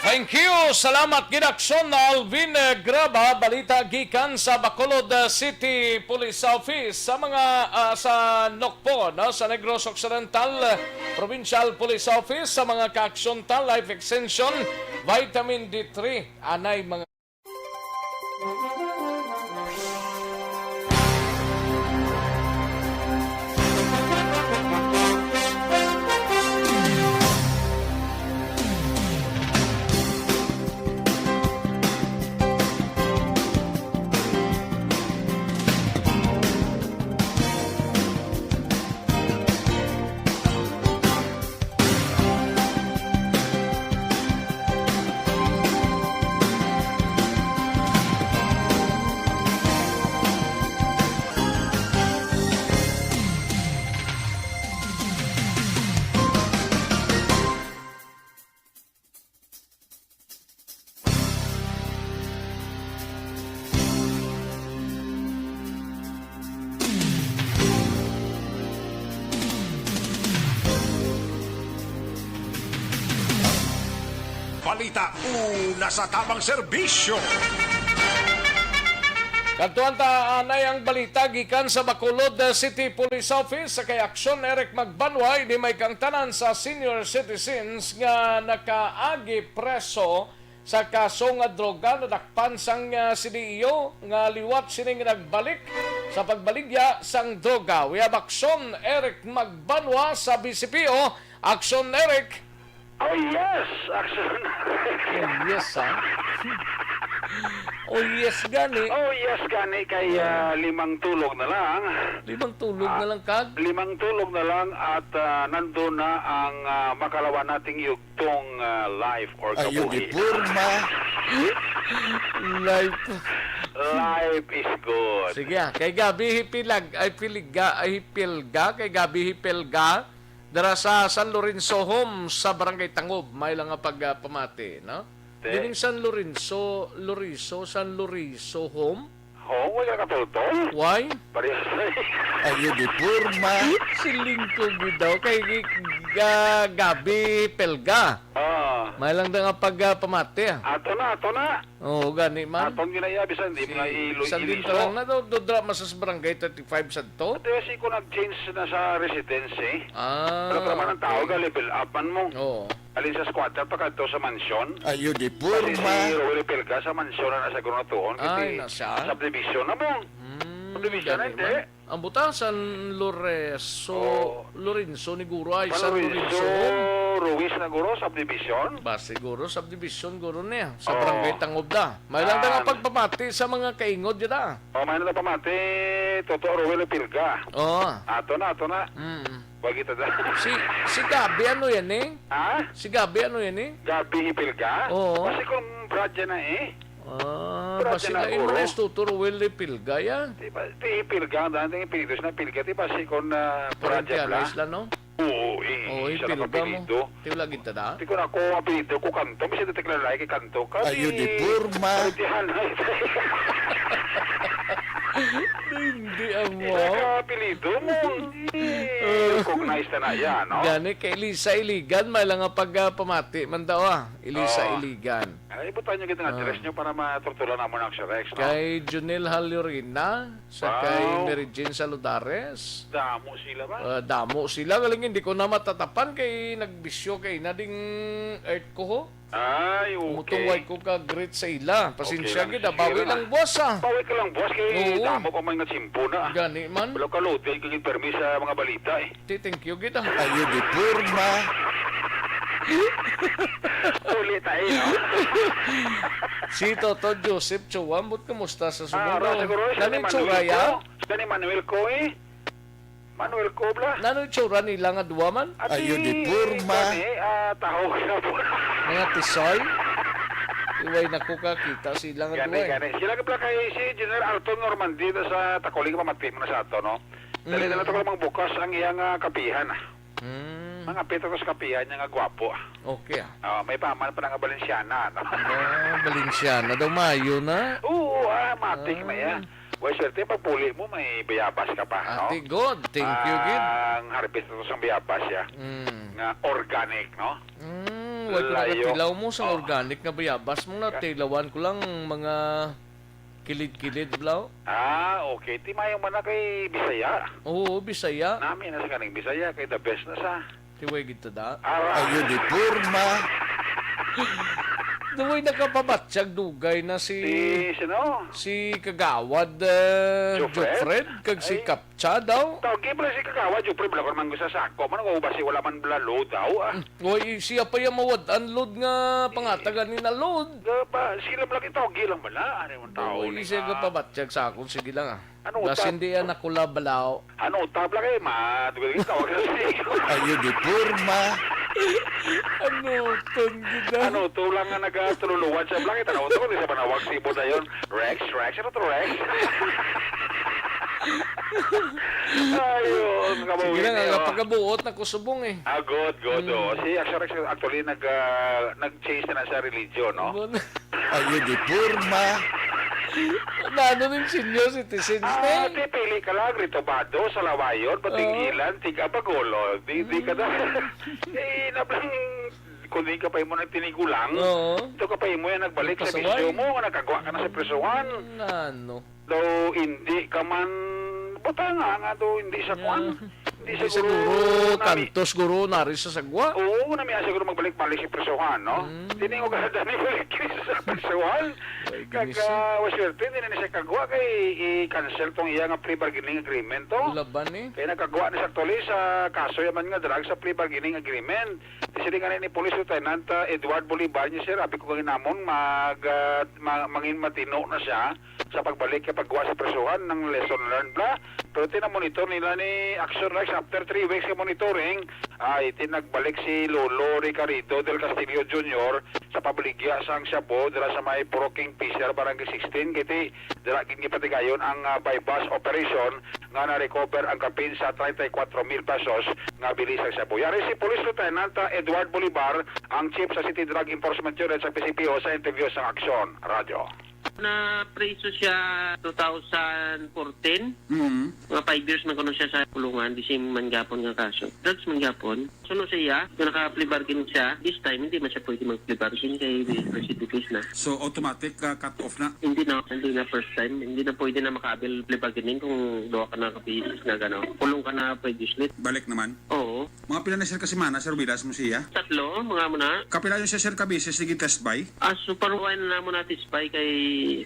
Thank you. Salamat gid, Aksyon Alvin, eh, Graba. Balita gikan sa Bacolod, eh, City Police Office sa mga, ah, sa Nocpo, no, sa Negros Occidental, eh, Provincial Police Office sa mga kaaksyon ta, life extension, vitamin D three, anay mga Balita una sa tamang serbisyo. Kadtuan ta anay ang balita gikan sa Bacolod City Police Office sa kay Aksyon Eric Magbanwa. Ini may kang tanan sa senior citizens nga nakaagi preso sa kaso nga droga nadakpan sang, ah, C D E O nga liwat sining nagbalik sa pagbaligya sang droga. We have Aksyon Eric Magbanwa sa B C P O. Aksyon Eric. Oh, yes, Aksyon. Oh, yes, ha? Oh, yes, gani. Oh, yes, gani kay, ah, limang tulog na lang. Limang tulog Ah, na lang, kag? Limang tulog na lang at, ah, nandun na ang, ah, makalawa nating yugtong, ah, life or Ayo, kabuhi. Di porma. Life. Life is good. Sige, ah. Kay Gabi Hipilag, ay Piliga, ay Hipilga, kay Gabi Hipilga. Dara sa San Lorenzo Home sa Barangay Tangob, may lang nga pagpamati, no? Te. Dining San Lorenzo, Loriso, San Lorenzo Home? Ho, wala ka toltol? Why? Parehas na eh. Ayo di porma. Siling ko gid daw kay gi-, ga-, Gabi Pelga. Ah. May lang da nga pagpamati, ah. Ato na, ato na. Oo, gani man. Atong ginaya, bisan di Si, mo na ilo-, bisan din iliso. Lang na daw, dodra masas barangay thirty-five sa to. Ate, si ko nag-change na sa residence, eh. Ah, Pero tama ng tao, okay. Ga-level up man mo. Oo. Alin sa squatter pa kadto sa mansyon. Ayo, di Kasi porma. Si Roel Pelga sa mansyon na nasa Grunatuon, Ay, kasi na siya? Subdivision na mo. Hmm, Subdivision na, gani hindi. Man. Ang buta, San Lorenzo, Oo. Lorenzo ni Guro ay San San Lorenzo Lorenzo Home. Ruiz na guro, subdivision. Ba, siguro, subdivision, guro niya. Sa Oo. Barangay Tangob da. May lang Ah. nga pagpamati sa mga kaingod dyan, ah. Oh, may nagpamati, Toto Ruel Pilga. Oo. Ato na, ato na. Mm. Wag ito da. Si, si Gabi, ano yan, eh? Ha? Si Gabi, ano yan, eh? Gabi Pilga? Oo. Kasi kung brad yan na, eh. Ah, Pero basi siya na lain man guro. Is Tutor Willie Pilga, ya. Di ba, di Pilga, ang dati yung apelyido siya na Pilga, di ba, si kon, ah, Parente Pradya Bla? Anay sila, no? Oo, eh, Oo, eh, siya ang Pilga mo. Apelyido. Di wala gid ta da? Di ko na ako, apelyido ko Kanto, kasi di tiklalay kay Kanto ka, Ayo, di di porma. Parente Anay. Hindi ang Di mo. Na ka apelyido mo. Eh, recognize na na yan, no? Gani, kay Lisa Iligan, may lang nga pag, ah, pamati man daw, ah. Elisa Oo. Iligan. Ay, ibutan nyo gid ang Ah. address nyo para maturtulan namo na ang Rex, no? Kay Junel Halorina, sa Wow. Kay Mary Jane Saludares. Damo sila ba? Ah, damo sila. Galing, hindi ko na matatapan kay nagbisyo kay na ding earth ko, ho. Ay, okay. Mutungway ko ka greet sa ila. Pasensya Okay lang gid, ah. Sige Bawi lang. Lang buwas, ah. Bawi ka lang buwas kay Oo. Damo pa man nga tsimpo na, ah. Gani man. Wala ka loaded ka gid permi sa mga balita, eh. Ti, thank you gid, ah. Ayo di porma. Uli tayo, no? Si Toto Joseph Chua, ambot kumusta sa Ah, Sumulong? Ra, siguro, eh, Nano San yung tsura, Emmanuel ya? Ko. San Emmanuel ko, eh. Manuel Cobla. Nano yung tsura nila nga duwa man? Ati, Ayo di porma. Kani, ah, taho ka po. Mga tisoy? Iway na ko kakita sila nga Gani, duwa, eh. Gani. Sila ka pala kay si General Alton Normandy sa Tacoling, pamati mo na sa ato, no? Dali na lang Mm. to, mga bukas ang iyang, ah, kapihan, ah. Mm. Mga pito ko sa kapihan niya nga gwapo, ah. Okay, ah. Ah, may paman pa na nga Balenciana, no? Ah, Balenciana daw, mayo na. Oo, ah, matik na Ah. Yan. Well, swerte, pagpuli mo, may bayabas ka pa, no? Ati, good. Thank you, gid. Ang harvest na to sa bayabas, ya. Mm. Nga organic, no? Mm, Wala ko Layo. Nakatilaw mo sa Oh. organic nga bayabas mo, natilawan ko lang mga kilid-kilid, blaw. Ah, okay. Ti mayo man na kay Bisaya. Oo, Bisaya. Nami na sa kaning Bisaya, kay the best na sa. Ti way gid ta da. Ara. Ayo di porma. Duway nakapabatyag dugay na si Si sino? Si Kagawad, eh, Jofred? Jofred, kag si Ay. Kapcha daw. Tawag, gibra si Kagawad Jofred, wala ko naman gusto sa ako. Man, ako ba si wala man bala load daw, ah? Oy, siya pa yung mawad-an load nga pangatagan ni na load. Ga pa, sila lang ito, gilang bala. Ano yung tao Oy, ni siya nga? Kapabatyag sa akon, sige lang, ah. Ano, Das tap- hindi yan ako labalaw. Ano, tabla kayo, ma, dugal yung tawag sa siya. Ayo di porma. Ano, ton gid, ah. Ano, to lang nga nagatululuwad sa blanket. Ano, to, di sa manawag si Ibo na yun. Rex, Rex, ano to, Rex? Ayun, Sige kabawi lang, niyo. Ang pagkabuot na kusubong eh. Ah, good, good, Mm. oh. Si Action Rex, actually, nag, ah, nag-change na sa religion, no? Ano na? Ayo di porma. Na ano ning senior citizens Ah, na eh? Di pili ka lang, Rito Bado, Salawayon, Patingilan, Oo. Tiga Bacolod. Di, di ka na. Mm. Eh, nablang, kung di ka pa imo nagtinigulang, Oo. ito ka pa imo yan, nagbalik sa Pasaway. Bisyo mo, nagkagwa ka na sa prisuhan. Ano? Daw hindi ka man, butanga nga daw hindi sa kwan. Ah, Hindi hindi siguro siguro, nami- kantos guro, nari sa sagwa. Oo, nami siguro magbalik-balik si prisuhan, no? Mm. Hindi ko gahada ni balik sa prisuhan. Ay, Kag, ginis. Ah, wa swerte, hindi na siya kagwa kay i-cancel tong iya nga pre-bargaining agreement to. Laban eh. Kaya nagkagwa ni sa actually sa kaso yaman nga drug sa pre-bargaining agreement. Di sila nga ni Police Lieutenant, ah, Edward Bolivar niya, sir, abi ko kay namon mag, ah, ma-, mangin matino na siya sa pagbalik kay pagwa sa prisuhan ng lesson learned bla. Pero tinamonitor nila ni Action Rex after three weeks ka monitoring, ay tinagbalik si Lolo Ricardo del Castillo Junior sa pabligya sang shabu dira sa may Puro Kingfisher, Barangay sixteen, kiti dira gid gipatigayon ang, ah, buy-bust operation nga na-recover ang kapin sa treinta y cuatro mil pesos nga bili sang shabu. Yari si Police Lieutenant, ah, Edward Bolivar, ang chief sa City Drug Enforcement Unit sa P C P O, sa interview sang Action Radio. Na-preso siya two thousand fourteen. Mm. Mga five years man kuno siya sa kulungan, the same man gapon nga kaso. Drugs man gapon. Suno siya, kung naka-plea bargain siya, this time, hindi man siya pwede mag-plea bargain kay presidentis na. So, automatic, ah, cut off na? Hindi na, hindi na first time. Hindi na pwede na maka-avail plea bargaining kung duha ka na ka-, na gano. Kulong ka na previously. Balik naman? Oo. Mga pila na, sir, ka semana, sir, bilas mo siya? Tatlo, mga mo na. Kapila yung siya, sir, ka beses, sige, test buy? Ah, so, paruwayan na namon natin spy kay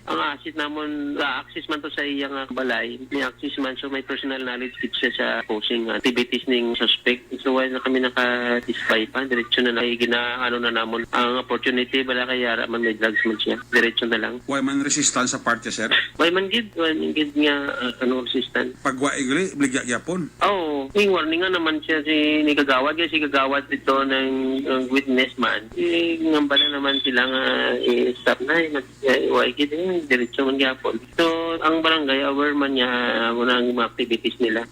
ang asset namon, ah, access man to sa iya nga balay. May access man, so may personal knowledge gid siya sa posing activities ning suspect. So, wala na kami naka-spy pa. Diretso na lang. Gina-, ano na namon. Ang opportunity, bala kay yara man may drugs man siya. Diretso na lang. Wala man resistance sa parte, sir? Wala man gid, wala man gid nga, ah, ano, resistance. Pag wa igli, bligya gyapon. Oo. Yung warning nga naman siya si ni Kagawad, kaya si Kagawad dito ng, ng witness man. Eh, ngambala naman sila nga, eh, stop na, eh, mag-, eh, wala gid, eh, diretso man gyapon. So, ang barangay aware man niya, ah, muna ang mga activities nila.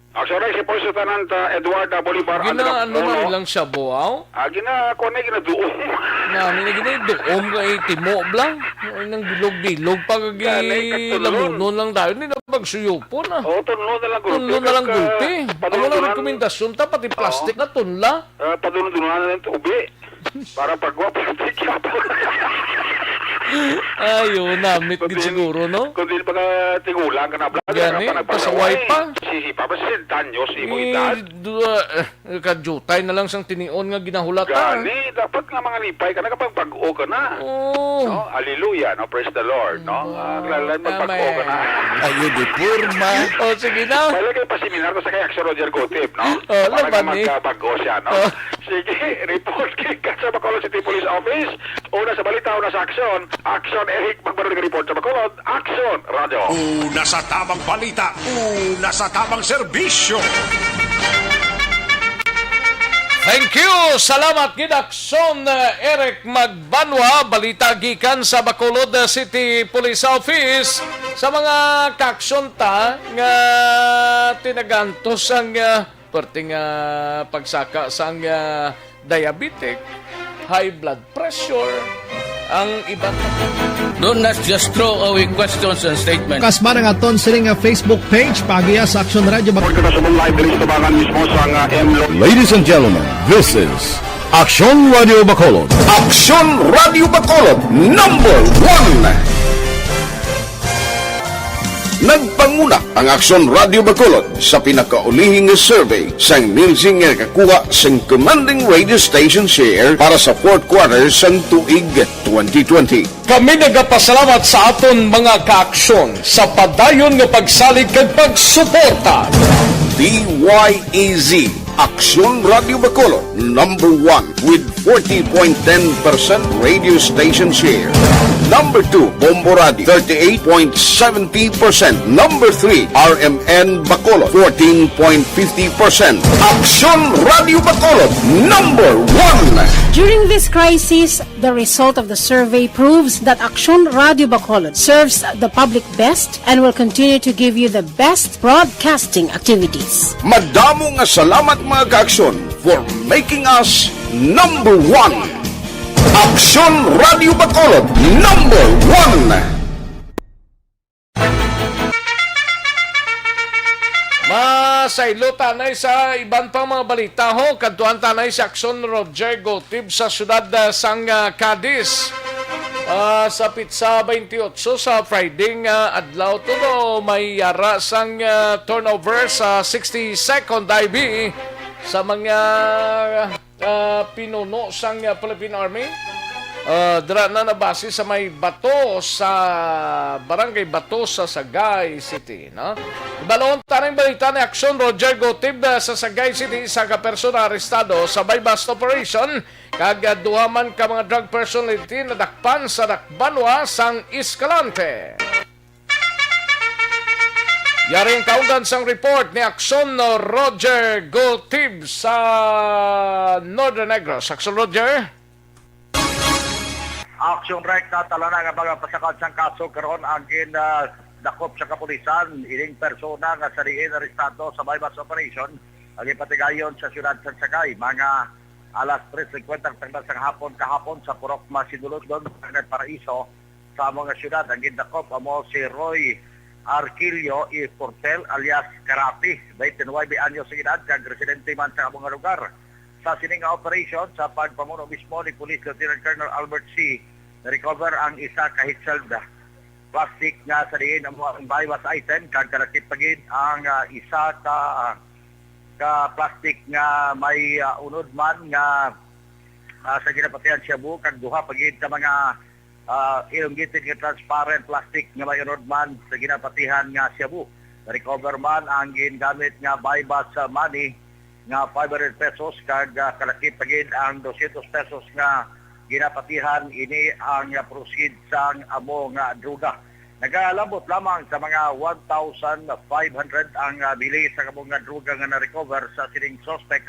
Actually, si Police Lieutenant, ah, Edward, ah, Bolivar, Gina, ang ano na nagpuno. Nilang shabu, aw? Ah, gina, kuwan na, ginaduong. Nami na gina, duong kay timo blang. Ay, nang bilog-bilog pa, kagi Gani, katulon. Lamunon lang tayo. Hindi na pagsuyupon, ah. Oo, tunlo na lang gulpi. Tunlo na lang Kag, ah, gulpi. Ang wala padulong-dulan. Rekomendasyon ta, pati Oo. Plastic na tunla. Ah, padulong-dulan na lang tubi. Para pagwa, plastic yapon. Ay, yun, namit gid Kundi, siguro, no? Kundi pagka tigulang ka na, bla, Gani, ka pa nagpasaway pasaway. Pa. Si, si Papa, si Daniel, si mo Eh, edad. Dua, eh, Kajutay na lang sang tinion nga ginahulatan. Gani, dapat nga mga lipay ka na kapag bag-o ka na. Oo. No? Hallelujah, no? Praise the Lord, no? Oo. Ah, kailangan magpag-o ka na. Amen. Ayo di porma. O, sige na. Kaya kay paseminar ko sa kay Action Roger Gutib, no? Oh, para laban nga ni. Magpag-o siya, no? Oh. Sige, report kay sa Bacolod City Police Office. Una sa balita, una sa aksyon. Action, Eric Magbarod, report sa Bacolod. Action, Radyo. Una sa tamang balita, una sa tamang serbisyo. Thank you. Salamat gid, Aksyon, uh, Eric Magbanwa. Balita gikan sa Bacolod, uh, City Police Office. Sa mga kaaksyon ta nga tinagantos ang, uh, perting, uh, pagsaka sang, uh, diabetic, high blood pressure, ang iban. Do not just throw away questions and statements. Kasma nga aton sini nga Facebook page, paagiha sa Action Radio. Pagkakasubong live diri sa tubangan mismo sa nga M Lo- Ladies and gentlemen, this is Aksyon Radio Bacolod. Aksyon Radio Bacolod, number one. Nagpanguna ang Aksyon Radio Bacolod sa pinakaulihing survey sang Nielsen nga nakakuha sang commanding radio station share para sa fourth quarter sang tuig twenty twenty. Kami nagapasalamat sa aton mga kaaksyon sa padayon nga pagsalig kag pagsuporta. D Y E Z, Aksyon Radio Bacolod, number one with forty point ten percent radio station share. Number two, Bombo Radio, thirty-eight point seventy percent. Number three, R M N Bacolod, fourteen point fifty percent. Aksyon Radio Bacolod, number one. During this crisis, the result of the survey proves that Aksyon Radio Bacolod serves the public best and will continue to give you the best broadcasting activities. Madamo nga salamat, mga kaaksyon, for making us number one. Aksyon Radio Bacolod, number one. Masaylo tanay sa iban pang mga balita, ho. Kadtuan tanay si Aksyon Roger Gotib sa siyudad, ah, sang, ah, Cadiz. Ah, sa pitsa twenty-eight sa Friday nga adlaw, tulo may yara sang, ah, turnover sa sixty-second I B sa mga ah, pinuno sang, ah, Philippine Army. Ah, dira na nabase sa may Bato, sa Barangay Bato sa Sagay City, no? Ibalon ta ning balita ni Aksyon Roger Gotib, ah, sa Sagay City, isa ka persona arestado sa buy-bust operation, kag, ah, duha man ka mga drug personality nadakpan sa dakbanwa sang Escalante. Yari ang kaundan sang report ni Aksyon Roger Gotib sa Northern Negros. Aksyon Roger. Aksyon Rek, natala na nga mga pasakad sang kaso karon ang gin, ah, dakop sa kapulisan. Ining persona nga sa diin arestado sa buy-bust operation ang ipatigayon sa siyudad sa Sagay, mga alas tres cincuenta sa hapon kahapon sa Purok Masinulog, Barangay Paraiso, sa amo nga siyudad. Ang gindakop amo si Roy Arquillo E. Portel alias Karapi, twenty-nine anyos ang edad, kag residente man sa amo nga lugar. Sa sini nga operation, sa pagpamuno mismo ni Police Lieutenant Colonel Albert C., na-recover ang isa ka hitseld plastic nga sa diin amo ang buy-bust item, kag kalakip pa gid ang, ah, isa ka, ka plastic nga may, ah, unod man nga, ah, sa ginapatihan shabu, kag duha pa gid ka mga ah, elongated nga transparent plastic nga may unod man sa ginapatihan nga shabu. Recover man ang gingamit nga buy-bust money nga five hundred pesos, kag, ah, kalakip pa gid ang dosyentos pesos nga ginapatihan. Ini ang, ah, proceed sang amo nga droga. Nagalabot lamang sa mga one thousand five hundred ang, ah, bili sa amo nga droga nga na-recover sa sining suspek.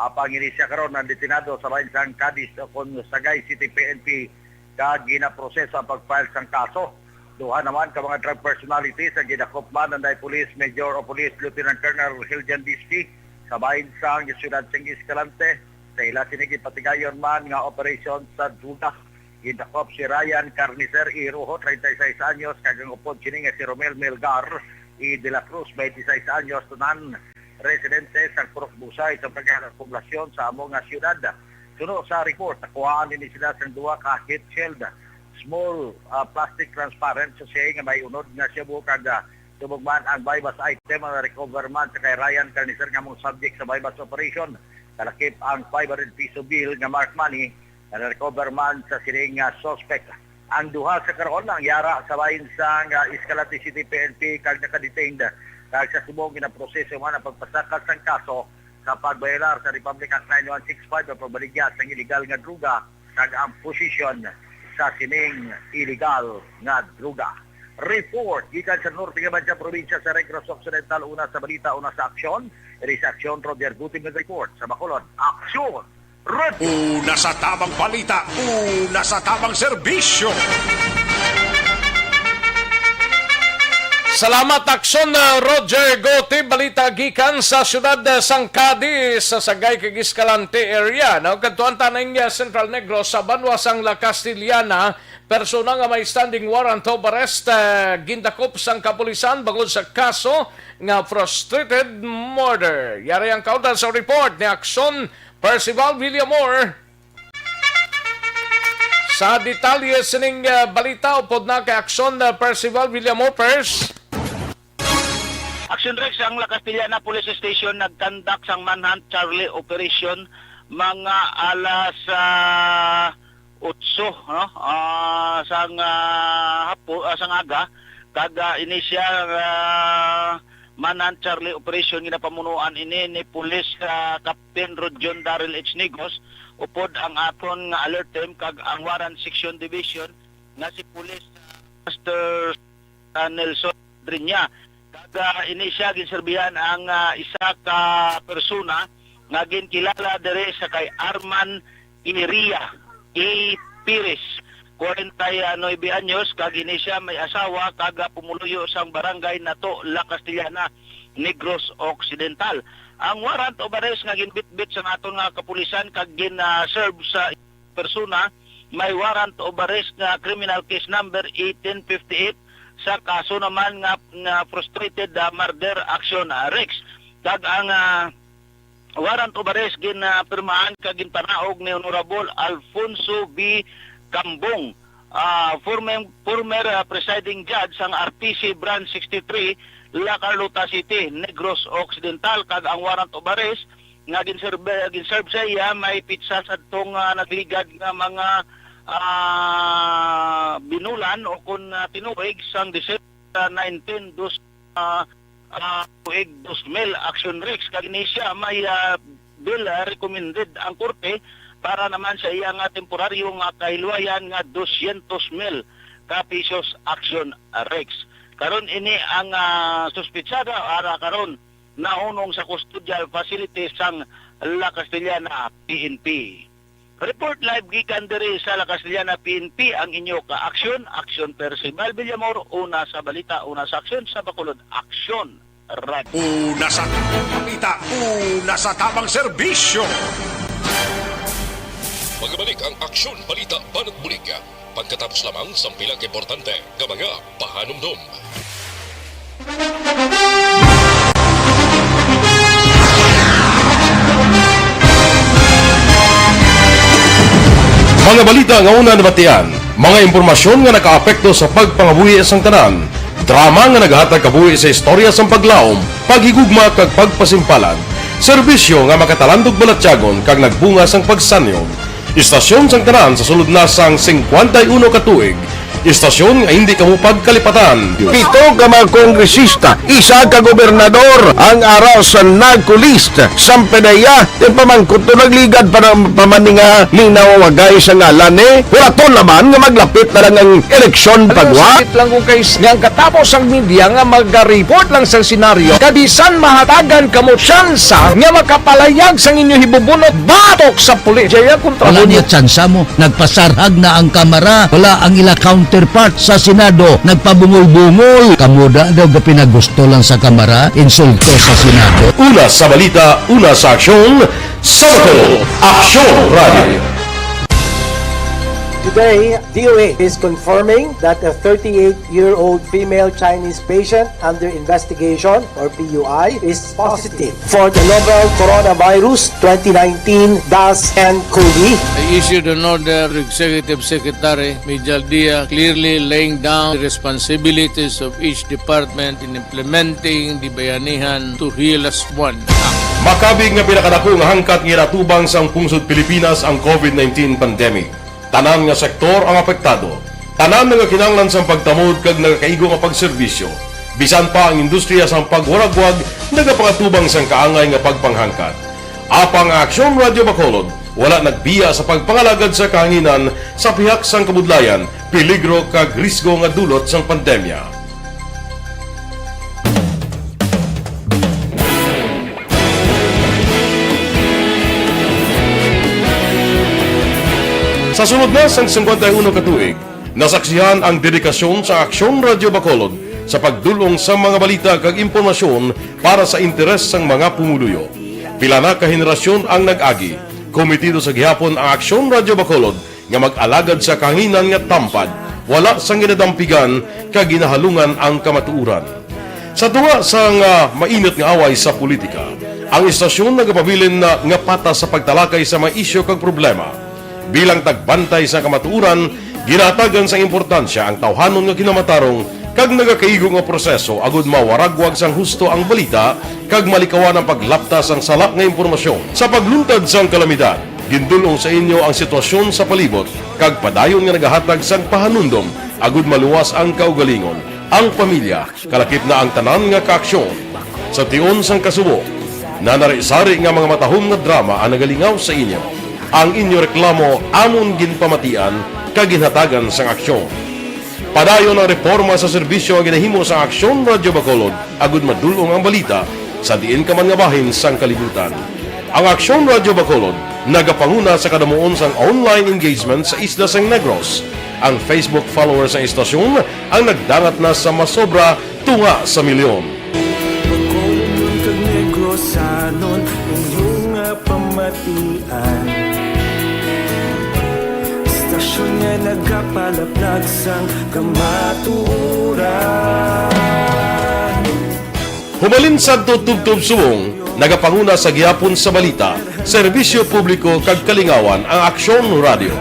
Apang ini siya karon ang detenado sa bahin sang Cadiz o kon Sagay City P N P, kag ginaproseso ang pag-file sang kaso. Duha naman ka mga drug personalities ang gidakop man anday Police Major o Police Lieutenant Colonel Hiljan Bispi sa bahin sang siyudad sang Escalante. Sa ila sini gipatigayon man nga operasyon sa droga. Gidakop si Ryan Carnicer Iroho, treinta y seis anyos, kag ang upod sini nga si Romel Melgar I. De La Cruz, veintiséis anyos, tanan residente sa Purok Busay sa Pagkahal Poblasyon sa amo nga siyudad. Suno sa report, nakuhaan din sila sang duha ka heat shield, small, ah, plastic transparent sachet nga may unod nga shabu, kag, ah, subong man ang buy-bust item nga recover man sa kay Ryan Carnicer nga mong subject sa buy-bust operation. Kalakip ang five hundred piso bill nga marked money nga na-recover man sa sining nga suspect. Ang duha sa karon ang yara sa bahin sang, ah, Escalante City P N P kag naka-detained, kag sa subong ginaproseso man ang pagpasaka sang kaso sa pagbayolar sa Republic Act nine one six five o pagbaligya sang iligal nga droga kag ang posisyon sa sining iligal nga droga. Report gikan sa Norte nga Bansa, probinsya sa Negros Occidental, una sa balita, una sa aksyon. Iri sa aksyon, Roger Gutim nag-report sa Bacolod. Aksyon! Una sa tamang balita, una sa tamang serbisyo. Salamat, Aksyon, uh, Roger Goti. Balita gikan sa siyudad, uh, sang Cadiz, sa Sagay kag Escalante area. No? Kadtuan ta ning, uh, Central Negros, sa banwa sang La Castellana, persona nga may standing warrant of arrest, uh, gindakop sang kapulisan bangod sa kaso nga frustrated murder. Yari ang kaundan sa report ni Aksyon Percival Villamor. Sa detalye sining, ah, balita, upod na kay Aksyon, ah, Percival Villamor, Pers. Action Rex, ang La Castellana Police Station nagkandak sang manhunt Charlie Operation mga alas, ah, otso, no? Ah, sang, ah, hapo, ah, sang aga, kag, ah, ini siya, ah, manhunt Charlie Operation, ginapamunuan ini ni Police, ah, Captain Rodion Daryl H. Negros, upod ang aton nga alert team kag ang Warrant Section Division nga si Police, ah, Master, ah, Nelson Drinya. Kag, ah, ini siya ginserbihan ang, ah, isa ka persona nga ginkilala diri sa kay Arman Iria A. Pires, kwarenta y nuebe anyos, kag ini siya may asawa kag, ah, pumuluyo sang barangay Nato, La Castellana, Negros Occidental. Ang warrant of arrest nga ginbitbit sa aton nga kapulisan kag gin, ah, serve sa persona may warrant of arrest nga criminal case number eighteen fifty-eight sa kaso naman nga, nga frustrated, ah, murder action, ah, Rex. Kag ang, ah, warrant of arrest gin, ah, pirmahan kag ginpanaog ni Honorable Alfonso B. Cambong, ah, former, former, ah, presiding judge sang R T C Branch sixty-three, La Carlota City, Negros Occidental, kag ang warrant of arrest nga ginserve-, ginserve sa iya may pitsa sadtong, ah, nagligad nga mga, ah, binulan o kon, ah, tinuig sang December nineteen, dos, ah, ah, tuig dos mil, Action Rex, kag ini siya may, ah, bail, ah, recommended ang korte para naman sa iya nga temporaryo nga kahilwayan nga dosyentos mil ka pesos, Action Rex. Karon ini ang, ah, suspitsada ara karon nahunong sa custodial facility sang La Castellana P N P. Report live gikan diri sa La Castellana P N P ang inyo ka-aksyon, Aksyon Percival Villamor, una sa balita, una sa aksyon, sa Bacolod, Aksyon Radio. Una sa tamang balita, una sa tamang serbisyo. Magbalik ang Aksyon Balita Banat Bulig. Pagkatapos lamang sang pila ka importante nga mga pahanumdom. Mga balita nga una nabatian, mga impormasyon nga nakaapekto sa pagpangabuhi sang tanan, drama nga nagahatag kabuhi sa istorya sang paglaom, paghigugma kag pagpasimpalan, serbisyo nga makatalandog balatyagon kag nagbunga sang pagsanyog. Istasyon sang tanan sa sulod na sang singkwenta y uno ka tuig. Istasyon nga hindi kamo pagkalipatan. Pito ka mga kongresista, isa ka gobernador ang ara sa narco list. Sang P D E A, ipamangkot to, nagligad pa na, pa man ni nga linawagay sa ngalan ni. Hulaton naman nga maglapit na lang ang eleksyon, pagwa. Sakit lang kung kay s-, nga ang katapos ang media nga mag-report lang sa senaryo, kabisan mahatagan kamo tsansa nga makapalayag sang inyo hibubunot batok sa pulis. Jaya kontra. Wala mo niya tsansa mo. Nagpasarhag na ang Kamara. Wala ang ila counterpart sa Senado. Nagpabungol-bungol. Kamo da daw gapinagusto lang sa Kamara. Insulto sa Senado. Una sa balita, una sa aksyon, sa Bacolod, Aksyon Radio. Today, D O A is confirming that a thirty-eight-year-old female Chinese patient under investigation, or P U I, is positive for the novel Coronavirus twenty nineteen dash nCoV. I issued an order to Executive Secretary Mijal Dia, clearly laying down the responsibilities of each department in implementing the Bayanihan to Heal Us One Act. Makabig nga pinakadako nga hangkat nga ginatubang sang pungsod Pilipinas ang COVID nineteen pandemic. Tanan nga sektor ang apektado. Tanan nga kinahanglan sang pagtamod kag nagakaigo nga pagserbisyo. Bisan pa ang industriya sang pagwaragwag nagapangatubang sang kaangay nga pagpanghangkat. Apang ang Aksyon Radio Bacolod wala nagbiya sa pagpangalagad sa kahanginan sa pihak sang kabudlayan, peligro kag risgo nga dulot sang pandemya. Sa sulod na sang singkwenta y uno ka tuig, nasaksihan ang dedikasyon sa Aksyon Radio Bacolod sa pagdul-ong sa mga balita kag impormasyon para sa interes sang mga pumuluyo. Pila na ka henerasyon ang nag-agi. Komitido sa gihapon ang Aksyon Radio Bacolod nga mag-alagad sa kahanginan nga tampad, wala sang ginadampigan kag ginahalungan ang kamatuoran. Sa tunga sang, ah, mainit nga away sa politika, Ang istasyon nagapabilin na nga patas sa pagtalakay sa mga isyu kag problema. Bilang tagbantay sa kamatuoran, ginahatagan sang importansya ang tawhanon nga kinamatarong kag nagakaigo nga proseso agud mawaragwag sang husto ang balita kag malikawan ang paglapta sang sala nga impormasyon. Sa pagluntad sang kalamidad, gindul-ong sa inyo ang sitwasyon sa palibot kag padayon nga nagahatag sang pahanumdom agud maluwas ang kaugalingon, ang pamilya, kalakip na ang tanan nga kaaksyon. Sa tion sang kasubo, nanari-sari nga mga matahom nga drama ang nagalingaw sa inyo. Ang inyo reklamo amon ginpamatian kag ginhatagan sang aksyon. Padayon ang reporma sa serbisyo nga ginahimo sang Aksyon Radyo Bacolod agud madul-ong ang balita sa diin ka man nga bahin sang kalibutan. Ang Aksyon Radyo Bacolod nagapanguna sa kadamuon sang online engagement sa isla sang Negros. Ang Facebook followers sang istasyon ang nagdangat na sa masobra tunga sa milyon. Bacolod kag Negrosanon, inyo nga pamatian. Istasyon nga nagapalaplag sang kamatuoran. Humalin sadto tubtob subong, nagapanguna sa gihapon sa balita, serbisyo publiko kag kalingawan ang Aksyon Radyo.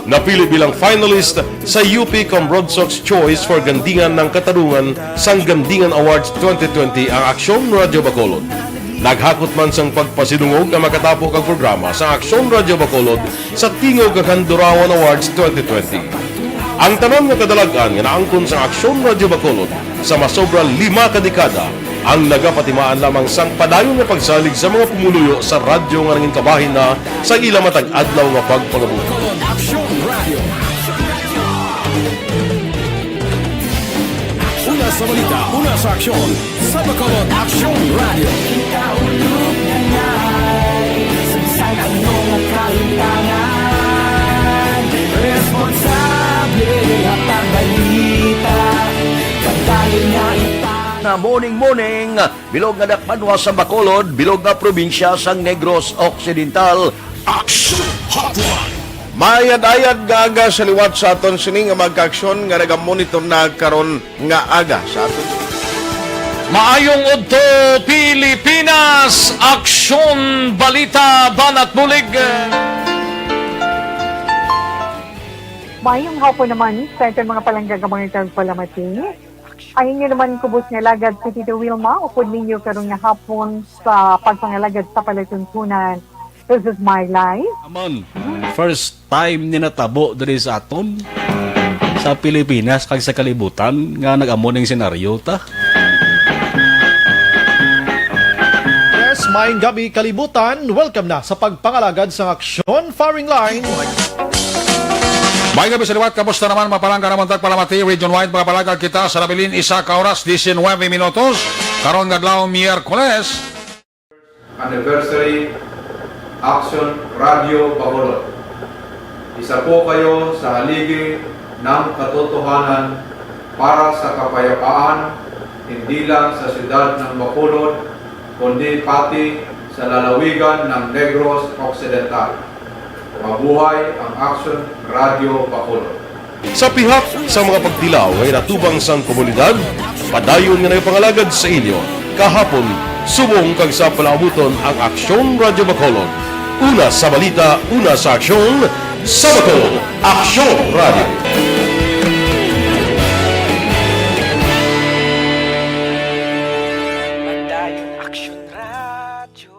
Napili bilang finalist sa U P Cambronsox Choice for Gandingan ng Katarungan sang Gandingan Awards twenty twenty ang Aksyon Radyo Bacolod. Naghakot man sang pagpasidungog ang makatapo kag programa sa Aksyon Radyo Bacolod sa Tingog kag Handurawan Awards twenty twenty. Ang tanan nga kadalag-an nga naangkon sa Aksyon Radyo Bacolod sa masobra lima ka dekada ang nagapatimaan lamang sang padayon nga pagsalig sa mga pumuluyo sa radyo nga nangin kabahin na sa ila matag adlaw nga pagpangabuhi. Aksyon Radio. Una sa balita, una sa aksyon, sa Bacolod Aksyon Radio. Sa ano nga kalimtangan, responsable nga pagbalita, pagdayon nga ipa- Na morning, morning, bilog nga dakbanwa sa Bacolod, bilog nga probinsya sang Negros Occidental. Action Hotline. Maayad-ayad nga aga sa liwat sa aton sini nga mga kaaksyon nga nagamonitor na karon nga aga sa aton. Maayong udto, Pilipinas! Aksyon, balita, banat bulig. Maayong hapon naman sa aton mga palangga nga mga tagpalamati. Ang inyo naman kubos nga alagad si Tito Wilma, upod ninyo karon nga hapon sa pagpangalagad sa palatuntunan. This is my life. Amon, first time ni natabo diri sa aton, sa Pilipinas kag sa kalibutan, nga nag-amo ning senaryo ta. Yes, maayong gabi, kalibutan. Welcome na sa pagpangalagad sang aksyon, firing line. May gabi sa liwat, kamusta naman, mga palangga namon tagpalamati, region-wide, mga palangga kita sa nabilin, isa ka oras, diecinueve minutos, karon nga adlaw, Miyerkules. Anniversary, Action Radio Bacolod. Isa po kayo sa haligi ng katotohanan para sa kapayapaan, hindi lang sa siyudad ng Bacolod, kundi pati sa lalawigan ng Negros Occidental. Mabuhay ang Action Radio Bacolod. Sa pihak sa mga pagtilaw nga ginatubang sang komunidad, padayon nga nagapangalagad sa inyo kahapon, subong kag sa palaabuton ang Aksyon Radyo Bacolod. Una sa balita, una sa aksyon, sa Bacolod, Aksyon Radyo. Padayon Aksyon Radyo.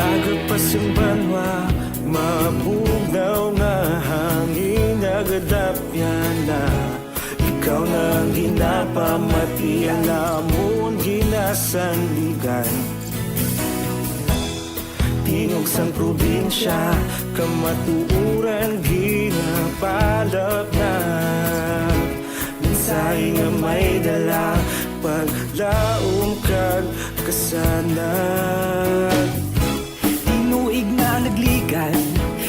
Aga pa sing banwa, mabugnaw nga hangin nagadapyan na. Ikaw na ang ginapamati, ang amon ginasandigan. Tingog sang probinsya, kamatuoran ginapalapnag. Mensahe nga may dala, paglaom kag kasanag. Tinuig na nagligan,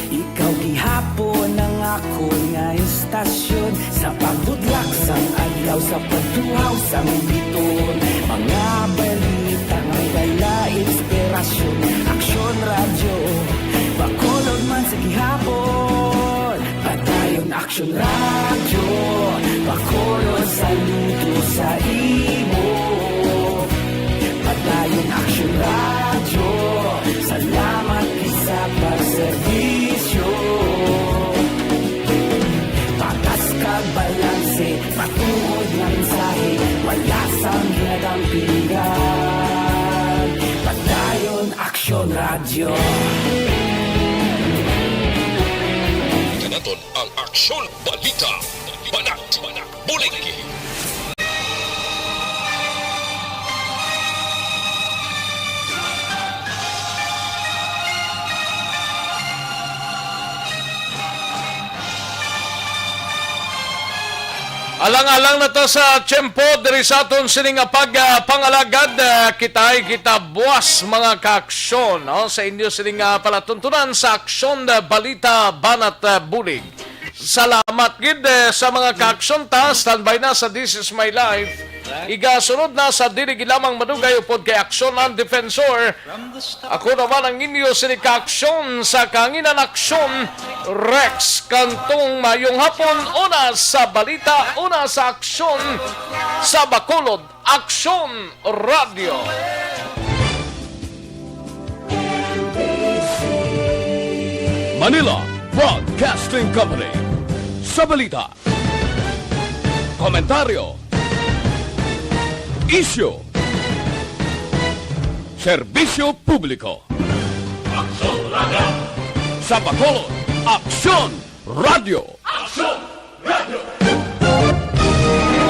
ikaw gihapon ang akon nga istasyon. Sa pagbuot Ilaw sa pagtuhaw sa ambiton, mga balita may dala inspirasyon. Aksyon Radyo, Bacolod man sa gihapon. Padayon Aksyon Radyo, Bacolod saludo sa imo. Padayon Aksyon Radyo, salamat gid sa pagserbisyo. Patas kag balanse, matuod nga mensahe, wala sang ginadampingan. Padayon Aksyon Radyo. Kanaton ang Aksyon Balita. Banat, bulig. Alang-alang na ta sa tiyempo diri sa aton sini nga pag, ah, pangalagad, ah, kitay kita buwas, mga kaaksyon, no? Sa inyo sini nga palatuntunan sa Aksyon, ah, Balita, Banat, ah, Bulig. Salamat gid, eh, sa mga kaaksyon ta. Standby na sa This Is My Life. Igasunod na sa dili gid lamang madugay upod kay Aksyon ang Defensor. Ako naman ang inyo sini kaaksyon sa Kahanginan Aksyon, Rex Cantong. Mayong hapon, una sa balita, una sa aksyon sa Bacolod, Aksyon Radyo. Manila Broadcasting Company. Sa balita, komentaryo, isyu, serbisyo publiko. Aksyon Radyo. Sa Bacolod, Aksyon Radyo.